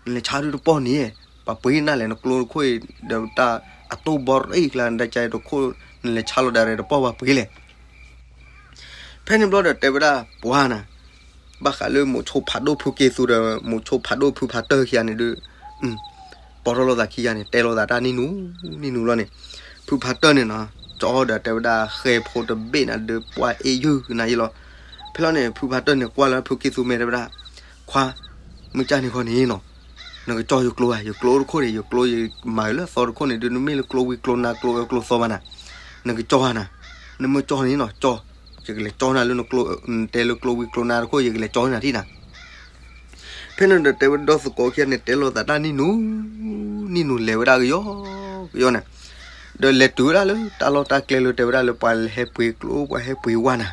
နလဲၤဆါဒုးတပီၢ်န့ၣ်, ပှၤပှ့ၤနၤလဲၣ် နကျိတခိၣ်အံၤ ဒီးတၢ်အတိၢ်ဘီရ့ၣ်ကျါ နတၢ်ကတခိၣ် နလဲၤဆါလီၤဒၣ်ရဲၣ်တပီၢ်ပှၤပှ့ၤလဲၣ် ဖဲန့ၣ်ဘျီဒီးတဲဝဲဒၣ်ပှၤနၤ, ဘၣ်ဃးလၢမိၤဆိဖးဒိၣ်ဖုက့သူဒီး မိၤဆိဖးဒိၣ်ဖုဖးတၢၢ်ခံဂၤန့ၣ်ဒုး, ပီထီၣ်လိာ်သးခံဂၤန့ၣ် တဲလိာ်သးတၢ်နံၣ်နူ, နံၣ်နူလီၤန့ၣ်, ဖုဖးတၢၢ်န့ၣ်နီၤ, ကၠီဒီးတဲဝဲဒၣ်ဃဲဖိတဘ့ၣ်နၤဒုး ပှၤအ့ၣ်ယုၢ်နၤယ့လီၤ, ဖဲလီၤန့ၣ် ဖုဖးတၢၢ်န့ၣ် ကွၢ်လၢဖုက့သူမ့ၢ်တဲဝဲဒၣ်, ခွါ, မုၢ်ကၢ်န့ၣ်ခီန့ၣ်နီၤ, နကကၠီယကျိဧါ, ယကျိတခိၣ်န့ၣ် ယကျိယမၤလၢအသီတခိၣ်န့ၣ်ဒုး နမ့ၢ်လၢကျိဝံၤကျိနါကျိအၢကျိသီဘၣ်နၤ, နကကၠီဧါနၤ, နမ့ၢ်ကၠီန့ၣ်နီၤ ကၠီ, ယကလဲၤကၠီနၤလၢနကျိ, နတဲလၢကျိဝံၤကျိနါတခိၣ် ယကလဲၤကၠီနၤထံၣ်နၤ ဖဲန့ၣ်ဒီးတဲဝဲဒီသကိးခံဂၤန့ၣ် တဲလိာ်သးတၢ်နံၣ်နူ, နံၣ်နူလဲၤဝဲဒၣ်ကယီကယီန့ၣ်, ဒီးလဲၤတုၤဝဲဒၣ်လၢတၢ်လီၢ်တၢ်ကျဲလၢတဲဝဲဒၣ်လၢပှၤဟဲပှ့ၤကျိပှၤဟဲပှ့ၤဝၣ်နၤ,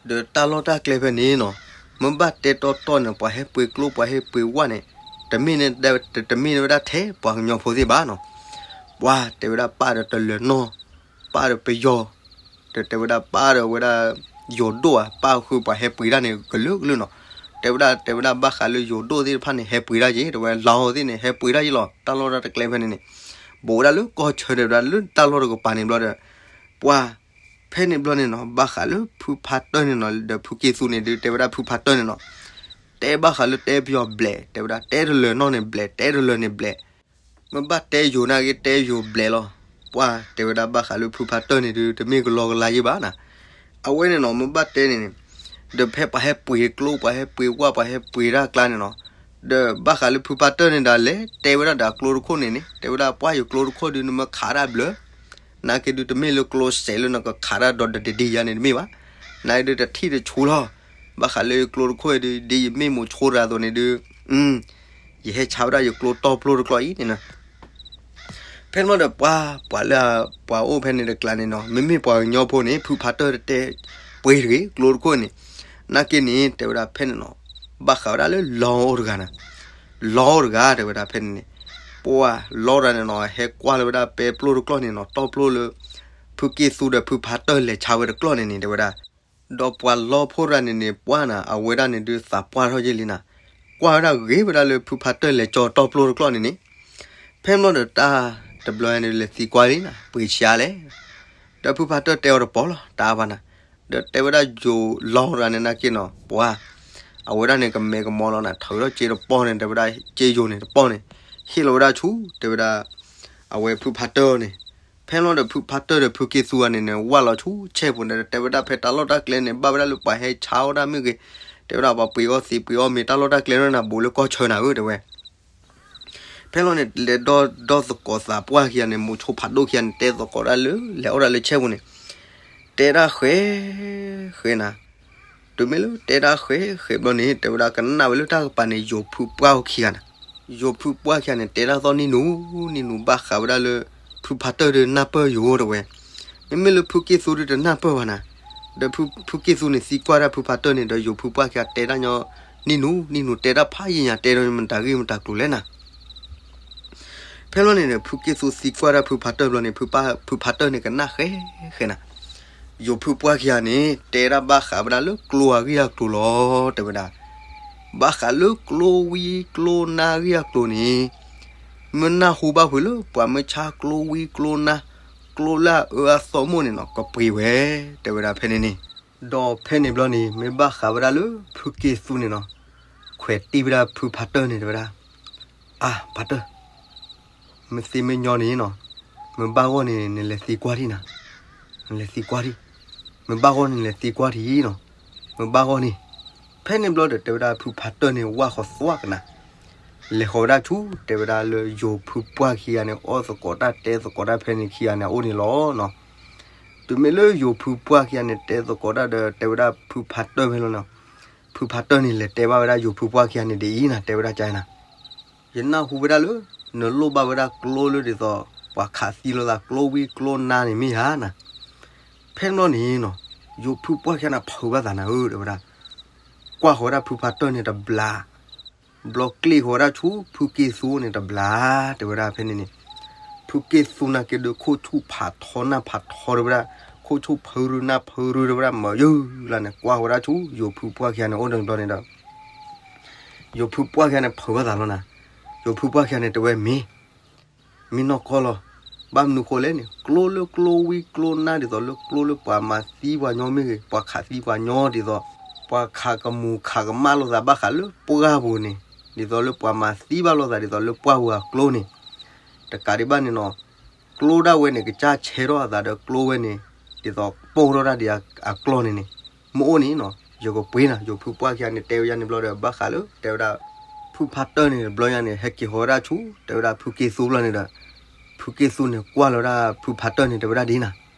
ဒီးတၢ်လီၢ်တၢ်ကျဲဖဲန့ၣ်နီၤ, မ့ၢ်ဘၣ်တဲတီတီန့ၣ် ပှၤဟဲပှ့ၤကျိပှၤဟဲပှ့ၤဝၣ်န့ၣ်, တမ့ၢ်န့ၣ်, တမ့ၢ်န့ၣ်ဝဲဒၣ်ထဲပှၤကညီဖိသ့ၣ်ဘၣ်နီၤ, ပှၤတဲဝဲဒၣ်ပၢ်ဒီးတလၢၤနီၢ်, ပၢ်ဒီးပယီၤ ဒီးတဲဝဲဒၣ်ပၢ်ဒီးဝဲဒၣ် ယိၤဒိၣ်ဧါ, ပၢ်ဃုပှၤဟဲပှ့ၤတၢ်န့ၣ် ကလုာ်ကလုာ်နီၤ, တဲဝဲဒၣ်တဲဝဲဒၣ်ဘၣ်ဃးလၢယိၤဒိၣ်သ့ၣ်တဖၣ်န့ၣ် ဟဲပှ့ၤတၢ်က့ၤ, တဲဝဲလီၤသ့ၣ်န့ၣ် ဟဲပှ့ၤတၢ်က့ၤလီၤ, တၢ်လီၢ်တၢ်တကျဲဖဲန့ၣ်န့ၣ်, ဘူးဝဲဒၣ်လၢကီၢ်ဆၢဒီးဝဲဒၣ်လၢတၢ်လီၢ်တကပၤန့ၣ်ဘျီဒီး, ပှၤ ဖဲန့ၣ်ဘျီန့ၣ်နီၤ ဘၣ်ဃးလၢဖုဖးတၢၢ်န့ၣ်နီၤ ဒီးဖုက့သူန့ၣ်ဒုး တဲဝဲဒၣ်ဖုဖးတၢၢ်န့ၣ်နီၤ, တဲဘၣ်ဃးလၢတဲပယီၤဘျဲး တဲဝဲဒၣ်တဲတလၢၤနီၢ်န့ၣ်ဘျဲး တဲတလၢၤန့ၣ်ဘျဲး, မ့ၢ်ဘၣ်တဲယိၤနာ်က့ တဲယိၤဘျဲးလီၤ, ပှၤတဲဝဲဒၣ်ဘၣ်ဃးလၢဖုဖးတၢၢ်န့ၣ်ဒုး တမ့ၢ်ကလီကလါယ့ၢ်ဘၣ်နၤ, အဝဲန့ၣ်နီၤ မ့ၢ်ဘၣ်တဲန့ၣ်န့ၣ်, ဒီးဖဲပှၤဟဲပှ့ၤကျိ ပှၤဟဲပှ့ၤဝၣ် ပှၤဟဲပှ့ၤတၢ်ကျါန့ၣ်နီၤ, ဒီးဘၣ်ဃးလၢဖုဖးတၢၢ်န့ၣ်ဒၣ်လဲာ် တဲဝဲဒၣ်ဒီးအကျိတခိၣ်န့ၣ်န့ၣ် တဲဝဲဒၣ်ပှၤယိၤကျိတခိၣ်ဒုး နမ့ၢ်ခးတၢ်ဘျၢ နာ်က့ဒုး တမ့ၢ်လၢကျိစဲးလၢနကခးတၢ်ဒီးတဒံယၤန့ၣ်တမ့ၢ်ဘၣ်, နာ်က့ဒုးတထံၣ်တဆူလီၤ, ဘၣ်ဃးလၢယကျိတခိၣ်အံၤဒုး ဒ်ယမ့ၢ်မိၤဆိတဂၤအသိးန့ၣ်ဒုး, ယဟဲဆါဝဲဒၣ်ယကျိတီပျိတကျီၢ်အံၤန့ၣ်နီၤ, ဖဲန့ၣ်ဘျီဒီးပှၤ ပှၤလၢ ပှၤအိၣ်ဖဲန့ၣ်တကျါန့ၣ်နီၤ မ့မ့ၢ်ပှၤကညီဖိန့ၣ် ဖုဖးတၢၢ်တတဲ ပှ့ၤတဂ့ၤကျိတခိၣ်န့ၣ်, နာ်က့န့ၣ် တဲဝဲဒၣ်ဖဲန့ၣ်နီၤ, ဘၣ်ဃးဝဲဒၣ်လၢလီအိၣ်တဂၤနၤ, လီအိၣ်တဂၤတဲဝဲဒၣ်ဖဲန့ၣ်န့ၣ်, ပှၤလီတဂၤန့ၣ်နီၤ ဟဲကွၢ်လၢဝဲဒၣ်ပဲပျိတကျီၢ်န့ၣ်နီၤ တီပျိလၢ ဖုက့သူဒီးဖုဖးတၢၢ်လဲၤဆါဝဲတကျီၢ်န့ၣ်န့ၣ် တဲဝဲဒၣ်, ဒီးပှၤလီဖိတဂၤန့ၣ်န့ၣ် ပှၤနၤ အဝဲဒၣ်န့ၣ်ဒုးသးပှၢ်ထီၣ်ယ့ၢ်လံနၤ, ကွၢ်ဝဲဒၣ်ဂ့ၤဝဲဒၣ်လၢဖုဖးတၢၢ်လဲၤကၠီတီပျိတကျီၢ်န့ၣ်န့ၣ်, ဖဲန့ၣ်ဘျီဒီးတၢ်တဘျီန့ၣ်လဲၤသံကွၢ်လံနၤ ပှ့ၤဆံးအါလဲၣ် ဒီးဖုဖးတၢၢ်တဲအီၤတပီၢ်လီၤ တၢ်ဘၣ်နၤ, ဒီးတဲဝဲဒၣ်ယိၤလီတဂၤန့ၣ်နာ်က့နီၤ ပှၤ အဝဲဒၣ်န့ၣ်ကမဲာ်ကမီၤလီၤနၤ ထုးထီၣ်စ့တပီၢ်န့ၣ် တဲဝဲဒၣ်စ့ယိၤန့ၣ်တပီၢ်န့ၣ်, ဟ့ၣ်လီၤဝဲဒၣ်ဆူ တဲဝဲဒၣ် အဝဲဖုဖးတၢၢ်န့ၣ်, ဖဲန့ၣ်ဘျီဒီးဖုဖးတၢၢ်ဒီးဖုက့သူဂၤန့ၣ်န့ၣ် ဝၢ်လီၤဆူဆဲၣ်ပူၤန့ၣ် တဲဝဲဒၣ်ဖဲတၢ်လီၢ်တၢ်ကျဲန့ၣ် ဘၣ်ဝဲဒၣ်လၢပှၤဟဲဆါအီၣ်တၢ်မ့ၢ်ဂ့ၤ, တဲဝဲဒၣ်ပှၤပှ့ၤအီၣ်သံးပှ့ၤအီၣ်မ့ၤတၢ်လီၢ်တၢ်ကျဲန့ၣ်နၤ ဘူးလၢကီၢ်ဆၢနၤဧၢ တဲဝဲ ဖဲလီၤန့ၣ် လဲၤဒီဒီသကိးသးပှၢ်ခံဂၤန့ၣ် မိၤဆိဖးဒိၣ်ခံဂၤန့ၣ် တဲသကိးဒၣ်လၢ လဲၤအီၣ်ဒၣ်လၢဆဲၣ်ပူၤန့ၣ်, တဲဒၣ်ဃဲ ဃဲနၤ, တုၤမ့ၢ်လၢတဲဒၣ်ဃဲ ဃဲဘျီန့ၣ် တဲဝဲဒၣ်ကနၣ်ဝဲလၢတၢ်ကပၤန့ၣ် ယိၤဖုပှၢ်ခံဂၤန့ၣ်, ယိၤဖုပှၢ်ခံဂၤန့ၣ် တဲဒၣ်သီၣ်နံၣ်နူ နံၣ်နူဘၣ်ဃးဝဲဒၣ်လၢ ဖုဖးတၢၢ်ဒုးနၢ်ပၢၢ်ယိၤတဲဝဲ, မ့မ့ၢ်လၢဖုက့သူဒုးတနၢ်ပၢၢ်ဘၣ်နၤ, ဒီးဖုက့သူန့ၣ်သံကွၢ်ဒၣ်ဖုဖးတၢၢ်န့ၣ် ဒီးယိၤဖုပှၢ်ခံဂၤတဲဒၣ်ညီ နံၣ်နူ နံၣ်နူတဲဒၣ်ဖးယံာ်ညါ တဲဒၣ်မတၤဂ့ၢ်မတၤကျိၤလဲၣ်နၤ ဖဲလီၤန့ၣ်ဒီး ဖုက့သူသံကွၢ်ဒၣ်ဖုဖးတၢၢ်ဘျီန့ၣ် ဖုဖးတၢၢ်န့ၣ်ကနၣ်ဃဲ ဃဲနၤ, ယိၤဖုပှၢ်ခံဂၤန့ၣ် တဲဒၣ်ဘၣ်ဃးဝဲဒၣ်လၢကျိအဂ့ၢ်အကျိၤလီၤ တဲဝဲဒၣ်. ဘၣ်ဃးလၢကျိဝံကျိနါအဂ့ၢ်အကျိၤန့ၣ် မ့ၢ်နၢ်ဟူဘၣ်ဖဲလၢပှၤမ့ၢ်ဆါကျိဝံကျိနါ ကျိလၢအအၢအသီမိၢ်န့ၣ်နီၤ ကပှ့ၤဝဲ တဲဝဲဒၣ်ဖဲန့ၣ်န့ၣ်. ဒီးဖဲန့ၣ်ဘျီန့ၣ် မ့ၢ်ဘၣ်ဃးဝဲဒၣ်လၢဖုက့သူန့ၣ်နီၤ ခွဲးတ့ၢ်ဝဲဒၣ်ဖုဖးတၢၢ်န့ၣ် တဲဝဲဒၣ်, အါ ဖးတၢၢ် မ့ၢ်သ့မ့ၢ်ညီန့ၣ်နီၤ မ့ၢ်ဘၣ်ဂီၢ်န့ၣ် နလဲၤသံကွၢ်ထံၣ်နၤ, နလဲၤသံကွၢ်ထံၣ်, မ့ၢ်ဘၣ်ဂီၢ်န့ၣ် နလဲၤသံကွၢ်ထံၣ်နီၤ, မ့ၢ်ဘၣ်ဂီၢ်န့ၣ်. ဖဲန့ၣ်ဘျီဒီး တဲဝဲဒၣ်ဖုဖးတၢၢ်န့ၣ် ဝၢ်ဃီသွးကနၤ လဲၤဃီၤဝဲဒၣ်ဆူ တဲဝဲဒၣ်လၢယိၤဖုပှၢ်ခံဂၤန့ၣ် အီၣ်သကိးတၢ်တဲသကိးတၢ်ဖဲန့ၣ်ခံဂၤန့ၣ် အအိၣ်န့ၣ်လီၤနီၤ. တုၤမ့ၢ်လၢယိၤဖုပှၢ်ခံဂၤန့ၣ် တဲသကိးတၢ်ဒီး တဲဝဲဒၣ်ဖုဖးတၢၢ်ဖဲလီၤနီၤ. ဖုဖးတၢၢ်န့ၣ် လဲၤတဲဘၣ်ဝဲဒၣ်ယိၤဖုပှၢ်ခံဂၤန့ၣ်ဒ်အံၤနၤ တဲဝဲဒၣ်ကနၤ, ယနၢ်ဟူဝဲဒၣ်လၢ နလိၣ်ဘၣ်ဝဲဒၣ်ကျိလၢဒ်သိး ပှၤခးသံလိာ်သးကျိဝံကျိနါန့ၣ်မ့ၢ်ဧါနၤ. ဖဲန့ၣ်ဘျီန့ၣ်နီၤ ယိၤဖုပှၢ်ခံဂၤန့ၣ် ဖုးဘၣ်သးနၤဧၢ တဲဝဲဒၣ်. ကွၢ်ဃီၤဝဲဒၣ်ဖုဖးတၢၢ်န့ၣ်တဘျီ ဘျီကျ့ၢ်ဃီၤဝဲဒၣ်ဆူဖုက့သူန့ၣ်တဘျီ တဲဝဲဒၣ်ဖဲန့ၣ်န့ၣ်. ဖုက့သူနာ်က့ဒုး ခိၣ်ဆူၣ်ဖးထီနၢ်ဖးထီတဲဝဲဒၣ်, ခိၣ်ဆူၣ်ဖၢရူနၢ်ဖၢရူတဲဝဲဒၣ် မၤယုၢ်လၢန့ၣ် ကွၢ်ဃီၤဝဲဒၣ်ဆူ ယိၤဖုပှၢ်ခံဂၤန့ၣ် အိၣ်ဒီးဘျီန့ၣ်ဒီး ယိၤဖုပှၢ်ခံဂၤန့ၣ် ဖုးဘၣ်သးလီၤနၤ. ယိၤဖုပှၢ်ခံဂၤန့ၣ် တဲဝဲမ့ၢ် မ့ၢ်နီၢ်ကီၢ်လီၤ. ဘၣ်မနုၤဃိလဲၣ်န့ၣ် ကျိလၢကျိဝံကျိနါ ဒ်သိးလၢကျိလၢပှၤမၤသံပှၤညီမ့ၢ်ဂ့ၤ, ပှၤခးသံပှၤညီဒ်သိး ပှၤခးကမူၤခးကမၣ်လိာ်သးဘၣ်ဃးလၢပှၢ်ပူၤန့ၣ်, ဒ်သိးလၢပှၤမၤသံဘၣ်လိာ်သးဒ်သိးလၢပှၢ်ပူၤအကျိန့ၣ်, တကးဒံးဘၣ်န့ၣ်နီၤ, ကျိဒၣ်ဝဲန့ၣ် ကစၢ်ဆဲးထီၣ်အသးဒီးကျိဝဲန့ၣ်, ဒ်သိးပိၢ်ထီၣ်တၢ်ဒ်အကျိန့ၣ်န့ၣ်, မ့ၢ်အိၣ်န့ၣ်နီၤ, ယကပှ့ၤနၤ. ယိၤဖုပှၢ်ခံဂၤန့ၣ် တဲဝဲယၤန့ၣ်ဘျီဒီး ဘၣ်ဃးလၢ တဲဝဲဒၣ် ဖုဖးတၢၢ်န့ၣ် တဘျီညါန့ၣ် ဟဲက့ၤဃီၤဝဲဒၣ်ဆူ တဲဝဲဒၣ်ဖုက့သူဘျီန့ၣ်ဒီး ဖုက့သူန့ၣ် ကွၢ်လီၤဝဲဒၣ်ဖုဖးတၢၢ်န့ၣ် တဲဝဲဒၣ်ဒ်နၤ,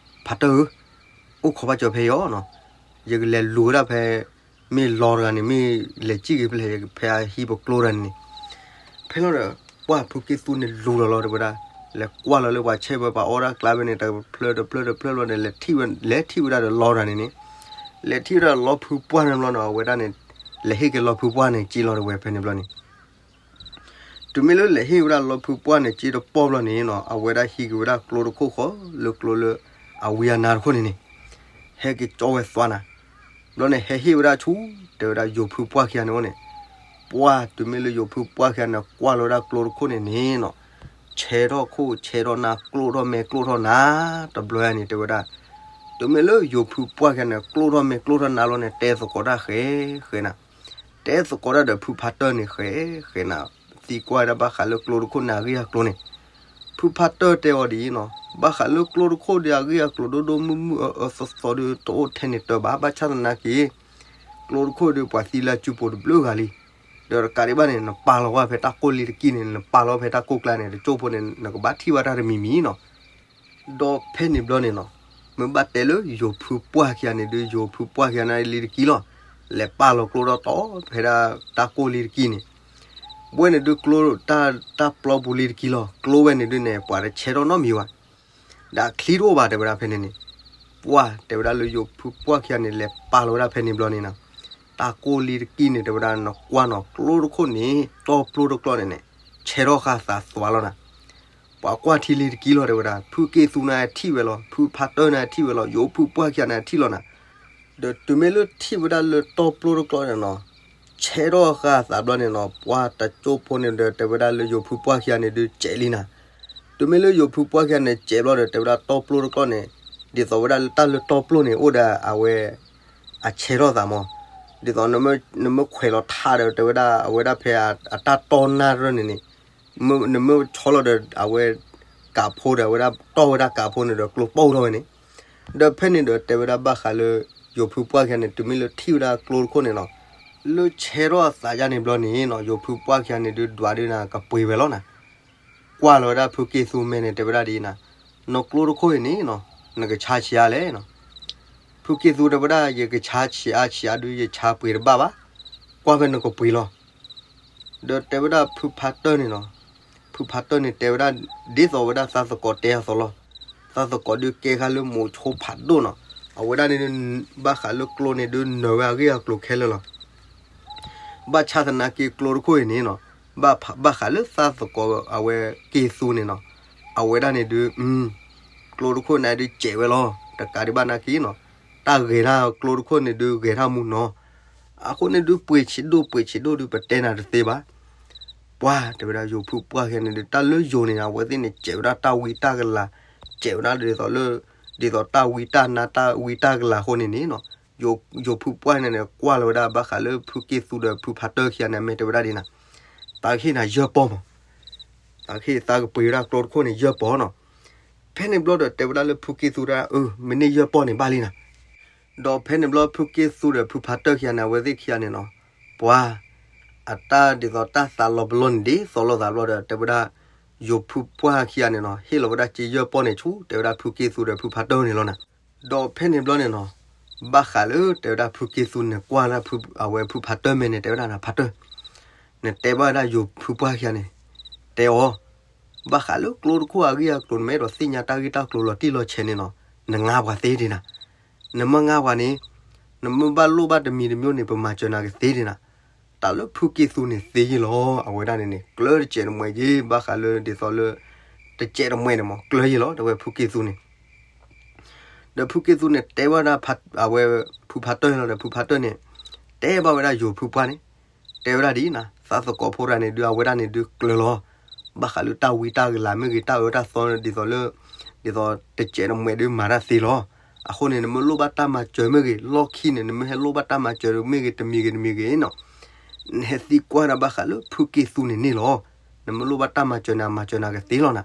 ဖးတၢၢ်ဧၢ, အိၣ်ခိးဘၣ်စၢၤဖဲအံၤနီၤ, ယကလဲၤလူၤဝဲဒၣ်ဖဲ မ့ၢ်လီၤတဂၤန့ၣ် မ့ၢ်လဲၤစံၣ်က့ၤဖဲလဲၣ် ဖဲအဟံၣ်ပကျိတဂၤန့ၣ်န့ၣ်. ဖဲလီၤဒီး ပှၢ်ဖုက့သူန့ၣ်လူၤလီၤလီၤ တဲဝဲဒၣ်, လဲၤကွၢ်လီၤလၢပှၤဆဲးဝဲပှၤအီၣ်တၢ်ကျါဖဲန့ၣ် တဖျၢၣ်တဖျၢၣ်တဖျၢၣ်ဘျီန့ၣ် လဲၤထံၣ်ဝဲ လဲၤထံၣ်ဝဲဒၣ်ဒီးလီၤတဂၤန့ၣ်န့ၣ်, လဲၤထံၣ်ဝဲဒၣ်လီဖုပှၢ်န့ၣ်ဘျီန့ၣ် အဝဲဒၣ်န့ၣ် လဲၤဟ့ၣ်က့ၤလီဖုပှၢ်န့ၣ် က့ၤလီၤတဝဲဖဲန့ၣ်ဘျီန့ၣ် တုၤမ့ၢ်လၢလဲၤဟ့ၣ်ဝဲဒၣ်လီဖုပှၢ်န့ၣ် က့တပီၢ်ဘျီန့ၣ်နီၤ အဝဲဒၣ်ဟံးက့ၤဝဲဒၣ်ကျိတခိၣ်ဃီ လၢကျိလၢအဝံအနါတခိၣ်န့ၣ်န့ၣ်, ဟဲက့ၤကၠီဝဲသွါနၤ, ဘျီန့ၣ် ဟဲဟ့ၣ်ဝဲဒၣ်ဆူ တဲဝဲဒၣ်ယိၤဖုပှၢ်ခံဂၤန့ၣ်အိၣ်န့ၣ်, ပှၢ်တုၤမ့ၢ်လၢယိၤဖုပှၢ်ခံဂၤန့ၣ် ကွၢ်လီၤဝဲဒၣ်ကျိတခိၣ်န့ၣ်န့ၣ်နီၤ, ဆဲးထီၣ်ခိၣ်ဆဲးထီၣ်နါ ကျိထီၣ်မဲာ်ကျိထီၣ်နါ တဘျီယၤန့ၣ် တဲဝဲဒၣ်, တုၤမ့ၢ်လၢယိၤဖုပှၢ်ခံဂၤန့ၣ် ကျိထီၣ်မဲာ်ကျိထီၣ်နါလီၤန့ၣ် တဲသကိးတၢ်ဃဲဃဲနၤ တဲသကိးတၢ်ဒီးဖုဖးတၢၢ်န့ၣ်ဃဲဃဲနၤ, သံကွၢ်ဝဲဒၣ်ဘၣ်ဃးလၢကျိတခိၣ်န့ၣ်အဂ့ၢ်အကျိၤန့ၣ်, ဖုဖးတၢၢ်တဲအီၤဒ်အံၤနီၤ, ဘၣ်ဃးလၢကျိတခိၣ်ဒီးအဂ့ၢ်အကျိၤ ဒိၣ်ဒိၣ်မုၢ်မုၢ်အၢအၢသီသီဒီး တအိၣ်ထဲန့ၣ်တၢ်ဘၣ်, ဘၣ်ဆၣ်သနာ်က့ ကျိတခိၣ်ဒီးပှၤသံလၢအစုပူၤတဘျုးဂၤလံ, ဒီးတကးဒံးဘၣ်န့ၣ် နပာ်လီၤဝဲဖဲတၢ်ကိၢ်လံတကံၢ်န့ၣ် နပာ်လီၤဖဲတၢ်ကိၢ်ကျါန့ၣ် တကၠိဖိန့ၣ် နကဘၣ်ထံၣ်ဘၣ်တၢ်တမံၤမံၤနီၤ ဒီးဖဲန့ၣ်ဘျီန့ၣ်နီၤ, မ့ၢ်ဘၣ်တဲလၢယိၤဖုပှၢ်ခံဂၤန့ၣ်ဒုး ယိၤဖုပှၢ်ခံဂၤန့ၣ်လံတကံၢ်လီၤ, လဲၤပာ်လီၤကျိဒီးတီၤဖဲဒၣ်တၢ်ကိၢ်လံတကံၢ်န့ၣ်, ဝဲန့ၣ်ဒုးကျိ တၢ်ပျီပူၤလံတကံၢ်လီၤ, ကျိဝဲန့ၣ်ဒုးန့ၣ် ပှၤတဆဲးထီၣ်နီတမံၤဘၣ်, ဒီးအချံတအိၣ်ဘၣ်တဲဝဲဒၣ်ဖဲန့ၣ်န့ၣ်, ပှၢ်တဲဝဲဒၣ်လၢယိၤဖုပှၢ်ခံဂၤန့ၣ် လဲၤပာ်လီၤဝဲဒၣ်ဖဲန့ၣ်ဘျီန့ၣ်နီၤ, တၢ်ကိၢ်လံတကံၢ်န့ၣ် တဲဝဲဒၣ်နကွၢ်နီၤ ကျိတခိၣ်န့ၣ် တီပျိတကျီန့ၣ်န့ၣ် ဆဲးထီၣ်ဃာ်သးသွါလီၤနၤ ပှၤကွၢ်ထံလံတကံၢ်လီၤ တဲဝဲဒၣ်, ဖုက့သူန့ၣ်ထံၣ်ဝဲလီၤ, ဖုဖးတၢၢ်န့ၣ်ထံၣ်ဝဲလီၤ, ယိၤဖုပှၢ်ခံဂၤန့ၣ်ထံၣ်လီၤနၤ, ဒီးတုၤမ့ၢ်လၢထံၣ်ဝဲဒၣ်လၢတီပျိတကျီန့ၣ်နီၤ, ဆဲးထီၣ်ဃာ်သးဘျီန့ၣ်နီၤ, ပှၢ်တကၠိဖိန့ၣ်ဒီး တဲဝဲဒၣ်လၢယိၤဖုပှၢ်ခံဂၤန့ၣ်ဒုးစဲးလံနၤ, တုၤမ့ၢ်လၢယိၤဖုပှၢ်ခံဂၤန့ၣ်စဲးဘျီဒီး တဲဝဲဒၣ်တီပျိတကျီန့ၣ်, ဒ်သိးဝဲဒၣ်လၢတၢ်လၢတီပျိန့ၣ် အိၣ်ဒီးအဝဲ အဆဲးထီၣ်သးမး, ဒ်သိး နမ့ၢ်ခွဲးလီၤထးဒီး တဲဝဲဒၣ်အဝဲဒၣ်ဖဲအတၢ်တီနၢ်တရၢၢ်န့ၣ်န့ၣ်, နမ့ၢ်ဆီလီၤဒီး အဝဲ ကးဖိဒီး အဝဲဒၣ်တီၢ်ဝဲဒၣ်ကးဖိန့ၣ်ဒီး ကျိပိၢ်ထီၣ်ဝဲန့ၣ်, ဒီးဖဲန့ၣ်ဒီး တဲဝဲဒၣ်ဘၣ်ဃးလၢ ယိၤဖုပှၢ်ခံဂၤန့ၣ် တုၤမ့ၢ်လၢထံၣ်ဝဲဒၣ်ကျိတခိၣ်န့ၣ်နီၤ, လၢဆဲးထီၣ်အသးယါန့ၣ်ဘျီန့ၣ်နီၤ, ယိၤဖုပှၢ်ခံဂၤန့ၣ်ဒုး ဒွးဒုးနၤကပှ့ၤဝဲလီၤနၤ ကွၢ်လီၤဝဲဒၣ်ဖုက့သူမဲာ်န့ၣ် တဲဝဲဒၣ်ဒ်အံၤနၤ, နကျိတခိၣ်အံၤန့ၣ်နီၤ, နကဆါဆံးအါလဲၣ်နီၤ, ဖုက့သူတဲဝဲဒၣ် ယကဆါဆံးအါဆံးအါဒုး ယဆါပှ့ၤတဘၣ်ဘၣ်, ကွၢ်ဖဲနကပှ့ၤလီၤ, ဒီးတဲဝဲဒၣ်ဖုဖးတၢၢ်န့ၣ်နီၤ, ဖုဖးတၢၢ်န့ၣ်တဲဝဲဒၣ် ဒ်သိးဝဲဒၣ်သးသကိးတဲအသိးလီၤ, သးသကိးဒုးကဲဃာ်လၢမိၤဆိဖးဒိၣ်နီၤ, အဝဲဒၣ်န့ၣ် ဘၣ်ဃးလၢကျိန့ၣ်ဒုး နၢၤဝဲအဂ့ၢ်အကျိၤခဲလၢာ်လီၤ ဘၣ်ဆၣ်သနာ်က့ကျိတခိၣ်အံၤန့ၣ်နီၤ, ဘၣ်ဃးလၢသးသကိးအဝဲက့သူန့ၣ်နီၤ, အဝဲဒၣ်န့ၣ်ဒုး ကျိတခိၣ်န့ၣ်ဒုးစဲးဝဲလီၤ, တကးဒံးဘၣ်နာ်က့နီၤ, တၢ်ဂဲၤတၢ်ကျိတခိၣ်န့ၣ်ဒုး ဂဲၤတၢ်မူနီၤ. အဃိန့ၣ်ဒုး ပှ့ၤဆံးဒိၣ် ပှ့ၤဆံးဒိၣ်ဒုး ပတဲနၤတသ့ဘၣ်. ပှၤ တဲဝဲဒၣ် ယိၤဖုပှၢ်ခံဂၤန့ၣ်ဒုး တၢ်လၢယိၤန့ၣ် အဝဲသ့ၣ်န့ၣ် စဲးဝဲဒၣ်တၢ်ဝံတၢ်ကလၤ, စဲးဝဲဒၣ်ဒ်သိးလၢ ဒ်သိးတၢ်ဝံတၢ်နါ တၢ်ဝံတၢ်ကလၤအဃိန့ၣ်န့ၣ်နီၤ, ယိၤဖုပှၢ်န့ၣ်န့ၣ် ကွၢ်လီၤဝဲဒၣ်ဘၣ်ဃးလၢဖုက့သူဒီးဖုဖးတၢၢ်ခံဂၤန့ၣ် မ့ၢ်တဲဝဲဒၣ်ဒ်နၤ, သးကဟ့ၣ်နၤယဲၢ်ပီၢ်မး, သးကဟ့ၣ်သးကပှ့ၤဝဲဒၣ်ကျိတခိၣ်န့ၣ် ယဲၢ်ပီၢ်နီၤ. ဖဲန့ၣ်ဘျီဒီး တဲဝဲဒၣ်လၢဖုက့သူဒၣ် အၢ မ့ၢ်န့ၢ်ယဲၢ်ပီၢ်န့ၣ်ဘၣ်လံနၤ. ဒီးဖဲန့ၣ်ဘျီ ဖုက့သူဒီးဖုဖးတၢၢ်ခံဂၤန့ၣ် အဝဲသ့ၣ်ခံဂၤန့ၣ်နီၤ, ပှၤ အတၢ်ဒ်သိးတၢ်သးလီၤပလီၢ်န့ၣ် ဒ်သိးလိာ်သးဘျီဒီး တဲဝဲဒၣ် ယိၤဖုပှၢ်ခံဂၤန့ၣ်နီၤ ဟ့ၣ်လီၤဝဲဒၣ်စ့ယဲၢ်ပီၢ်န့ၣ်ဆူ တဲဝဲဒၣ်ဖုက့သူဒီးဖုဖးတၢၢ်န့ၣ်လီၤနၤ. ဒီးဖဲန့ၣ်ဘျီန့ၣ်နီၤ, ဘၣ်ဃးလၢတဲဝဲဒၣ်ဖုက့သူန့ၣ် ကွၢ်လၢအဝဲဖုဖးတၢၢ်မဲာ်န့ၣ် တဲဝဲဒၣ် ဖးတၢၢ်, နတဲဘၣ်ဝဲဒၣ်ယိၤဖုပှၢ်ခံဂၤန့ၣ်, တဲအီၤ ဘၣ်ဃးလၢကျိတခိၣ်အဂ့ၢ်အကျိၤ နမ့ၢ်အဲၣ်ဒိးသ့ၣ်ညါတၢ်ဂ့ၢ်တၢ်ကျိၤလီၤတံၢ်လီၤဆဲးန့ၣ်နီၤ, နငါပှၤသ့ဒ်နၤ, နမ့ၢ်ငါပှၤန့ၣ်, နမ့ၢ်ဘၣ်လိၣ်ဘၣ်တမံၤတမံၤန့ၣ် ပမၤစၢၤနၤကသ့ဒ်နၤ. တၢ်လၢဖုက့သူန့ၣ်သ့ယ့ၢ်လီၤ. အဝဲဒၣ်န့ၣ်န့ၣ် ကျၢတစဲးတမှဲးက့ၤ ဘၣ်ဃးလၢဒ်သိးလၢ တစဲးတမှဲးန့ၣ်မး ကျၢယ့ၢ်လီၤ တဲဝဲဖုက့သူန့ၣ်. ဒီးဖုက့သူန့ၣ် တဲဝဲဒၣ် အဝဲဖုဖးတၢၢ်လီၤဒီး ဖုဖးတၢၢ်န့ၣ် တဲဘၣ်ဝဲဒၣ်ယိၤဖုပှၢ်န့ၣ်, တဲဝဲဒၣ်ဒ်နၤ, သးသကိးဖိတဂၤန့ၣ်ဒုး အဝဲဒၣ်န့ၣ်ဒုးကျၢလီၤ. ဘၣ်ဃးလၢတၢ်ဝံတၢ်ကလၤမ့ၢ်ဂ့ၤ တၢ်အၢတၢ်သီဒ်သိးလၢ ဒ်သိးတစဲးတမှဲးဒုးမၤတၢ်သ့လီၤ. အဃိန့ၣ် နမ့ၢ်လိၣ်ဘၣ်တၢ်မၤစၢၤမ့ၢ်ဂ့ၤ လီၢ်ခံန့ၣ် နမ့ၢ်ဟဲလိၣ်ဘၣ်တၢ်မၤစၢၤမ့ၢ်ဂ့ၤ တမံၤဂ့ၤတမံၤဂ့ၤနီၤ, နဟဲသံကွၢ်ဒၣ်ဘၣ်ဃးလၢဖုက့သူန့ၣ်န့ၣ်လီၤ. နမ့ၢ်လိၣ်ဘၣ်တၢ်မၤစၢၤန့ၣ် အမၤစၢၤနၤကသ့လီၤနၤ.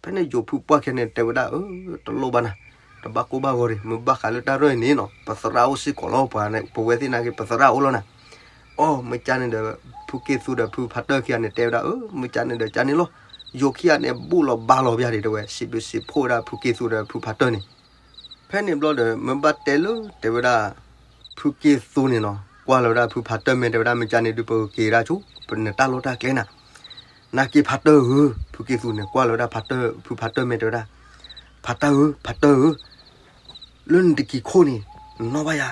ဖဲန့ၣ်ယိၤဖုပှၢ်ခံဂၤန့ၣ် တဲဝဲဒၣ် အၢ တလိၣ်ဘၣ်နၤ, တဘၣ်ကိၢ်ဘၣ်ဂီၤဒံး, မ့ၢ်ဘၣ်ဃးလၢတၢ်ရဲၣ်န့ၣ်နီၤ ပသရၣ်အိၣ်စ့ၢ်ကီးလီၤ. ပှၤပဝဲသ့ၣ်နာ်က့ ပသရၣ်အိၣ်လီၤနၤ. အိ မ့ၢ်ကန့ၣ်ဒီး ဖုက့သူဒီးဖုဖးတၢၢ်ခံဂၤန့ၣ် တဲဝဲဒၣ် အၢ မ့ၢ်ကန့ၣ်ဒီးကန့ၣ်လီၤ. ယိၤခံဂၤန့ၣ် ဘူၣ်လီၤဘါလီၤပျၢ်ဒံး တဲဝဲ စံးဘျုးစံးဖှိၣ်ဝဲဒၣ်ဖုက့သူဒီးဖုဖးတၢၢ်န့ၣ်. ဖဲန့ၣ်ဘျီဒီး မ့ၢ်ဘၣ်တဲလၢ တဲဝဲဒၣ် ဖုက့သူန့ၣ်နီၤ ကွၢ်လီၤဝဲဒၣ်ဖုဖးတၢၢ်မဲာ် တဲဝဲဒၣ် မ့ၢ်ကန့ၣ်ဒုး ပကက့ၤဒၣ်ဆူ ပနတၢ်လီၢ်တၢ်ကျဲနၤ. နာ်က့ဖးတၢၢ်ဧၢ, ဖုက့သူန့ၣ် ကွၢ်လီၤဝဲဒၣ်ဖးတၢၢ် ဖုဖးတၢၢ်မဲာ် တဲဝဲဒၣ် ဖးတၢၢ်ဧၢ, ဖးတၢၢ်ဧၢ, လၢနတကံၤခိၣ်န့ၣ် နနီၣ်ဘၣ်ယၤ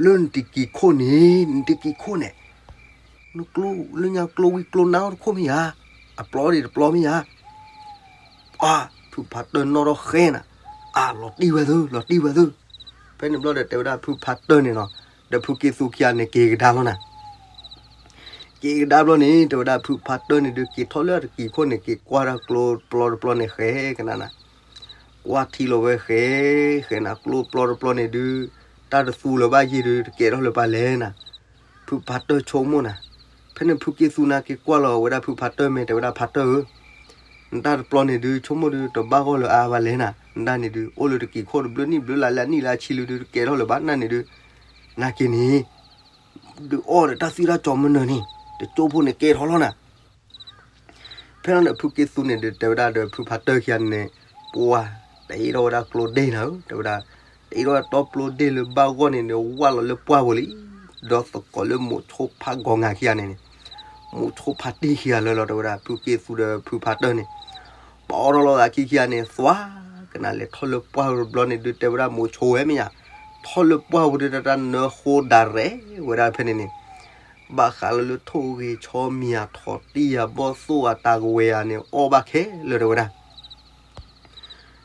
လၢနတကံၤခိၣ်န့ၣ် နတကံၤခိၣ်န့ၣ် နကျိ လၢညါကျိဝံၤကျိနါအီၣ်တခိၣ်မ့ၢ်ဧါ, အပျီဒံးတပျီမ့ၢ်ဧါ. အါ ဖုဖးတၢၢ်နီၣ်ထီၣ်ဃဲနၤ, အါ လီၤတံၢ်ဝဲသု လီၤတံၢ်ဝဲသု. ဖဲန့ၣ်ဘျီဒီးတဲဝဲဒၣ်ဖုဖးတၢၢ်န့ၣ်နီၤ, ဒီးဖုက့သူခံဂၤန့ၣ် က့ၤကဒါလီၤနၤ. က့ၤကဒါဘျီန့ၣ် တဲဝဲဒၣ်ဖုဖးတၢၢ်န့ၣ်ဒုး က့ၤထီၣ်လၢအတကံၤခိၣ်န့ၣ် က့ၤကွၢ်ဒၣ်ကျိပျီတပျီန့ၣ် ဃဲကနၣ်နၤ. ကွၢ်ထံလီၤဝဲဃဲ ဃဲနၤ ကျိပျီတပျီန့ၣ်ဒုး တၢ်တသူလၢၤဘၣ်ယံာ်ဒုး တကဲထီၣ်လၢၤပှၤလဲၣ်နၤ. ဖုဖးတၢၢ်ဆိကမိၣ်နၤ. ဖဲန့ၣ်ဖုက့သူနာ်က့ၤကွၢ်လီၤဝဲဒၣ်ဖုဖးတၢၢ်မဲာ် တဲဝဲဒၣ်ဖးတၢၢ်ဧၢ, နတၢ်တပျီန့ၣ်ဒုး ဆိကမိၣ်ဒုး တဘၣ်ဂီၢ်လၢၤအါဘၣ်လဲၣ်နၤ. နတၢ်န့ၣ်ဒုး အိၣ်လၢတကံၤခိၣ်တဘျုးနံၣ်ဘျုးလါလၢအနံၣ်လၢအဆံလၢဒုး တကဲထီၣ်လၢၤဘၣ်နၤန့ၣ်ဒုး, နာ်က့ၤန့ၣ် ဒုးအီၣ်ဒီးတၢ်သွံၣ်တၢ်စီၤမနၢၤန့ၣ် တကၠိဖိန့ၣ်ကဲထီၣ်လီၤနၤ. ဖဲန့ၣ်ဒီးဖုက့သူန့ၣ်ဒုး တဲဝဲဒၣ်ဒီးဖုဖးတၢၢ်ခံဂၤန့ၣ် ပှၤ တအ့ၣ်ထီၣ်ဝဲဒၣ်ကျိဒ့ၣ်နၤဧၢ တဲဝဲဒၣ်, တအ့ၣ်ထီၣ်ဝဲဒၣ်တီပျိဒ့ၣ်လၢဘၣ်ဂီၢ်န့ၣ်ဒီး ဝၢ်လီၤလၢပှၢ်ပူၤလံ, ဒီးသကိးလၢမိၤဆိဖးဂီၤငၤခံဂၤန့ၣ်န့ၣ်, မိၤဆိဖးတံၢ်ခံဂၤလၢာ်လီၤ တဲဝဲဒၣ် ဖုက့သူဒီးဖုဖးတၢၢ်န့ၣ် ပအီၣ်ထီၣ်လီၤသးခံခံဂၤန့ၣ် သွါကနၤလဲၤထီၣ်လၢပှၢ်ပူၤတဘျီန့ၣ်ဒုး တဲဝဲဒၣ်မိၤဆိဝဲမ့ၢ်ယါ, ထီၣ်လၢပှၢ်ပူၤဒုး တၢ်တၢ်နၢဃိဒၣ်ရဲၣ်ဝဲဒၣ်ဖဲန့ၣ်န့ၣ် ဘၣ်ဃးလၢလၢထိၣ်ဂ့ၤဆီမံၤဧါ ထိၣ်တံၢ်ဧါ ဘီၣ်သိၣ်ဧါ တၢ်ကဝဲၤဧါန့ၣ် အီၣ်ဘၣ်ခဲလၢာ်တဲဝဲဒၣ်.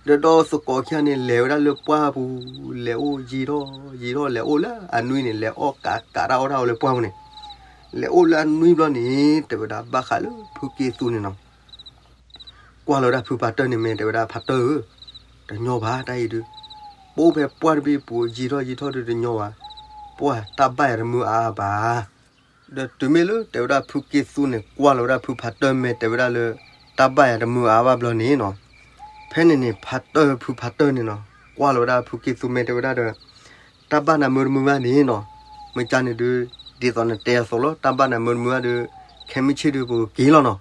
ဒီးဒီသကိးခံဂၤန့ၣ် လဲၤဝဲဒၣ်လၢပှၢ်ပူၤ လဲၤအိၣ်ယံာ်ထီၣ်ယံာ်ထီၣ် လဲၤအိၣ်လၢအနွံန့ၣ် လဲၤအီၣ်ကးကးတၢ်အီၣ်တၢ်အီလၢပှၢ်ပူၤန့ၣ်, လဲၤအိၣ်လၢအနွံဘျီန့ၣ် တဲဝဲဒၣ်ဘၣ်ဃးလၢဖုက့သူန့ၣ်နီၤ ကွၢ်လီၤဝဲဒၣ်ဖုဖးတၢၢ်န့ၣ်မဲာ် တဲဝဲဒၣ်ဖးတၢၢ်ဧၢ, တညီဘၣ်တၢ်အံၤဒုး, ပအိၣ်ဖဲပှၢ်တဘ့ၣ်ပူၤ ယံာ်ထီၣ်ယံာ်ထီၣ်ဒုးတညီဘၣ်, ပှၢ်တၢ်ဘၣ်ယၤတမုာ်အါဘၣ်. ဒီးတုၤမ့ၢ်လၢတဲဝဲဒၣ်ဖုက့သူန့ၣ် ကွၢ်လီၤဝဲဒၣ်ဖုဖးတၢၢ်မဲာ် တဲဝဲဒၣ်လၢ တၢ်ဘၣ်ယၤတမုာ်အါဘၣ်ဘျီန့ၣ်နီၤ, ဖဲန့ၣ်န့ၣ် ဖးတၢၢ်ဖုဖးတၢၢ်န့ၣ်နီၤ ကွၢ်လီၤဝဲဒၣ်ဖုက့သူမဲာ် တဲဝဲဒၣ်ဒီး တၢ်ဘၣ်နၤမုာ်တမုာ်ဘၣ်န့ၣ်နီၤ, မ့ၢ်ကန့ၣ်ဒုး ဒ်သိးနတဲအသိးလီၤ တၢ်ဘၣ်နၤမုာ်တမုာ်ဘၣ်ဒီး ခဲမုၢ်ဆ့ၣ်ဒုးပကက့ၤလီၤနီၤ.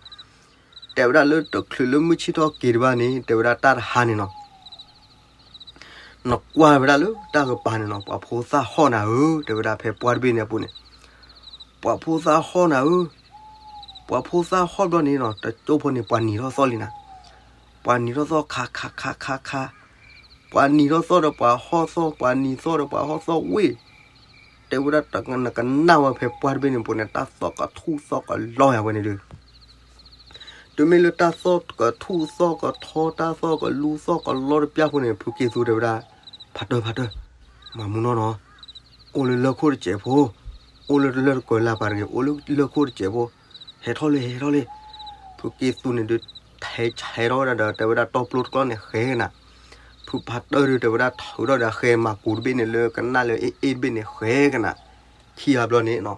တဲဝဲဒၣ်လၢတချုးလၢမုၢ်ဆ့ၣ်ထီၣ်က့ၤတဘၣ်န့ၣ် တဲဝဲဒၣ်တၢ်တဟါန့ၣ်နီၤ နကွၢ်ဝဲဒၣ်လၢတၢ်ကပၤန့ၣ်နီၤ ပှၤဖိသၣ်ဟီၣ်နၤဧၢ, တဲဝဲဒၣ်ဖဲပှၢ်တဘ့ၣ်န့ၣ်အပူၤန့ၣ်, ပှၤဖိသၣ်ဟီၣ်နၤဧၢ, ပှၤဖိသၣ်ဟီၣ်ဘျီန့ၣ်နီၤ တကၠိဖိန့ၣ် ပှၤနံၤထီၣ်သီၣ်လံနၤ, ပှၤနံၤထီၣ်သီၣ်ခါခါခါခါခါ, ပှၤနံၤထီၣ်သီၣ်ဒီးပှၤဟီၣ်သီၣ် ပှၤနံၤသီၣ်ဒီးပှၤဟီၣ်သီၣ်ဝ့ၢ် တဲဝဲဒၣ်နကနၣ်ဝဲဖဲပှၢ်တဘ့ၣ်န့ၣ်ပူၤန့ၣ် တၢ်သီၣ်ကထူၣ်သီၣ်ကလီယၤဝဲန့ၣ်ဒုး, တုၤမ့ၢ်လၢတၢ်သီၣ်ကထူၣ်သီၣ်ကထီ တၢ်သီၣ်ကလူသီၣ်ကလီတပျၢ်ဖိန့ၣ် ဖုက့သူတဲဝဲဒၣ် ဖးတၢၢ် ဖးတၢၢ်, မၤမူနီၢ်နီၢ်, အိၣ်လၢလၢၢ်ခိၣ်တစဲးဖိ, အိၣ်လၢလၢၢ်တကၢၤလၢ်ပၤတဂ့ၤ, အိၣ်လၢလၢၢ်ခိၣ်တစဲးဖိ, ဟဲထီၣ်လံ ဟဲထီၣ်လံ. ဖုက့သူန့ၣ်ဒုး ဟဲဆဲးထီၣ်ဝဲဒၣ်ဒီး တဲဝဲဒၣ်တီပျိတကျီန့ၣ်ဃဲကနၤ. ဖုဖးတၢၢ်ဒုး တဲဝဲဒၣ်ထုးထီၣ်ဒီးအဃဲမၤကူးတဘ့ၣ်န့ၣ် လၢကနၣ်လၢအ့ၣ်အ့ၣ်တဘ့ၣ်န့ၣ်ဃဲကနၤ. ခံဂၤဘျီန့ၣ်နီၤ,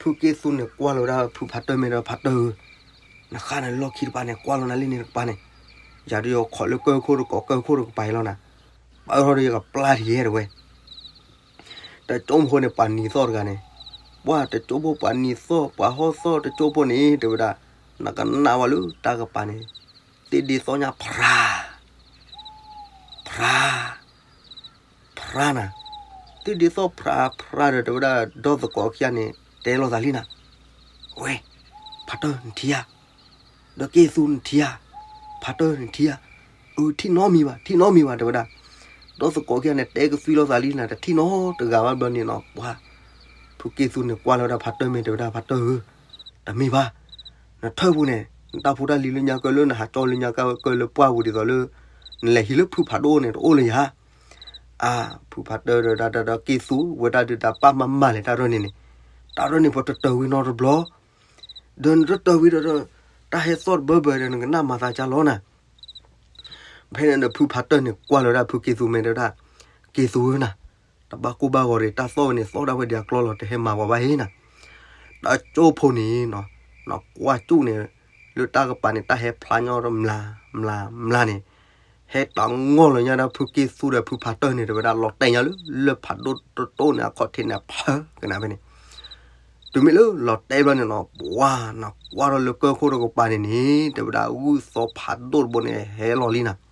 ဖုက့သူန့ၣ်ကွၢ်လီၤဝဲဒၣ်ဖုဖးတၢၢ်မ့ၢ်ဒီး ဖးတၢၢ်ဧၢ, နဃၣ်န့ၣ်လီၢ်ခံတကပၤန့ၣ် ကွၢ်လီၤနၤလံန့ၣ်တကပၤန့ၣ်, ယၤဒုးယခိးလၢကၢၢ်ခိၣ်တကိး ကၢၢ်ခိၣ်တကပၤအံၤလီၤနၤ, ပၢၢ်ထီၣ်ဒီးယကပျၢ်ထံၣ်ယဲတဝဲ တကၠိဖိန့ၣ် ပှၤနံၤသီၣ်တဂၤန့ၣ်, ပှၤတကၠိဖိပှၤနံၤသီၣ် ပှၤဟီၣ်သီၣ်တကၠိဖိန့ၣ် တဲဝဲဒၣ်, နကနၣ်ဝဲလၢတၢ်ကပၤန့ၣ်, သ့ၣ်ဒ့သီၣ်ညါဖြါ, ဖြါ, ဖြါနၤ, သ့ၣ်ဒ့သီၣ်ဖြါဖြါဒီး တဲဝဲဒၣ် ဒီသကိးခံဂၤန့ၣ် တဲလိာ်သးလံနၤ, ဝဲ, ဖးတၢၢ်နထံၣ်ဧါ ဒီးက့သူနထံၣ်ဧါ, ဖးတၢၢ်နထံၣ်ဧါ, အၢ ထံၣ်နီတမံၤဘၣ် ထံၣ်နီတမံၤဘၣ် တဲဝဲဒၣ်, ဒီသကိးခံဂၤန့ၣ်တဲကသွံလိာ်သးလံနၤ တထံၣ်နီတဂၤဘၣ်ဘျီန့ၣ်နီၤ ပှၤ, ဖုက့သူန့ၣ်ကွၢ်လီၤဝဲဒၣ်ဖးတၢၢ်မ့ၢ် တဲဝဲဒၣ်ဖးတၢၢ်ဧၢ, တမ့ၢ်ဘၣ်, နထၢၣ်ပူၤန့ၣ် နတၢ်ဖိတၢ်လံၤလၢညါကၢၢ်လၢနဟးကၠီလၢညါကၢၢ်လၢပှၢ်ပူၤဒ်သိးလၢ နလဲၤဟံးလၢဖုဖးဒိၣ်န့ၣ် တအိၣ်လၢၤဧါ အါ, ဖုဖးတၢၢ်ဒီးဒၣ်ဒီးက့သူ ဝဲဒၣ်ဒုးတၢ်ပာ်မၤမၤလဲၣ်တၢ်ရၢၢ်န့ၣ်န့ၣ်, တၢ်ရၢၢ်န့ၣ်ပတတၢၢ်ဝံၤနီတဘျီ, ဒီးနတတၢၢ်ဝံၤဒီး တၢ်ဟဲသီၣ်တဘၢဘၢဒီး နကနၣ်မၤသးကၢ်လီၤနၤ. ဖဲန့ၣ်ဒီးဖုဖးတၢၢ်န့ၣ် ကွၢ်လီၤဝဲဒၣ်ဖုက့သူမ့ၢ် တဲဝဲဒၣ်, က့သူဧၢနၤ, တဘၣ်ကိၢ်ဘၣ်ဂီၤဒီး တၢ်သီၣ်ဝဲန့ၣ် သီၣ်ဒၣ်ဝဲဒၣ်အကျီလီၤ တဟဲမၤပှၤဘၣ်ဟ့နၤ. တကၠိဖိန့ၣ်, နကွၢ်ကၠူၣ်န့ၣ်, လၢတၢ်ကပၤန့ၣ် တၢ်ဟဲဖျါညီဒီး မျး, မျး, မျးန့ၣ်, ဟဲတၢ်ငီၢ်လီၤညါဒီးဖုက့သူဒီးဖုဖးတၢၢ်န့ၣ် တဲဝဲဒၣ် လီၤတဲာ်ညါလၢ လၢၢ်ဖးဒိၣ်တတိၢ်န့ၣ် အခီၣ်ထံးန့ၣ် ဖၢကနၤဖဲန့ၣ် တုၤမ့ၢ်လၢလီၤတဲာ်ဘျီန့ၣ်နီၤ ပှၤနကွၢ်ထီၣ်လၢကၢၢ်ခိၣ်တကပၤန့ၣ်န့ၣ် တဲဝဲဒၣ် ဂုၢ်သီဖးဒိၣ်တဘိန့ၣ် ဟဲလီၤလံနၤ.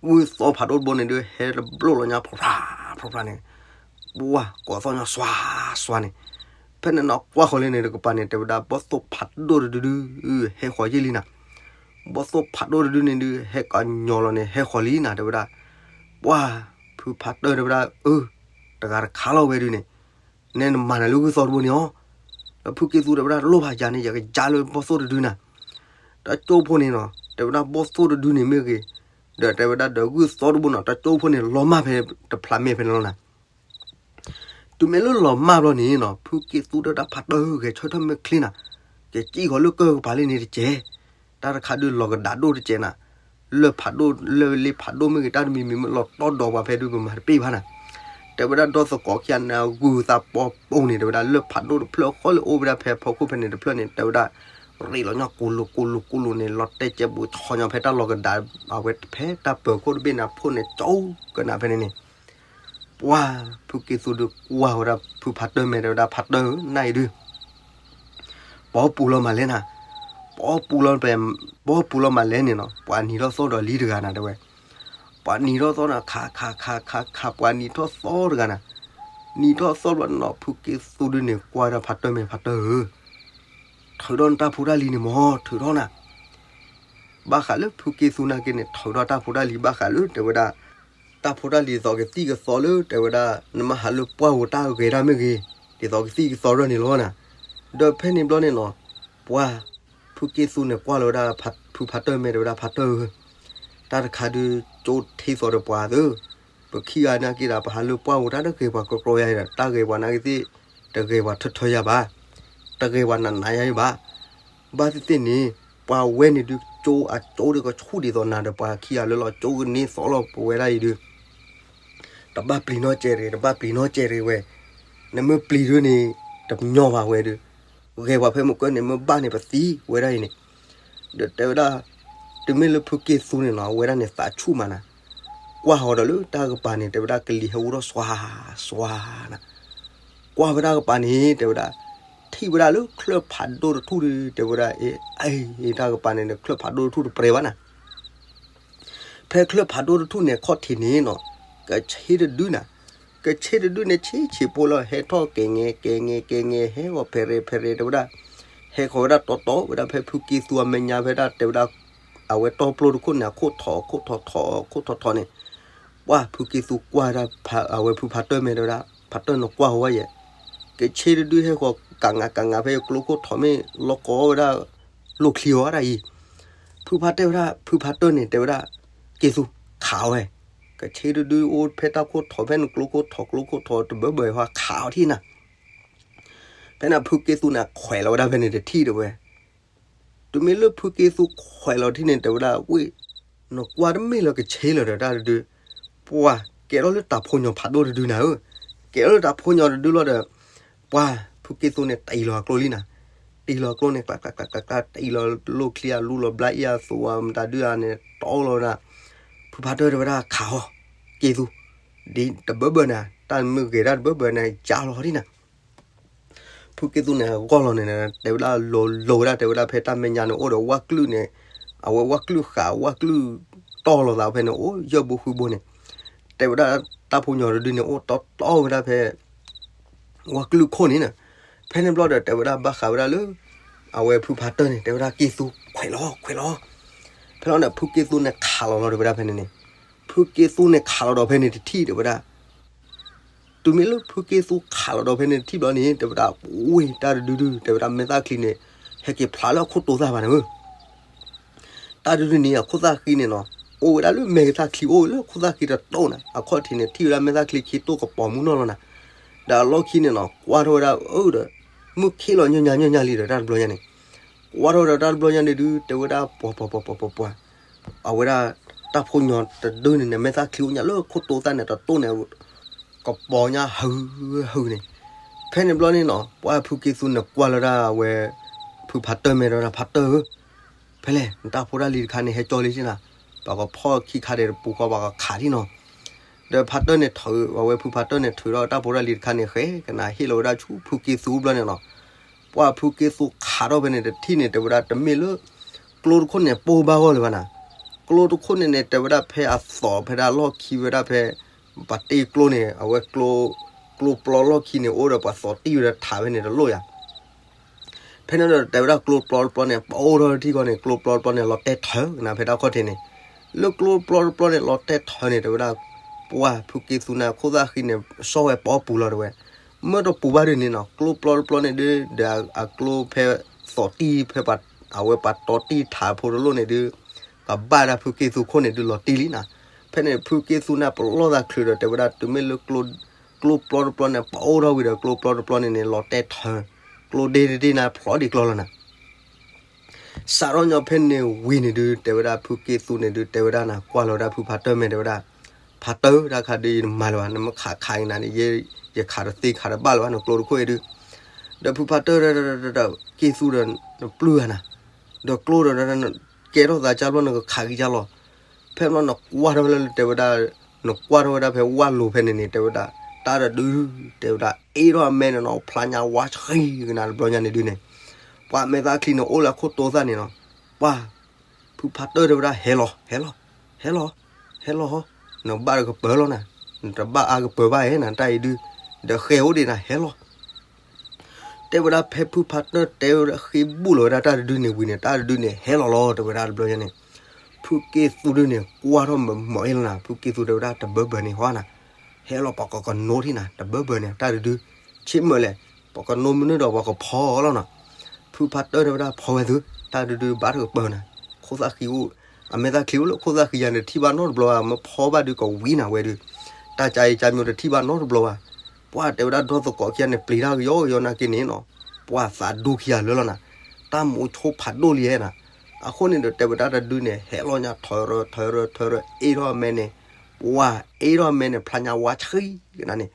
ဂုၢ်သီဖးဒိၣ်တဘိန့ၣ်ဒုး ဟဲတဘျိၣ်လီၤညါ ဖြၢဖြၢဖြၢဖြၢန့ၣ်, ပှၤကိးသီၣ်ညီစွါစွါန့ၣ်, ဖဲန့ၣ်နီၤ ကွၢ်ဃီၤလံန့ၣ်တကပၤန့ၣ် တဲဝဲဒၣ် ဘီၣ်သိၣ်ဖးဒိၣ်တဒုဒု ဟဲဃီၤယ့ၢ်လံနၤ. ဘီၣ်သိၣ်ဖးဒိၣ်တဒုန့ၣ်ဒုး ဟဲကညီၤလီၤန့ၣ် ဟဲဃီၤလံနၤ တဲဝဲဒၣ်. ပှၤ, ဖုဖးတၢၢ်တဲဝဲဒၣ် အၢ, တဂၤတခါလီၤဝဲဒုးန့ၣ် နဲနမၤနၤလၢဂုၢ်သီတဘိန့ၣ်အီၤ, ဒီးဖုက့သူတဲဝဲဒၣ် တလိၣ်ဘၣ်ယၤန့ၣ် ယကယါလၢဘီၣ်သိၣ်တဒုနၤ. တကၠိဖိန့ၣ်နီၤ တဲဝဲဒၣ်ဘီၣ်သိၣ်တဒုန့ၣ်မ့ၢ်ဂ့ၤ, ဒီးတဲဝဲဒၣ်ဒီးဂုၢ်သီတဘိနီၤ တကၠိဖိန့ၣ်လီၤမၢ်ဖဲတဖျးမဲာ်ဖဲန့ၣ်လီၤနၤ. တုၤမ့ၢ်လၢလီၤမၢ်ဘျီန့ၣ်နီၤ ဖုက့သူတဲဒၣ်ဖးတၢၢ်ဂဲၤဆၢထၢၣ်မ့ၢ်ချ့နၤ, ကစံၣ်ဃီၤလၢကၢၢ်ကပၤလံန့ၣ်တကဲး, တၢ်တခါဒုးလီၤကဒါဒိၣ်တကဲးနၤ, လၢၢ်ဖးဒိၣ်လၢၢ်လ့ဖးဒိၣ်မ့ၢ်ဂ့ၤ တၢ်တမံၤမံၤမ့ၢ်လီၤတီဒီးပှၤဖဲဒုးပမၤတပ့ၢ်ဘၣ်နၤ. တဲဝဲဒၣ်ဒီသကိးခံဂၤန့ၣ် ဂုၢ်သးပီပိာ်န့ၣ် တဲဝဲဒၣ်လၢၢ်ဖးဒိၣ်တဖျၢၣ်ဃီလၢ အိၣ်ဝဲဒၣ်ဖဲဖီခိၣ်ဖဲန့ၣ်တဖျၢၣ်န့ၣ် တဲဝဲဒၣ် ရ့းလီၤညီကိၢ်လိာ်ကိၢ်လိာ်ကိၢ်လိာ်န့ၣ် လီၤတဲာ်ကဲဘူးဆီညီဖဲတၢ်လီၤကဒါ အဝဲဖဲတၢ်ပၢၤခိၣ်တဘ့ၣ်န့ၣ်အဖှိၣ်န့ၣ် ကၠိကနၤဖဲန့ၣ်န့ၣ် ပှၤ, ဖုက့သူဒုးကွၢ်ဝဲဒၣ်ဖုဖးတၢၢ်မဲာ် တဲဝဲဒၣ်ဖးတၢၢ်ဧၢ နၢ်အံၤဒုး ပှၤပူၤလီၤမၤလဲၣ်နၤ, ပှၤပူၤလီၤ, ပှၤပူၤလီၤမၤလဲၣ်န့ၣ်နီၤ ပှၤနံၤထီၣ်သီဒီးလံတဂၤနၤ တဲဝဲ. ပှၤနံၤထီၣ်သီနၤ ခးခးခးခးခး ပှၤနံၤထီၣ်သီတဂၤနၤ, နံၤထီၣ်သီဘျီန့ၣ်နီၤ ဖုက့သူဒုးန့ၣ် ကွၢ်ဝဲဒၣ်ဖးတၢၢ်မဲာ် ဖးတၢၢ်ဧၢ, ထုးထီၣ်နတၢ်ဖိတၢ်လံၤန့ၣ်မ့ၢ် ထုးထီၣ်နၤ ဘၣ်ဃးလၢဖုက့သူနာ်က့န့ၣ် ထုးထီၣ်တၢ်ဖိတၢ်လံၤ ဘၣ်ဃးလၢ တဲဝဲဒၣ် တၢ်ဖိတၢ်လံၤသိးကသံၣ်ကသီလၢ တဲဝဲဒၣ် နမ့ၢ်ဟးလၢပှၢ်ပူၤတၢ်ဂဲၤတၢ်မ့ၢ်ဂ့ၤ ဒ်သိးကသံၣ်ကသီရၢၢ်န့ၣ်လီၤနၤ. ဒီးဖဲန့ၣ်ဘျီန့ၣ်နီၤ ပှၤ, ဖုက့သူန့ၣ်ကွၢ်လီၤဝဲဒၣ် ဖုဖးတၢၢ်မဲာ် တဲဝဲဒၣ်ဖးတၢၢ်ဧၢ, တၢ်တခါဒုးကၠိထံသိးဒီးပှၤသၢ ပခံဂၤနာ်က့ဒီး ပဟးလၢပှၢ်ပူၤတၢ်တဂဲၤပှၤကြီကြီယၤဒီး တၢ်ဂဲၤပှၤနာ်က့သ့ၣ် တဂဲၤပှၤထၢထၢယၤဘၣ်, တဂဲၤပှၤနးနးယၤဘၣ်. ဘၣ်သ့ၣ်သ့ၣ်န့ၣ် ပှၤဝဲန့ၣ်ဒုး ကၠိအကၠိဒုးကဆူၣ်ဒ်သိးနၤဒီးပှၤခံဂၤလၢလီၤ ကၠိကန့ၢ်သီလီၤ ပဝဲဒၣ်အံၤဒုး တဘၣ်ပျံၤနီတစဲးတဂ့ၤ တဘၣ်ပျံၤနီတစဲးတဂ့ၤဝဲ, နမ့ၢ်ပျံၤဒုးန့ၣ် တညီဘၣ်ဝဲဒုး, ဂဲၤပှၤဖဲမုၢ်ကၢၢ်န့ၣ် မ့ၢ်ဘၣ်န့ၣ်ပသံဝဲဒၣ်အံၤန့ၣ်, ဒီးတဲဝဲဒၣ် တုၤမ့ၢ်လၢဖုက့သူန့ၣ်နီၤ အဝဲဒၣ်န့ၣ်သးဆူၣ်မးနၤ, ကွၢ်ဃီၤဒီးလၢတၢ်ကပၤန့ၣ် တဲဝဲဒၣ်ကလံၤဟဲဝူထီၣ်စွါ, စွါနၤ, ကွၢ်ဝဲဒၣ်ကပၤန့ၣ် တဲဝဲဒၣ် ထံၣ်ဝဲဒၣ်လၢချၢၣ်ဖးဒိၣ်တထူၣ်ဒုး တဲဝဲဒၣ် အ့ အ့ တၢ်ကပၤန့ၣ် ချၢၣ်ဖးဒိၣ်တထူၣ်တပြဲၤဘၣ်နၤ ဖဲချၢၣ်ဖးဒိၣ်တထူၣ်န့ၣ် အခီၣ်ထံးန့ၣ်နီၤ ကဆ့တဒုနၤ, ကဆ့တဒုန့ၣ် ဆံးဆံးဖိလီၤ ဟဲထီၣ်ကဲၤငဲၤ ကဲၤငဲၤ ကဲၤငဲၤ ဟဲဂီၤဖဲရဲၣ်ဖဲရဲၣ် တဲဝဲဒၣ်, ဟဲဃီၤဝဲဒၣ်တီတီဝဲဒၣ် ဖဲဖုက့သူအမဲာ်ညါဖဲဒၣ် တဲဝဲဒၣ်, အဝဲတီပျိတခိၣ်န့ၣ် အခိၣ်ထီၣ် အခိၣ်ထီၣ်ထီၣ် အခိၣ်ထီၣ်ထီၣ်န့ၣ်, ပှၢ်ဖုက့သူကွၢ်ဒၣ် အဝဲဖုဖးတၢၢ်မဲာ်တဲဝဲဒၣ် ဖးတၢၢ်နကွၢ်ဃီၤဝဲယဲၢ်, ကဆ့တဒုဟဲဃီၤကးငါကးငါဖဲကျိခိၣ်ထီၣ်မ့ၢ်လီၤကီဝဲဒၣ် လိၣ်ချံအီၤဒၣ်အံၤ, ဖုဖးတဲဝဲဒၣ် ဖုဖးတၢၢ်န့ၣ် တဲဝဲဒၣ်, က့သူ, ခးဝဲ, က ကဆ့တဒုအိၣ်ဖဲတၢ်ခိၣ်ထိး ဖဲန့ၣ်ကျိခိၣ်ထိး ကျိခိၣ်ထိးတဘၢဘၢဟီ ခးအီၤထံၣ်နၤ. ဖဲန့ၣ်ဖုက့သူန့ၣ်ခွဲးလီၤဝဲဒၣ်ဖဲန့ၣ်တထံၣ်တဲဝဲ. တုၤမ့ၢ်လၢဖုက့သူခွဲးလီၤထံၣ်န့ၣ် တဲဝဲဒၣ်ဝ့ၢ်, နကွၢ်တမ့ၢ်လၢကဆ့လၢၤဒီးတၢ်တဒု, ပှၤကဲထီၣ်လၢတၢ်ဖိညီဖးဒိၣ်တဒုနၤဧၢ. ကဲထီၣ်လၢတၢ်ဖိညီတဒုလီၤဒီး ပှၤဖုက့သူန့ၣ်တံၢ်လီၤအကျိလံနၤ. တံၢ်လီၤအကျိန့ၣ် ကျးကျးကျးကျးကျး တံၢ်လီၤလိၣ်ချံအလူလီၤဘျါအံၤအသိး မတၤဒုဧါန့ၣ် တီလီၤနၤ. ဖုဖးတၢၢ်တဲဝဲဒၣ် ခးအီၤ, က့သူ, ဒ်တဘၢဘၢနၤ တၢ်မုၢ်ဂဲၤတၢ်တဘၢဘၢနၤ ယါလီၤဒ်နၤ. ဖုက့သူန့ၣ်ဂီၢ်လီၤန့ၣ် တဲဝဲဒၣ် လိၤလိၤဝဲဒၣ်တဲဝဲဒၣ်ဖဲတၢ်မဲာ်ညါန့ၣ် အိၣ်ဒီးဝၣ်ကျုၣ်န့ၣ်, အဝဲဝၣ်ကျုၣ်ဃး ဝၣ်ကျုၣ်တီၢ်လိာ်သးဖဲန့ၣ် အိၣ်ယဲၢ်ဘိဃုဘိန့ၣ်, တဲဝဲဒၣ်တၢ်ဖိညီတဒုန့ၣ် အိၣ်တီတီဝဲဒၣ်ဖဲ ဝၣ်ကျုၣ်ခိၣ်န့ၣ်နၤ. ဖဲန့ၣ်ဘျီဒီး တဲဝဲဒၣ်ဘၣ်ဃးဝဲဒၣ်လၢ အဝဲဖုဖးတၢၢ်န့ၣ် တဲဝဲဒၣ် က့သူ ခွဲးလီၤ ခွဲးလီၤ. ဖဲလီၤန့ၣ် ဖုက့သူန့ၣ်ခးလီၤလီၤတဲဝဲဒၣ်ဖဲန့ၣ်န့ၣ်, ဖုက့သူန့ၣ်ခးလီၤဒီးဖဲန့ၣ်တထံၣ်တဲဝဲဒၣ်. တုၤမ့ၢ်လၢဖုက့သူခးလီၤဒီးဖဲန့ၣ်တထံၣ်ဘျီန့ၣ် တဲဝဲဒၣ် ဝ့ၢ် တၢ်တဒုဒု တဲဝဲဒၣ် မဲာ်သၣ်ချံန့ၣ် ဟဲက့ၤဖျါလၢအခိၣ်တိသၣ်ဘၣ်န့ၣ်ဧၢ. တၢ်တဒုန့ၣ် အခိၣ်သၣ်ဃံန့ၣ်နီၤ အိၣ်ဝဲဒၣ်လၢမဲာ်သၣ်ချံအိၣ်လၢခိၣ်သၣ်ဃံတတိၢ်နၤ. အခီၣ်ထံးန့ၣ် ထံၣ်ဝဲဒၣ်မဲာ်သၣ်ချံခံတိၢ်ကပီၤမုၢ်နီၢ်လီၤနၤ. ဒီးအလီၢ်ခံန့ၣ်နီၤ ကွၢ်ထီၣ်ဝဲဒၣ်အၢဒီး မုၢ်ခ့လီၤညီညီညီညီလံဒီးတၢ်တဘျီညါန့ၣ်, ကွၢ်ထီၣ်ဒီးတၢ်တဘျီညါန့ၣ်ဒု တဲဝဲဒၣ် ပှၤပှၤပှၤပှၤပှၤပှၤ အဝဲဒၣ်တၢ်ဖိညီတဒုန့ၣ်န့ၣ် မဲာ်သၣ်ချံအိၣ်ညါလၢခိၣ်တိသၣ်န့ၣ်တတိၢ်န့ၣ် ကပီၤညါဟုဟုန့ၣ်. ဖဲန့ၣ်ဘျီန့ၣ်နီၤ ပှၤဖုက့သူန့ၣ်ကွၢ်လီၤဒၣ်ဝဲ ဖုဖးတၢၢ်မဲာ်ဒီး ဖးတၢၢ်ဧၢ, ဖဲလဲၣ် နတၢ်ဖိတၢ်လံၤတခါန့ၣ် ဟဲကၠီလံစ့ၢ်နၤ, ပှၤကဖီၣ်ခံခါဒီးတပူၤဃီ ပှၤကခးထံၣ်နီၤ. ဒီးဖးတၢၢ်န့ၣ်ထုး အဝဲဖုဖးတၢၢ်န့ၣ်ထုးထီၣ်တၢ်ဖိတၢ်လံၤတခါန့ၣ် ဃဲကနၣ်ဟ့ၣ်လီၤဝဲဒၣ်ဆူဖုက့သူဘျီန့ၣ်နီၤ. ပှၤဖုက့သူခးထီၣ်ဖဲန့ၣ်တထံၣ်န့ၣ် တဲဝဲဒၣ်တမ့ၢ်လၢ ကျိတခိၣ်န့ၣ် ပိၢ်ဘၣ်ဂီၢ်လၢၤဘၣ်နၤ. ကျိတခိၣ်န့ၣ်န့ၣ် တဲဝဲဒၣ်ဖဲအသီၣ်ဖဲဒၣ်လီၢ်ခံဝဲဒၣ်ဖဲ ပှၤတ့ကျိန့ၣ် အဝဲ ကျိပျီလီၢ်ခံန့ၣ် အိၣ်ဒီးပှၤသီၣ်တံၢ်ဝဲဒီးထးဖဲန့ၣ်တလိၣ်ယၤ. ဖဲန့ၣ်ဒီးတဲဝဲဒၣ်ကျိပျီတပျီန့ၣ် ပအိၣ်ထီၣ်ထံကီၢ်န့ၣ် ကျိပျီတပျီန့ၣ် လီၤတဲာ်ထၢကနၣ်ဖဲတၢ်ခီၣ်ထံးန့ၣ်, လၢကျိပျီတပျီန့ၣ် လီၤတဲာ်ထၢန့ၣ် တဲဝဲဒၣ် ပှၤဖုက့သူန့ၣ် ခိၣ်သၣ်ဃံန့ၣ် စီၣ်ဝဲပီပူၤလီၤတဲဝဲ. မ့ၢ်တပူၤဘၣ်ဒုန့ၣ်နီၤ ကျိပျီတပျီန့ၣ်ဒု ဒီးအကျိဖဲသီၣ်တံၢ်ဖဲ အဝဲပှၤတီတံၢ်ထးဖိတလိၣ်န့ၣ်ဒု ကဘၣ်ဒၣ်ဖုက့သူခိၣ်န့ၣ်ဒုလီၤတံၢ်လံနၤ. ဖဲန့ၣ်ဖုက့သူန့ၣ် ပလီၢ်သးချုးဒီးတဲဝဲဒၣ် တုၤမ့ၢ်လၢ ကျိပျီတပျီန့ၣ် ပအိၣ်ထီၣ်ဝံၤဒီး ကျိပျီတပျီန့ၣ်န့ၣ် လီၤတဲာ်ထၢ, ကျိဒ့တဒ့နၤ ဖျိးဒံးကျီလီၤနၤ. စးထီၣ်ညီဖဲန့ၣ်ဝံၤန့ၣ်ဒု တဲဝဲဒၣ်ဖုက့သူန့ၣ်ဒု တဲဝဲဒၣ်နၤ ကွၢ်လီၤဝဲဒၣ်ဖုဖးတၢၢ်မဲာ်တဲဝဲဒၣ်, ဖးတၢၢ် တၢ်ခါဒု ယတမၤလၢၤဘၣ်, နမ့ၢ်ခးခးကနၣ်န့ၣ် ယခးတသ့ခးတဘၣ်လၢၤဘၣ် နကျိတခိၣ်အံၤဒု. ဒီးဖုဖးတၢၢ် က့သူဒီး နပျုၢ်ဧါနၤ, ဒီးကျိဒီး ကဲထီၣ်သးကၢ်ဘျီ နကခးက့ၤကၢ်လီၤ. ဖဲဘျီနကွၢ်ထီၣ်ဝဲလၢ တဲဝဲဒၣ်, နကွၢ်ထီၣ်ဝဲဒၣ်ဖဲဝၣ်လိၤဖဲန့ၣ်န့ၣ် တဲဝဲဒၣ် တၢ်တဒု တဲဝဲဒၣ် အ့ထီၣ်အမဲန့ၣ်နီၤ ဖျါညါဝါဆှံကနၣ်တဘျီညါန့ၣ်ဒုန့ၣ်, ပှၤမဲာ်သၣ်ချံန့ၣ်အိၣ်လၢအခိၣ်တိသၣ်န့ၣ်နီၤ, ပှၤ ဖုဖးတၢၢ်တဲဝဲဒၣ် ဟဲလီၤ ဟဲလီၤ ဟဲလီၤ ဟဲလီၤ, နဘၣ်တကပၤလီၤနၤ, နတဘၣ်အါကပၤဘၣ်ဧါနၤ တၢ်အံၤဒု, ဒီးဃဲအိၣ်ဒံးနၤ ဟဲလီၤ. တဲဝဲဒၣ်ဖဲဖုဖးတၢၢ်တဲဝဲဒၣ်ဃ့ဘူၣ်လီၤဝဲဒၣ်တၢ်တဒုန့ၣ်ဝံၤန့ၣ် တၢ်တဒုန့ၣ် ဟဲလီၤလီၤ တဲဝဲဒၣ်တဘျီညါန့ၣ်, ဖုက့သူဒုန့ၣ် ကွၢ်ထီၣ်မၤမၤအ့ၣ်လီၤနၤ, ဖုက့သူတဲဝဲဒၣ်တဘၢဘၢန့ၣ်ဟီနၤ, ဟဲလီၤပှၤကကနိထံၣ်နၤ တဘၢဘၢန့ၣ် တၢ်တဒု, ဆ့မၢလဲၣ်, ပှၤကနိမနုၤဒီးပှၤကဖီလီၤနီၤ. ဖုဖးတၢၢ်တဲဝဲဒၣ်ဖီဝဲသု, တၢ်တဒုဘၣ်တကပၤနၤ, ခိၣ်သၣ်ဃံအိၣ်, အမဲာ်သၣ်ချံအိၣ်လၢခိၣ်သၣ်ဃံယၤန့ၣ် တထံၣ်ဘၣ်နီတဘျီဘၣ်, မ့ၢ်ဖီဘၣ်ဒုကဝံၤနၤဝဲဒု, တၢ်ကါအံၤကါမျိၤတထံၣ်ဘၣ်နီတဘျီဘၣ်. ပှၤတဲဝဲဒၣ်ဒီသကိးခံဂၤန့ၣ် ပျံၤတၢ်ကယီကယီနာ်က့န့ၣ်နီၤ, ပှၤသးဒူခံဂၤလၢာ်လီၤနၤ, တၢ်မိၣ်ဆိဖးဒိၣ်လံဧါနၤ. အဃိန့ၣ်ဒီးတဲဝဲဒၣ်တဒုန့ၣ် ဟဲလီၤညါထၢရၢထၢရၢထၢရၢ အ့ထီၣ်အမဲန့ၣ်, ပှၤအ့ထီၣ်အမဲန့ၣ် ဖျါညါဝါဆှံကနၣ်န့ၣ်,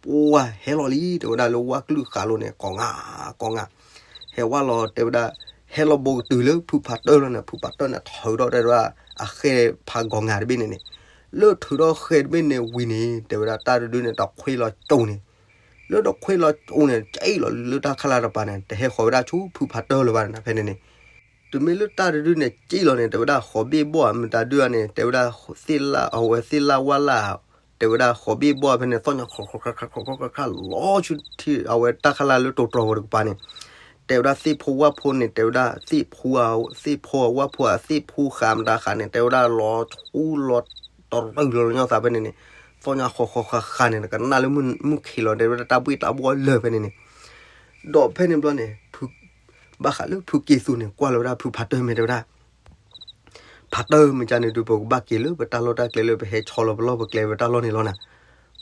ပှၤဟဲလီၤလံ တဲဝဲဒၣ်လၢဝၣ်ကလုာ်ဃာ်လိၤန့ၣ် ကိးဂၤကိးဂၤ, ဟဲဝဲလီၤတဲဝဲဒၣ်, ဟဲလီၤဘိကတုၤလၢဖုဖးတၢၢ်လီၤန့ၣ်, ဖုဖးတၢၢ်န့ၣ် ထုးထီၣ်တဲဝဲဒၣ် အဃဲဖးကိးဂၤတဘ့ၣ်န့ၣ်န့ၣ်, လၢထုးထီၣ်ဃဲတဘ့ၣ်န့ၣ်ဝံၤန့ၣ် တဲဝဲဒၣ်တၢ်တဒုန့ၣ် တခွ့လီၤကၠိန့ၣ်, လၢတခွ့လီၤကၠိန့ၣ် ကၠံၣ်လီၤလၢတၢ်ခၣ်လၢ်တပၤန့ၣ် တဟဲဃီၤဝဲဒၣ်ဆူဖုဖးတၢၢ်လၢၤဘၣ်နၤ ဖဲန့ၣ်န့ၣ်, တုၤမ့ၢ်လၢတၢ်တဒုန့ၣ် ကၠံၣ်လီၤန့ၣ် တဲဝဲဒၣ်ဃီၤဘ့ၣ်ဘီၣ်ဧါ မတၤဒုဧါန့ၣ် တဲဝဲဒၣ်သ့ၣ်လၣ် အဝဲသ့ၣ်လၣ်ဝၣ်လၣ် တဲဝဲဒၣ်ဃီၤဘ့ၣ်ဘီၣ်ဧါ ဖဲန့ၣ် သီၣ်ညါခီခီခီခီခီခီခီ လီၤဆူထံ အဝဲတၢ်ခၣ်လၢ်လၢတိၤတြီၤဝဲတကပၤန့ၣ်, တဲဝဲဒၣ်သ့ၣ်ဖိဝၣ်ဖိန့ၣ် တဲဝဲဒၣ်သ့ၣ်ဖိ သ့ၣ်ဖိဝၣ်ဖိအသ့ၣ်ဖိဃာ်မတၤဃာ်န့ၣ် တဲဝဲဒၣ်လီၤဆူလီၤတရူးလီၤညီသးဖဲန့ၣ်န့ၣ်, သီၣ်ညါဃီခီဃာ်ဃာ်န့ၣ် ကနၣ်လၢမုၢ်ခံးလီၤ တဲဝဲဒၣ်တၢ်ဘှ့ၣ်တၢ်ဘှီၣ်လၢာ်ဖဲန့ၣ်န့ၣ်, ဒီးဖဲန့ၣ်ဘျီန့ၣ် ဘၣ်ဃးလၢဖုက့သူန့ၣ် ကွၢ်လီၤဝဲဒၣ်ဖုဖးတၢၢ်မဲာ်တဲဝဲဒၣ်, ဖ ဖးတၢၢ်မ့ၢ်ကန့ၣ်ဒုး ပကဘၣ်က့ၤလၢပတၢ်လီၢ်တၢ်ကျဲလၢပဟဲဆီလီၤပလီၢ်ပကျဲပတၢ်လီၢ်န့ၣ်လီၤနၤ.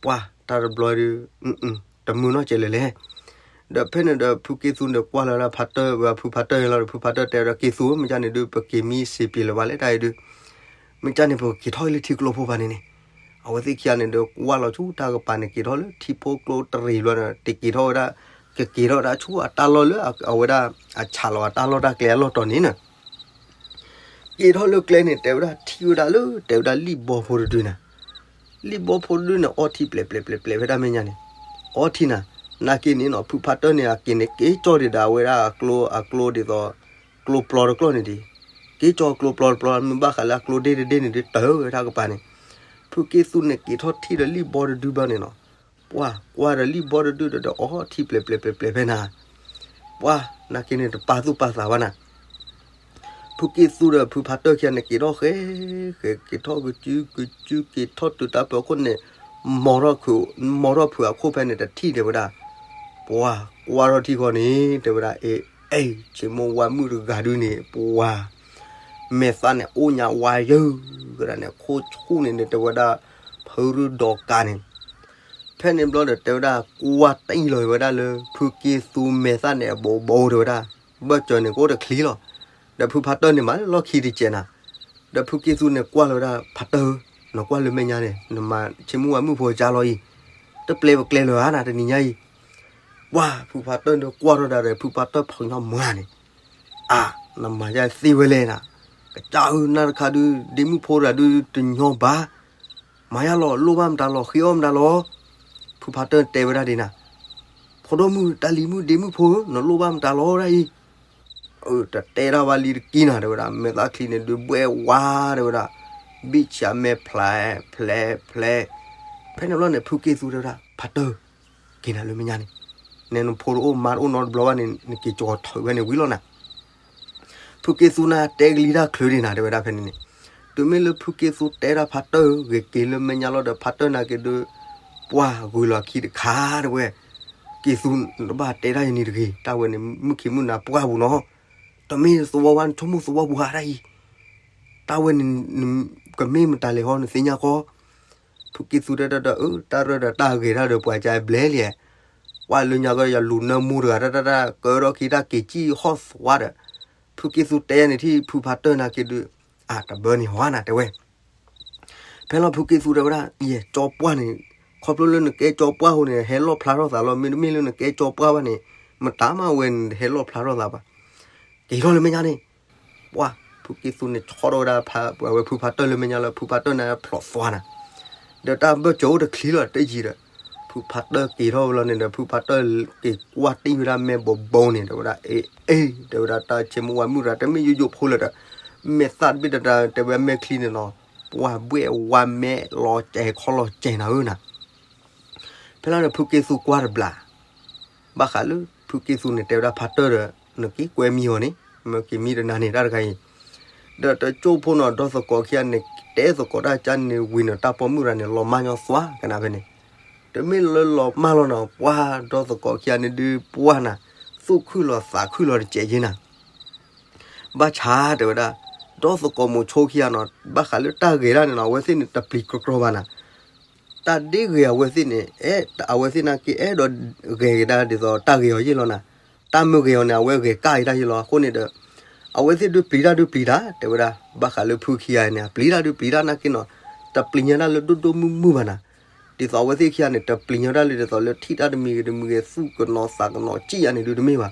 ပှၤတၢ်တဘျီဒုး တမုာ်နီတစဲးလၢၤလဲၣ်. ဒီးဖဲန့ၣ်ဒီးဖုက့သူန့ၣ်ကွၢ်လီၤဝဲဒၣ်ဖးတၢၢ်ဝဲဖုဖးတၢၢ်န့ၣ်လီၤဒီး ဖုဖးတၢၢ်တဲဝဲဒီး က့သူဧၢ မ့ၢ်ကန့ၣ်ဒုး ပက့ၤမံစ့ပ့ၤလၢၤဘၣ်လဲၣ်တၢ်အံၤဒုး မ့ၢ်ကန့ၣ် ပကက့ၤထီၣ်လၢထံကျိဖိဖးန့ၣ်န့ၣ်, အဝဲသ့ၣ်ခံဂၤန့ၣ်ဒီးကွၢ်လီၤဆူတၢ်ကပၤန့ၣ် က့ၤထီၣ်လၢထံဖိကျိတရံးဘျီဒီး တက့ၤထီၣ်ဝဲဒၣ်, ကက့ၤထီၣ်ဝဲဒၣ်ဆူအတၢ်လီၢ်လၢအဝဲဒၣ်အဆးလီၤအတၢ်လီၢ်တၢ်ကျဲအလီၢ်တီၤန့ၣ်န့ၣ် က့ၤထီၣ်လၢကျဲန့ၣ် တဲဝဲဒၣ်ထံၣ်ဝဲဒၣ်လၢ တဲဝဲဒၣ်လံၣ်ဘီဖိတဒုနၤ, လံၣ်ဘီဖိတဒုန့ၣ် အီထံပျဲးပျဲးပျဲးပျဲးဖဲဒၣ်မဲာ်ညါန့ၣ်, အီထံနၤ, နာ်က့န့ၣ်နီၤ ဖုဖးတၢၢ်န့ၣ် အက့ၤန့ၣ်က့ၤကၠီၣ်ဒံးဒီးအဝဲဒၣ်အကျိ အကျိဒ်သိး ကျိပျီတကျီၢ်န့ၣ်ဒံး, က့ၤကၠီကျိပျီတပျီ မ့ၢ်ဘၣ်ဃးလၢအကျိဒ့ၣ်တဒ့ၣ်န့ၣ်ဒုး တၢ်ဝဲတၢ်ကပၤန့ၣ်, ဖုက့သူန့ၣ်က့ၤထီၣ်ထံၣ်ဒီးလံၣ်ဘီတဒုဘျီန့ၣ်နီၤ, ပှၤကွၢ်ဒီးလံၣ်ဘီတဒုဒီး အီထံပျဲးပျဲးပျဲးပျဲးဖဲနၤ ပှၤနာ်က့န့ၣ် တပာ်သူၣ်ပာ်သးဘၣ်နၤ, ဖုက့သူဒီးဖုဖးတၢၢ်ခံဂၤန့ၣ် က့ၤထီၣ်ဃဲဃဲ က့ၤထီၣ်ကစုကစု က့ၤထီၣ်တုၤတၢ်ပၢၤခိၣ်န့ၣ်, မီထီၣ်ဖုးအခိၣ်ဖဲန့ၣ် တထံၣ်တဲဝဲဒၣ်, ပှၤကွၢ်ထီၣ်ထံဃီန့ၣ် တဲဝဲဒၣ် အ့ အ့ ဆ့မိၢ်ဝါမုၣ်တဂၤဒုန့ၣ် ပှၤ မဲာ်သၣ်န့ၣ်အိၣ်ညါဝါယၢၢ် ကဒၣ်န့ၣ် ခိၣ်ဆူၣ်န့ၣ်န့ၣ် တဲဝဲဒၣ် ဖုရူၢ်ဒီးကါန့ၣ် ဖဲန့ၣ်ဘျီဒီးတဲဝဲဒၣ် ကွၢ်တံၢ်လီၤဝဲဒၣ်လၢ ဖုက့သူမဲာ်သၣ်န့ၣ် အဘိးဘိတဲဝဲဒၣ်, ဘၢၣ်စၢၤန့ၣ် ကအိၣ်တချံလီၤ, ဒီးဖုဖးတၢၢ်န့ၣ်မးလၢလီၢ်ခံတစဲးနၤ, ဒီးဖုက့သူန့ၣ်ကွၢ်လီၤဝဲဒၣ် ဖးတၢၢ်ဧၢ, နကွၢ်လၢမဲာ်ညါန့ၣ် နမၤဆ့မိၢ်ဝါမုၣ်ဖိကါလီၤအံၤ, တပျဲပကျဲလၢၤဧါနၤ တနံၤညါအံၤ, ပှၤဖုဖးတၢၢ်ဒီးကွၢ်ထီၣ်ဒၣ်ဒီး ဖုဖးတၢၢ်ဖီၣ်ညီမွၤန့ၣ်, အါ, နမၤယါသ့ဝဲလဲၣ်နၤ, ကစၢ်ဧၢ နၤတခါဒုး ဒ့မုၣ်ဖိတဂၤဒုးတညီဘၣ် မၤယါလီၤ လိၣ်ဘၣ်မတၤလီၤ ဃ့အီၣ်မတၤလီၤ, ဖုဖးတၢၢ်တဲဝဲဒၣ်ဒ်နၤ, ဖိဒိၣ်မုၣ် တၢ်လံၤမုၣ် ဒ့မုၣ်ဖိဧၢ နလိၣ်ဘၣ်မတၤလီၤဒၣ်အံၤ, အၢ တတဲတၢ်ဘၣ်လံတကံနၤ တဲဝဲဒၣ် မဲာ်သၣ်ချံန့ၣ်ဒုးဘှဲၣ်ဝါ တဲဝဲဒၣ်, ဘံၣ်ဆံးအမဲာ်ဖျဲးဖျဲးဖျဲး, ဖဲန့ၣ်ဘျီန့ၣ် ဖုက့သူတဲဝဲဒၣ် ဖးတၢၢ် က့ၤနၤလၢမဲာ်ညါန့ၣ်, နဲနဖိတအိၣ်မါတအိၣ်နီတဘျီဘၣ်န့ၣ် နက့ၤကၠီၤထၢးဝဲန့ၣ်ဝံၤလီၤနၤ ဖုက့သူနၤတဲကလံၤတၢ်ချုးဒံးနၤ တဲဝဲဒၣ်ဖဲန့ၣ်န့ၣ်, တုၤမ့ၢ်လၢဖုက့သူတဲဒၣ်ဖးတၢၢ် ဂ့ၤက့ၤလၢမဲာ်ညါလီၤဒီး ဖးတၢၢ်နာ်က့ဒုး, ပှၢ်ဂုၤလီၤခံတခါတဲဝဲ, က့သူနတဘၣ်တဲတၢ်ယနံၤတဂ့ၤ တၢ်ဝဲန့ၣ် မုၢ်ခံမုၢ်နၤပှၢ်ပူၤနီၤ, တမ့ၢ်သဝီဝါ နဆိကမိၣ်သဝီပူၤဧါဒၣ်အံၤ, တၢ်ဝဲန့ၣ် ကမ့ၢ်မတၤလဲၣ်ဟီ နသ့ၣ်ညါဃီ ဖုက့သူတဲတၢ်ဒီး အၢ တၢ်ရၢၢ်ဒီးတၢ်ဂဲၤတၢ်ဒီးပှၤကဘျဲလံ, ပှၢ်လၢညါကီယလူၤနၢမူတဂၤတၢ်တၢ်တၢ် ကၢထီၣ်ခံတၢ်က့ၤစံၣ်ဟီၣ်သွါဒီး, ဖုက့သူတဲန့ၣ်ထံၣ်ဖုဖးတၢၢ်နာ်က့ဒုး, အတဘၢန့ၣ်ဟီနၤတဲဝဲ ဖဲလီၤဖုက့သူတဲဝဲဒၣ် ယဲ ကၠီပှၢ်န့ၣ်, ခီဖျိလၢနကဲကၠီပှၢ်ဃိန့ၣ် ဟဲလီၣ်ဖျါထီၣ်သးလီၤ မ့တမ့ၢ်လၢနကဲကၠီပှၢ်ဘၣ်န့ၣ်, မတၤမးဝဲန့ၣ် ဟဲလီၣ်ဖျါထီၣ်သးဘၣ်, က့ၤထီၣ်လၢမဲာ်ညါန့ၣ်, ပှၢ် ဖုက့သူန့ၣ်ဆီထီၣ်ဝဲဒၣ်ဖးဝဲဖုဖးတၢၢ်လၢမဲာ်ညါလီၤ ဖုဖးတၢၢ်န့ၣ်ဖျိးသွါနၤ, ဒီးတၢ်ဘၢၣ်စၢၤအိၣ်တချံလီၤတယံၤဒီး, ဖုဖးတၢၢ်က့ၤထီၣ်ဝဲလီၤန့ၣ်ဒီး ဖုဖးတၢၢ်က့ၤကွၢ်တံၢ်ဝဲဒၣ်မဲာ်ဘိးဘိန့ၣ် တဲဝဲဒၣ် အ့ အ့ တဲဝဲဒၣ်တၢ်ဆ့မိၢ်ဝါမုၣ်တဂၤ တမ့ၢ်ယိယိဖိလၢၤဒီး, မဲာ်သၣ်တဘ့ၣ်တတၢ်တဲဝဲမဲာ်ချံန့ၣ်နီၤ, ပှၢ်ဘှဲၣ်ဝါမဲာ်လီၤစဲၤခီလီၤစဲၤနၤဧၢနၤ ဖဲလီၤဒီးဖုက့သူကွၢ်တဘျီ, ဘၣ်ဃးလၢဖုက့သူန့ၣ်တဲဝဲဒၣ်ဖးတၢၢ်ဒီး နက့ၤကွဲမံအီၤန့ၣ်, မ့ၢ်က့ၤမံတနၤန့ၣ်တၢ်တခါအံၤ, ဒီးတကၠိဖိနီၤ ဒီသကိးခံဂၤန့ၣ် တဲသကိးတၢ်ကါန့ၣ်ဝံၤန့ၣ် တၢ်ပိာ်မုၣ်တဂၤန့ၣ် လီၤမၢ်ညီသွါကနၣ်ဖဲန့ၣ်, တမ့ၢ်လၢလီၤမၢ်လီၤနီၤ ပှၢ်ဒီသကိးခံဂၤန့ၣ်ဒုးပှၢ်နၤ, သူၣ်ခုၣ်လီၤသးခုၣ်လီၤတစဲးက့နၤ ဘၣ်ဆၣ်တဲဝဲဒၣ်, ဒီသကိးမိၤဆိခံဂၤနီၤ ဘၣ်ဃးလၢတၢ်ဂဲၤတၢ်န့ၣ်နီၤ အဝဲသ့ၣ်န့ၣ်တပျံၤကြီကြီဘၣ်နၤ, တၢ်ဒ့ဂဲၤအဝဲသ့ၣ်န့ၣ် အဲ အဝဲသ့ၣ်နာ်က့အဲၣ်ဒိးဂဲၤကဒါဒ်သိးတၢ်ဂဲၤအီၤယ့ၢ်လီၤနၤ, တၢ်မ့ၢ်ဂဲၤအီၤန့ၣ် အဝဲဂဲၤကၢ်ကဒါယ့ၢ်လီၤ အဃိန့ၣ်ဒီး, အဝဲသ့ၣ်ဒုးပျံၤတၢ်ဒုးပျံၤတၢ် တဲဝဲဒၣ် ဘၣ်ဃးလၢဖုခံဂၤန့ၣ် အပျံၤတၢ်ဒုးပျံၤတၢ်နာ်က့နီၤ, တပျံၤညီတၢ်လၢဒိၣ်ဒိၣ်မုၢ်မုၢ်ဘၣ်နၤ ဒ်သိးအဝဲသ့ၣ်ခံဂၤန့ၣ် တပျံၤညီတၢ်လၢဒ်သိးလၢထံၣ်တၢ်တမံၤဂ့ၤတမံၤဂ့ၤ သူၣ်ကနီၤသးကနီၤစံၣ်ယါန့ၣ်ဒုးတမ့ၢ်ဘၣ်.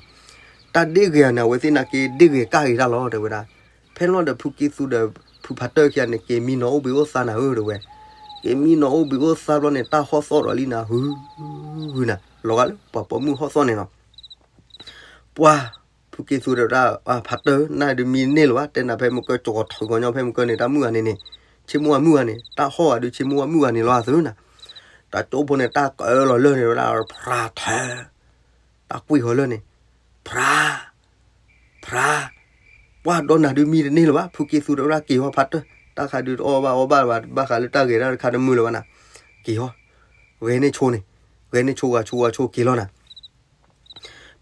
တၢ်ဒ့ဂဲၤန့ၣ် အဝဲသ့ၣ်နာ်က့ဒ့ဂဲၤကၢ်ဂ့ၤတၢ်လီၤ တဲဝဲဒၣ်. ဖဲလီၤဒီးဖုက့သူဒီး ဖုဖးတၢၢ်ခံဂၤန့ၣ် က့ၤမံနီၤအိၣ်ဘှံးအိၣ်သါနၤဧၢ တဲဝဲ. က့ၤမံနီၤအိၣ်ဘှံးအိၣ်သါဘျီန့ၣ် တၢ်ဟီၣ်သီၣ်ဒီးလံနၤ ဟု ဟုနၤ လီၤဂာ်လၢပှၤပိာ်မုၣ်ဟီၣ်သီၣ်န့ၣ်လီၤ. ပှၤ ဖုက့သူဒီးဝဲဒၣ် ဖးတၢၢ် နၢ်ဒုးမံတန့ၢ်လၢၤဘၣ် တဲနၤဖဲမုၢ်ကၢကၠီၤထီၣ်ဂီၤညီဖဲမုၢ်ကၢန့ၣ် တၢ်မုၣ်ဂၤန့ၣ်န့ၣ် ဆ့မိၢ်ဝၤမုၣ်ဂၤန့ၣ် တၢ်ဟီၣ်ဂၤဒုးဆ့မိၢ်ဝၤမုၣ်ဂၤန့ၣ်လီၤသုနၤ. တၢ်ကၠိဖိန့ၣ် တၢ်ကၢလီၤလၢၢ်န့ၣ်ဝဲဒၣ် ဖြးထၢ တၢ်ကွံာ်ဃီၤလၢၢ်န့ၣ် ဖြး ဖြး ပှၤဒီးနၤဒုးမံတန့ၢ်လၢၤဘၣ် ဖုက့သူဒီးဝဲဒၣ်က့ၤဟီၣ်ဖးတၢၢ် တၢ်ခါဒုးတအီၣ်ဘၣ်အီဘၣ်ဘၣ် ဘၣ်ဃးလၢတၢ်ဂဲၤတၢ်တခါတမုာ်လၢၤဘၣ်နၤ က့ၤဟီၣ် ဂဲၤန့ၢ်ဆိန့ၣ် ဂဲၤန့ၢ်ဆိဂၤဆိဂၤဆိက့ၤလီၤနၤ.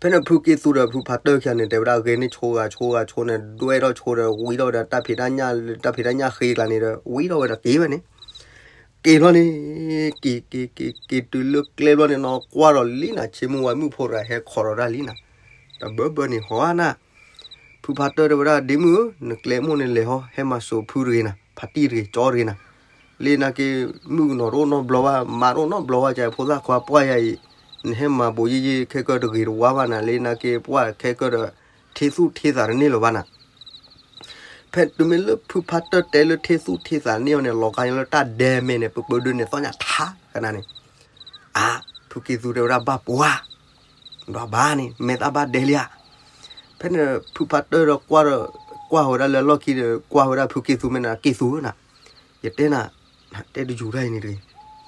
ဖဲန့ၣ်ဖုက့သူဒီးဖုဖးတၢၢ်ခံဂၤန့ၣ် တဲဝဲဒၣ်ဂဲၤန့ၢ်ဆိဂၤဆိဂၤဆိန့ၣ် ဒွဲၣ်ထီၣ်ဆိဒီး ဝံထီၣ်ဝဲဒၣ်တၢ်ဖံးတၢ်ညၣ်လၢ တၢ်ဖံးတၢ်ညၣ်ဃ့ကျါန့ၣ်ဒီး ဝံထီၣ်ဝဲဒီးက့ၤဝဲန့ၣ်, က့ၤဘျီန့ၣ် က့ၤက့ၤက့ၤက့ၤတုၤလၢကျဲဘျီန့ၣ်နီၤ ကွၢ်ဒီးလံနၤ ဆ့မုၢ်ဝါမုၣ်ဖိတဂၤဟဲခိးဒီးတၢ်လံနၤ, တဘၢဘၢန့ၣ်ဟီဧါနၤ, ဖုဖးတၢၢ်တဲဝဲဒၣ် ဒ့မုၣ်ဧၢ, နကျဲမိၣ်န့ၣ်လဲၤဟီ ဟဲမၤစိာ်ဖုတဂ့ၤနၤ, ဖါတံၢ်တဂ့ၤ ကၠီတဂ့ၤနၤ, လၢနာ်က့ မုၣ်ကနီၤတအိၣ်နီတဘျီဘၣ်, မါတအိၣ်နီတဘျီဘၣ် ကဖိသၣ်ခွါပှၢ်ယၤအံၤ, နဟဲမၤဘိးယံာ်ယံာ်ခဲကၢတဂ့ၤတဝါဘၣ်နၤ, လၢနာ်က့ပှၢ်ခဲကၢဒီး ထ့သူၣ်ထ့သးတန့ၢ်လၢၤဘၣ်နၤ ဖဲတုၤမ့ၢ်လၢဖုဖးတၢၢ်တဲလၢထ့သူၣ်ထ့သးန့ၢ်အီၤန့ၣ် လီၤဂာ်လၢတၢ်ဒဲမဲာ်န့ၣ် ပပၢဒုန့ၣ် သီၣ်ညါထါကနၤန့ၣ်, အါ, ဖုက့သူတဲဝဲဒၣ်ဘၣ်ပှၤ, ဘၣ်ဘၣ်န့ၣ် မဲာ်သၣ်ဘၣ်ဒဲလံဧါ, ဖဲန့ၣ်ဖုဖးတၢၢ်ဒီး ကွၢ်ဝဲဒၣ်လၢလီၢ်ခံဒီး ကွၢ်ဝဲဒၣ်ဖုက့သူမ့ၢ်နၤ က့သူဧၢနၤ, ယတဲနၤ, တဲတယူၤတၢ်အံၤန့ၣ်တဂ့ၤ,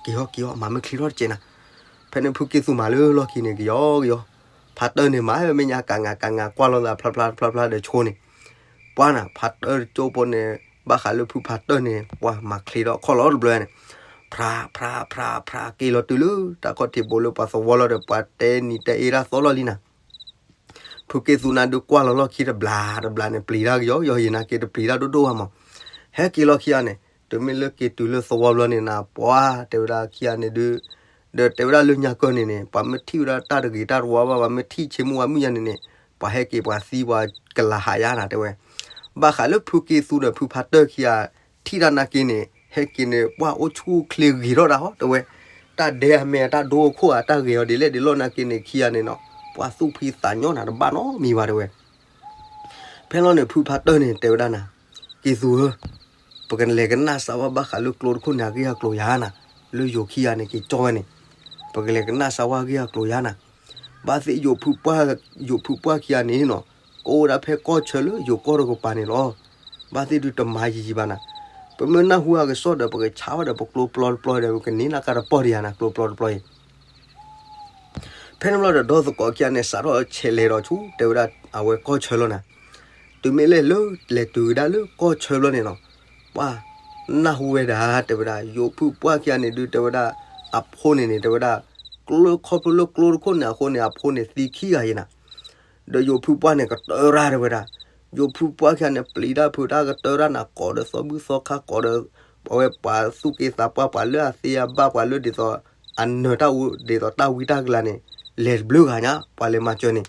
က့ၤဟီက့ၤဟီ မၤမ့ၢ်ချံထီၣ်တစဲးနၤ, ဖဲန့ၣ်ဖုက့သူမၤလၢလီၢ်ခံန့ၣ် က့ၤယီက့ၤယီ, ဖးတၢၢ်န့ၣ်မၤဝဲမဲာ်ညါကးငါကးငါ ကွၢ်လိာ်သးဖျါဖျါဖျါဖျါဒီးဆိန့ၣ်, ပှၢ်နၤ ဖးတၢၢ်တကၠိဖိန့ၣ် ဘၣ်ဃးလၢဖုဖးတၢၢ်န့ၣ် ပှၤမၤချံဒီးခီၣ်လီၤတဘျီန့ၣ်, ဖြါဖြါဖြါဖြါ က့ၤလီၤတုၤလၢတၢ်ခီၣ်ထံးဘိလၢပှၤသဝီလီၤဒီး ပှၤတဲနံၤတဲအ့ဒၣ်သီလီၤလံနၤ ဖုက့သူနၤဒုးကွၢ်လီၤလီၢ်ခံတဘျီတဘျီန့ၣ် ပျံၤတၢ်ကယီကယီ ယံာ်နာ်က့တပျံၤတၢ်ဒိၣ်ဒိၣ်ဘၣ်မး, ဟဲက့ၤလီၤခံဂၤန့ၣ် တုၤမ့ၢ်လၢက့ၤတုၤလၢသဝီဘျီန့ၣ်နၤ ပှၢ်တဲဝဲဒၣ်ခံဂၤန့ၣ်ဒုး, ဒီးတဲဝဲဒၣ်လၢညါကၢၢ်န့ၣ်န့ၣ် ပှၤမ့ၢ်ထံၣ်ဝဲဒၣ်တၢ်တဂ့ၤတၢ်တဝါဘၣ် ပှၤမ့ၢ်ထံၣ်ဆ့မုၢ်ဝါမုၣ်ယါန့ၣ်န့ၣ် ပှၤဟဲက့ၤပှၤသံပှၤကလၤဟးယါနၤတဲဝဲ, ဘၣ်ဃးလၢဖုက့သူဒီးဖုဖးတၢၢ်ခံဂၤ ထံၣ်တၢ်နာ်က့န့ၣ် ဟဲက့ၤန့ၣ် ပှၢ်အိၣ်ဆူၣ်အိၣ်ချ့ဂ့ၤထီၣ်ဒၣ်ဟီတဲဝဲ, တၢ်ဒဲအမဲာ်တၢ်ဒိအခိၣ်ဧါ တၢ်ဂ့ၤအီၤဒ်လဲၣ်ဒ်လဲၣ်နာ်က့န့ၣ် ခံဂၤန့ၣ်နီၤ ပှၢ်သူၣ်ဖှံသးညီနၤတဘၣ်နီတမံၤဘၣ်တဲဝဲ ဖဲလီၤန့ၣ် ဖုဖးတၢၢ်န့ၣ် တဲဝဲဒၣ်နၤ, က့သူဧၢ, ပကလဲၤကနၣ်စၢၤဝဲဘၣ်ဃးလၢကျိတခိၣ်န့ၣ် အဂ့ၢ်အကျိၤယါနၤ, လၢယိၤခံဂၤန့ၣ် က့ၤကၠီဝဲန့ၣ်, ပကလဲၤကနၣ်စၢၤဝဲအဂ့ၢ်အကျိၤယါနၤ, ဘၣ်သ့ၣ် ယိၤဖုပှၢ်ခံဂၤန့ၣ်နီၤ, ကအိၣ်ဝဲဒၣ်ဖဲကီၢ်ဆၢလၢယိၤကီၢ်တကပၤန့ၣ်လီၤ. ဘၣ်သ့ၣ်ဒုးတမၤယံာ်ယံာ်ဘၣ်နၤ, ပမ့ၢ်နၢ်ဟူအကစီၣ်ဒီး ပကဆါဝဲဒီးပကျိပျီတပျီဒီး ပကန့ၢ်နၢ်ကါတပီၢ်ဒံးယါနၤ ကျိပျီတပျီအံၤ ဖဲန့ၣ်ဘျီဒီး ဒီသကိးခံဂၤန့ၣ် စးထီၣ်ဆဲးလဲၤဒီးဆူ တဲဝဲဒၣ်အဝဲကီၢ်ဆၢလီၤနၤ, တုၤမ့ၢ်လဲၤလၢ လဲၤတုၤကဒါလၢကီၢ်ဆၢဘျီန့ၣ်နီၤ, ပှၢ်နၢ်ဟူဝဲဒၣ် တဲဝဲဒၣ် ယိၤဖုပှၢ်ခံဂၤန့ၣ်ဒုး တဲဝဲဒၣ် အဖိန့ၣ်န့ၣ် တဲဝဲဒၣ် ကျိခီဖျိလၢကျိတခိၣ်န့ၣ်အဃိန့ၣ် အဖိန့ၣ်သံခံဂၤယါနၤ ဒီးယိၤဖုပှၢ်န့ၣ် ကတၢၢ်ရၢ်တဲဝဲဒၣ်, ယိၤဖုပှၢ်ခံဂၤန့ၣ် ပျံၤတၢ်ဖုးတၢ်ကတၢၢ်ရၢ်နၤ ကိးဒီးသီဘူၣ်သီခါ ကိးဒီး အဝဲပှၤသူၣ်က့သးပှၢ် ပှၤလၢအသ့အဘၣ် ပှၤလၢဒ်သိး အနၢၤတၢ်အူ ဒ်သိးတၢ်ဝံတၢ်ကလၤန့ၣ် လဲၤတဘျုးဂၤညါ ပှၤလဲၤမၤစၢၤန့ၣ်,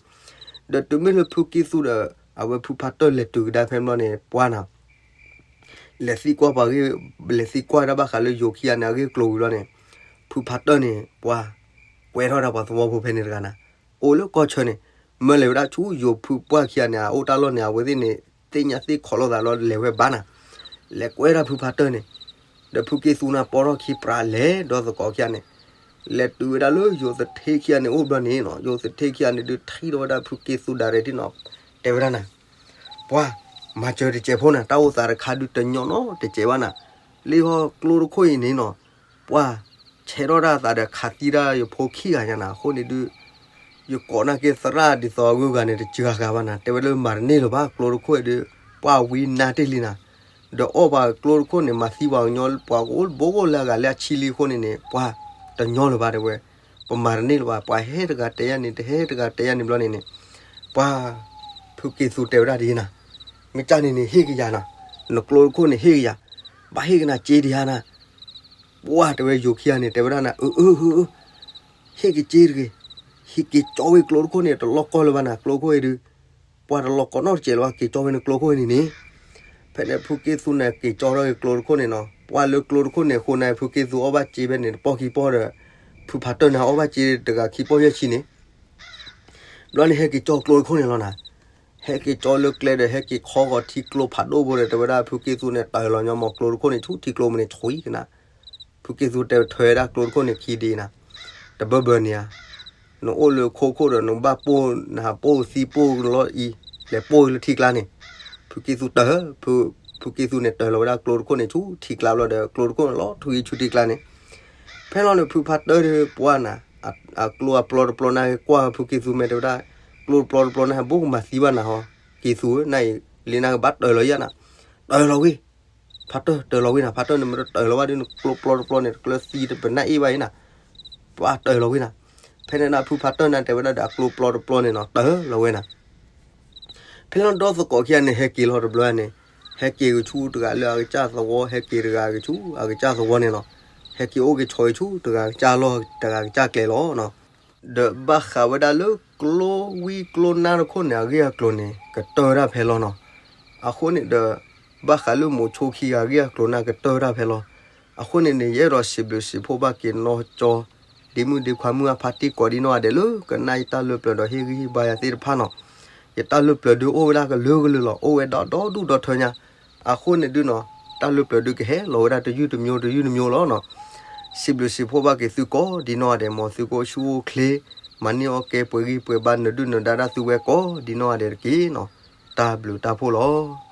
ဒီးတုၤမ့ၢ်လၢဖုက့သူဒီး အဝဲဖုဖးတၢၢ်လဲၤတုၤကဒါဖဲန့ၣ်ဘျီန့ၣ် ပှၢ်နၤ လဲၤသံကွၢ်ပှၤဂ့ၢ် လဲၤသံကွၢ်တၢ်ဘၣ်ဃးလၢယိၤခံဂၤန့ၣ် အဂ့ၢ်အကျိၤဝံၤဘျီန့ၣ်, ဖုဖးတၢၢ်န့ၣ် ပှၢ် ကွဲထီၣ်ဒၣ်ပှၤသဝီဖိဖဲန့ၣ်တဂၤနၤ, အိၣ်လၢကီၢ်ဆၢန့ၣ်, မၢလဲၤဝဲဒၣ်ဆူယိၤဖုပှၢ်ခံဂၤန့ၣ် အအိၣ်တၢ်လီၢ်န့ၣ် အဝဲသ့ၣ်န့ၣ် သ့ၣ်ညါသ့ၣ်ခိးလိာ်သးလီၤ လဲၤဝဲဘၣ်နၤ, လဲၤကွဲဒၣ်ဖုဖးတၢၢ်န့ၣ်, ဒီးဖုက့သူနၤ ပိာ်ထီၣ်ခံပြးလဲၤဒီးသကိးခံဂၤန့ၣ်, လဲၤတုၤဝဲဒၣ်လၢယိၤသထ့ခံဂၤန့ၣ်အိၣ်ဘျီန့ၣ်နီၤ, ယိၤသထ့ခံဂၤန့ၣ်ဒုးထံၣ်ထီၣ်ဝဲဒၣ်ဖုက့သူဒၣ်ရဲၣ်တနီၤ, တဲဝဲဒၣ်နၤ ပှၢ် မၤစၢၤတစဲးဖိနၤ, တၢ်အိၣ်သးတခါဒုးတညီနီတစဲးဘၣ်နၤ, လၢဟီကျိတခိၣ်အံၤန့ၣ်နီၤ, ပှၢ် ဆဲးထီၣ်တၢ်သးဒီးခးသံတၢ်ယဖိခံဂၤညါနၤ, အဃိန့ၣ်ဒုး ယကိးနာ်က့သရၣ်ဒ်သိးအဂုၤအဂၤန့ၣ် တစှၤဂၤဘၣ်နၤ, တဲဝဲလၢမၤတန့ၢ်လၢၤဘၣ် ကျိတခိၣ်အံၤဒုး, ပှၢ်ဝံနါတ့ၢ်လံနၤ, ဒီးအီၣ်ပှၤကျိတခိၣ်န့ၣ် မၤသံပှၤကညီ ပှၤကအိၣ်ဘိကအိၣ်လၢအဂၤလၢအဆံလံအဃိန့ၣ်န့ၣ် ပှၢ် တညီလၢၤဘၣ်တဲဝဲ, ပမၤတန့ၢ်လၢၤဘၣ်, ပှၤဟဲတဂၤတဲယါန့ၣ် တဟဲတဂၤတဲယါန့ၣ်ဘျီန့ၣ်န့ၣ်, ပှၢ် ဖုက့သူတဲဝဲဒၣ်ဒ်နၤ, မ့ၢ်ကၢ်န့ၣ်န့ၣ် ဟ့ၣ်ကယၤနၤ, နကျိတခိၣ်န့ၣ် ဟ့ၣ်ကယၤ, ဘၣ်ဟ့ၣ်ကနၤစ့ဒံးဧါနၤ, ပှၢ်တဲဝဲယိၤခံဂၤန့ၣ် တဲဝဲဒၣ်နၤ, အၢ အၢ အၢ အၢ ဟ့ၣ်က့ၤစ့တဂ့ၤ, ဟ့ၣ်က့ၤကၠီဝဲကျိတခိၣ်န့ၣ် တလီၢ်ကီလၢၤဘၣ်နၤ, ကျိတခိၣ်အံၤဒုး, ပှၢ်တလီၢ်ကီနီတစဲးလၢၤဘၣ် က့ၤကၠီဝဲန့ၣ်ကျိတခိၣ်အံၤန့ၣ်န့ၣ်, ဖဲန့ၣ်ဖုက့သူန့ၣ် က့ၤကၠီထီၣ်က့ၤကျိတခိၣ်န့ၣ်နီၤ, ပှၢ်လၢကျိတခိၣ်န့ၣ်အဃိန့ၣ် ဖုက့သူအီၣ်ဘၣ်စ့ဖဲန့ၣ် တပီၢ်ခံပီၢ်ဒီး, ဖုဖးတၢၢ်န့ၣ် အီၣ်ဘၣ်စ့တဂၤခံပီၢ်ယဲၢ်ဆံန့ၣ် ဘျီန့ၣ်ဟဲက့ၤကၠီကျိတခိၣ်န့ၣ်လီၤနၤ, ဟဲက့ၤကၠီလၢကျဲဒီးဟဲက့ၤခီဂီၤထံကျိဖးဒိၣ်ဘိဒီး တဲဝဲဒၣ်ဖုက့သူန့ၣ် တၢၢ်လီၤညီမး ကျိတခိၣ်န့ၣ်ဆူထံကျိမ့ၢ်န့ၣ် ဆွံကနၤ, ဖုက့သူတဲထွဲဝဲဒၣ်ကျိတခိၣ်န့ၣ်ခံဒံးနၤ, တဘၢဘၢန့ၣ်ဧါ, နအိၣ်လၢခိခိၣ်ဒီး နဘၣ်ပိၢ်နဟးပိၢ်သံပိၢ်လီၤအံၤ, လဲၤပိၢ်လၢထံကျါန့ၣ်, ဖုက့သူတၢၢ်, ဖုက့သူန့ၣ် တၢၢ်လီၤဝဲဒၣ်ကျိတခိၣ်န့ၣ်ဆူထံကျါဘျီဒီး ကျိတခိၣ်န့ၣ်လီၤထွံဆူထံကျါန့ၣ်, ဖဲလီၤန့ၣ် ဖုဖးတၢၢ်ဒုးပှၢ်နၤ, အကျိအပျီတပျီန့ၣ် ကွၢ်ဖုက့သူမ့ၢ်တဲဝဲဒၣ်, ကျိတပျီတပျီန့ၣ် ဘိၣ်ကမၤသံဘၣ်နၤဟီ, က့သူဧၢ နအံၤ လၢနကဘၣ်တၢၢ်လီၤယါနၤ, တၢၢ်လီၤဝံၤ, ဖးတၢၢ်တၢၢ်လီၤဝံၤနၤ, ဖးတၢၢ်န့ၣ်မ့ၢ်တတၢၢ်လီၤဘၣ်ဒုး နကျိပျီတပျီန့ၣ် တကျၢၤသံတပနၢ်အ့ၣ်ဘၣ်အံၤနၤ, ပှၢ်တၢၢ်လီၤဝံၤနၤ, ဖဲ ဖဲန့ၣ်န့ၣ် ဖုဖးတၢၢ်န့ၣ်တဲဝဲဒၣ်ဒီး အကျိပျီတပျီန့ၣ်နီၤ တၢၢ်လီၤဝဲနၤ. ဖဲလၢဒီသကိးခံဂၤန့ၣ် ဟဲက့ၤလီၤတဘျီန့ၣ်, ဟဲက့ၤကဆူတဂၤလၢအကစၢ်သဝီ, ဟဲက့ၤတဂၤကဆူအကစၢ်သဝီန့ၣ်လီၤ. ဟဲက့ၤအိၣ်က့ၤဆိးက့ၤဆူတဂၤကစၢ်လီၢ် တဂၤကစၢ်ကျဲလီၤ. ဒီးဘၣ်ဃးဝဲဒၣ်လၢကျိဝံၤကျိနါတခိၣ်န့ၣ် အဂ့ၢ်အကျိၤန့ၣ် ကတၢၢ်တၢ်ဖဲလီၤနီၤ. အဃိန့ၣ်ဒီး ဘၣ်ဃးလၢမိၤဆိခံဂၤအဂ့ၢ်အကျိၤန့ၣ် ကတၢၢ်တၢ်ဖဲလီၤ. အဃိန့ၣ်န့ၣ် ယအဲၣ်ဒိးစံးဘျုးစံးဖှိၣ်ဘၣ်က့ၤနီၢ်ကၠီ ဒ့မုၣ်ဒ့ခွါမုၢ်အဖါတံၢ်ကိးဒ်နီၢ်ဂၤဒဲးလၢကနၣ်ယတၢ်လၢပျၢၤဒီးဟ့ၣ်ဂံၢ်ဟ့ၣ်ဘါယၤသ့ၣ်တဖၣ်နီၤ. ယတၢ်လၢပျၢၤဒုးအိၣ်ဝဲဒၣ်ကလုာ်ကလုာ်လီၤ, အိၣ်ဝဲဒၣ်ဒီဒူၣ်ဒီထၢညါ. အဃိန့ၣ်ဒုးနီၤ တၢ်လၢပျၢၤဒုးကဟဲလီၤဝဲဒၣ်တယုၢ်တမျိုးတယုၢ်တမျိုးလီၤနီၤ. စံးဘျုးစံးဖှိၣ်ဘၣ်က့ၤသုကိးဒ်နီၢ်ဂၤဒဲး မ်သုကအိၣ်ဆူၣ်အိၣ်ချ့ မၤန့ၢ်အီၣ်ကဲ ပှဲၤဂံၢ်ပှဲၤဘါ နဒုၣ်နဒါတၢ်သုဝဲကိးဒ်နီၢ်ဂၤဒဲးတက့ၢ်နီၤ. တၢ်ဘျုးတၢ်ဖှိၣ်လီၤ.